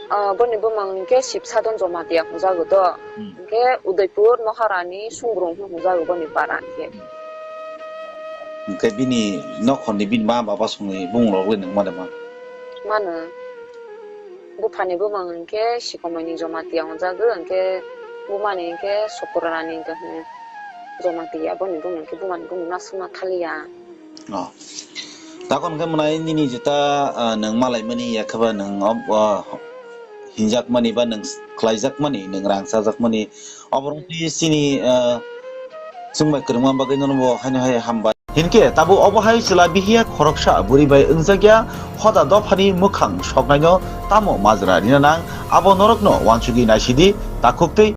Ah, boni bumung hwnkhe Sibsadon Jamatia hwnjago do. Hmm. Hwnkhe Udaipur Maharani Sungrung hwnwi hwnjago boni para hwnkhe. Hwnkhe bini nokhorni bini ma baba songni bumung rok le nwng mano ma? Mano. Buphani bumung hwnkhe Sikomaini Jamatia hwnjago, hwnkhe bumani hwnkhe Sokorani hwnkhe hwn Jamatia, boni bumung hwnkhe bumani bumung ma swngma thaliya. Oh. Takon hwnkhe mwnai nini jeta, ah, nwng malaimani, yakheba nwng ob-, ah, hinjakmani ba nwng khlaijakmani, nwng rang chajakmani, oborok twi chini, ah, chwngbai kwrwngma bagwi nono bo haino hai hambai. Hinkhe tabuk obo hai chwla bihiya khoroksa bwrwi bai wngjakya hoda dophani mwkhang soknaino tamo majra rina nang, abo norokno uansugwi naisidi, takhuk tei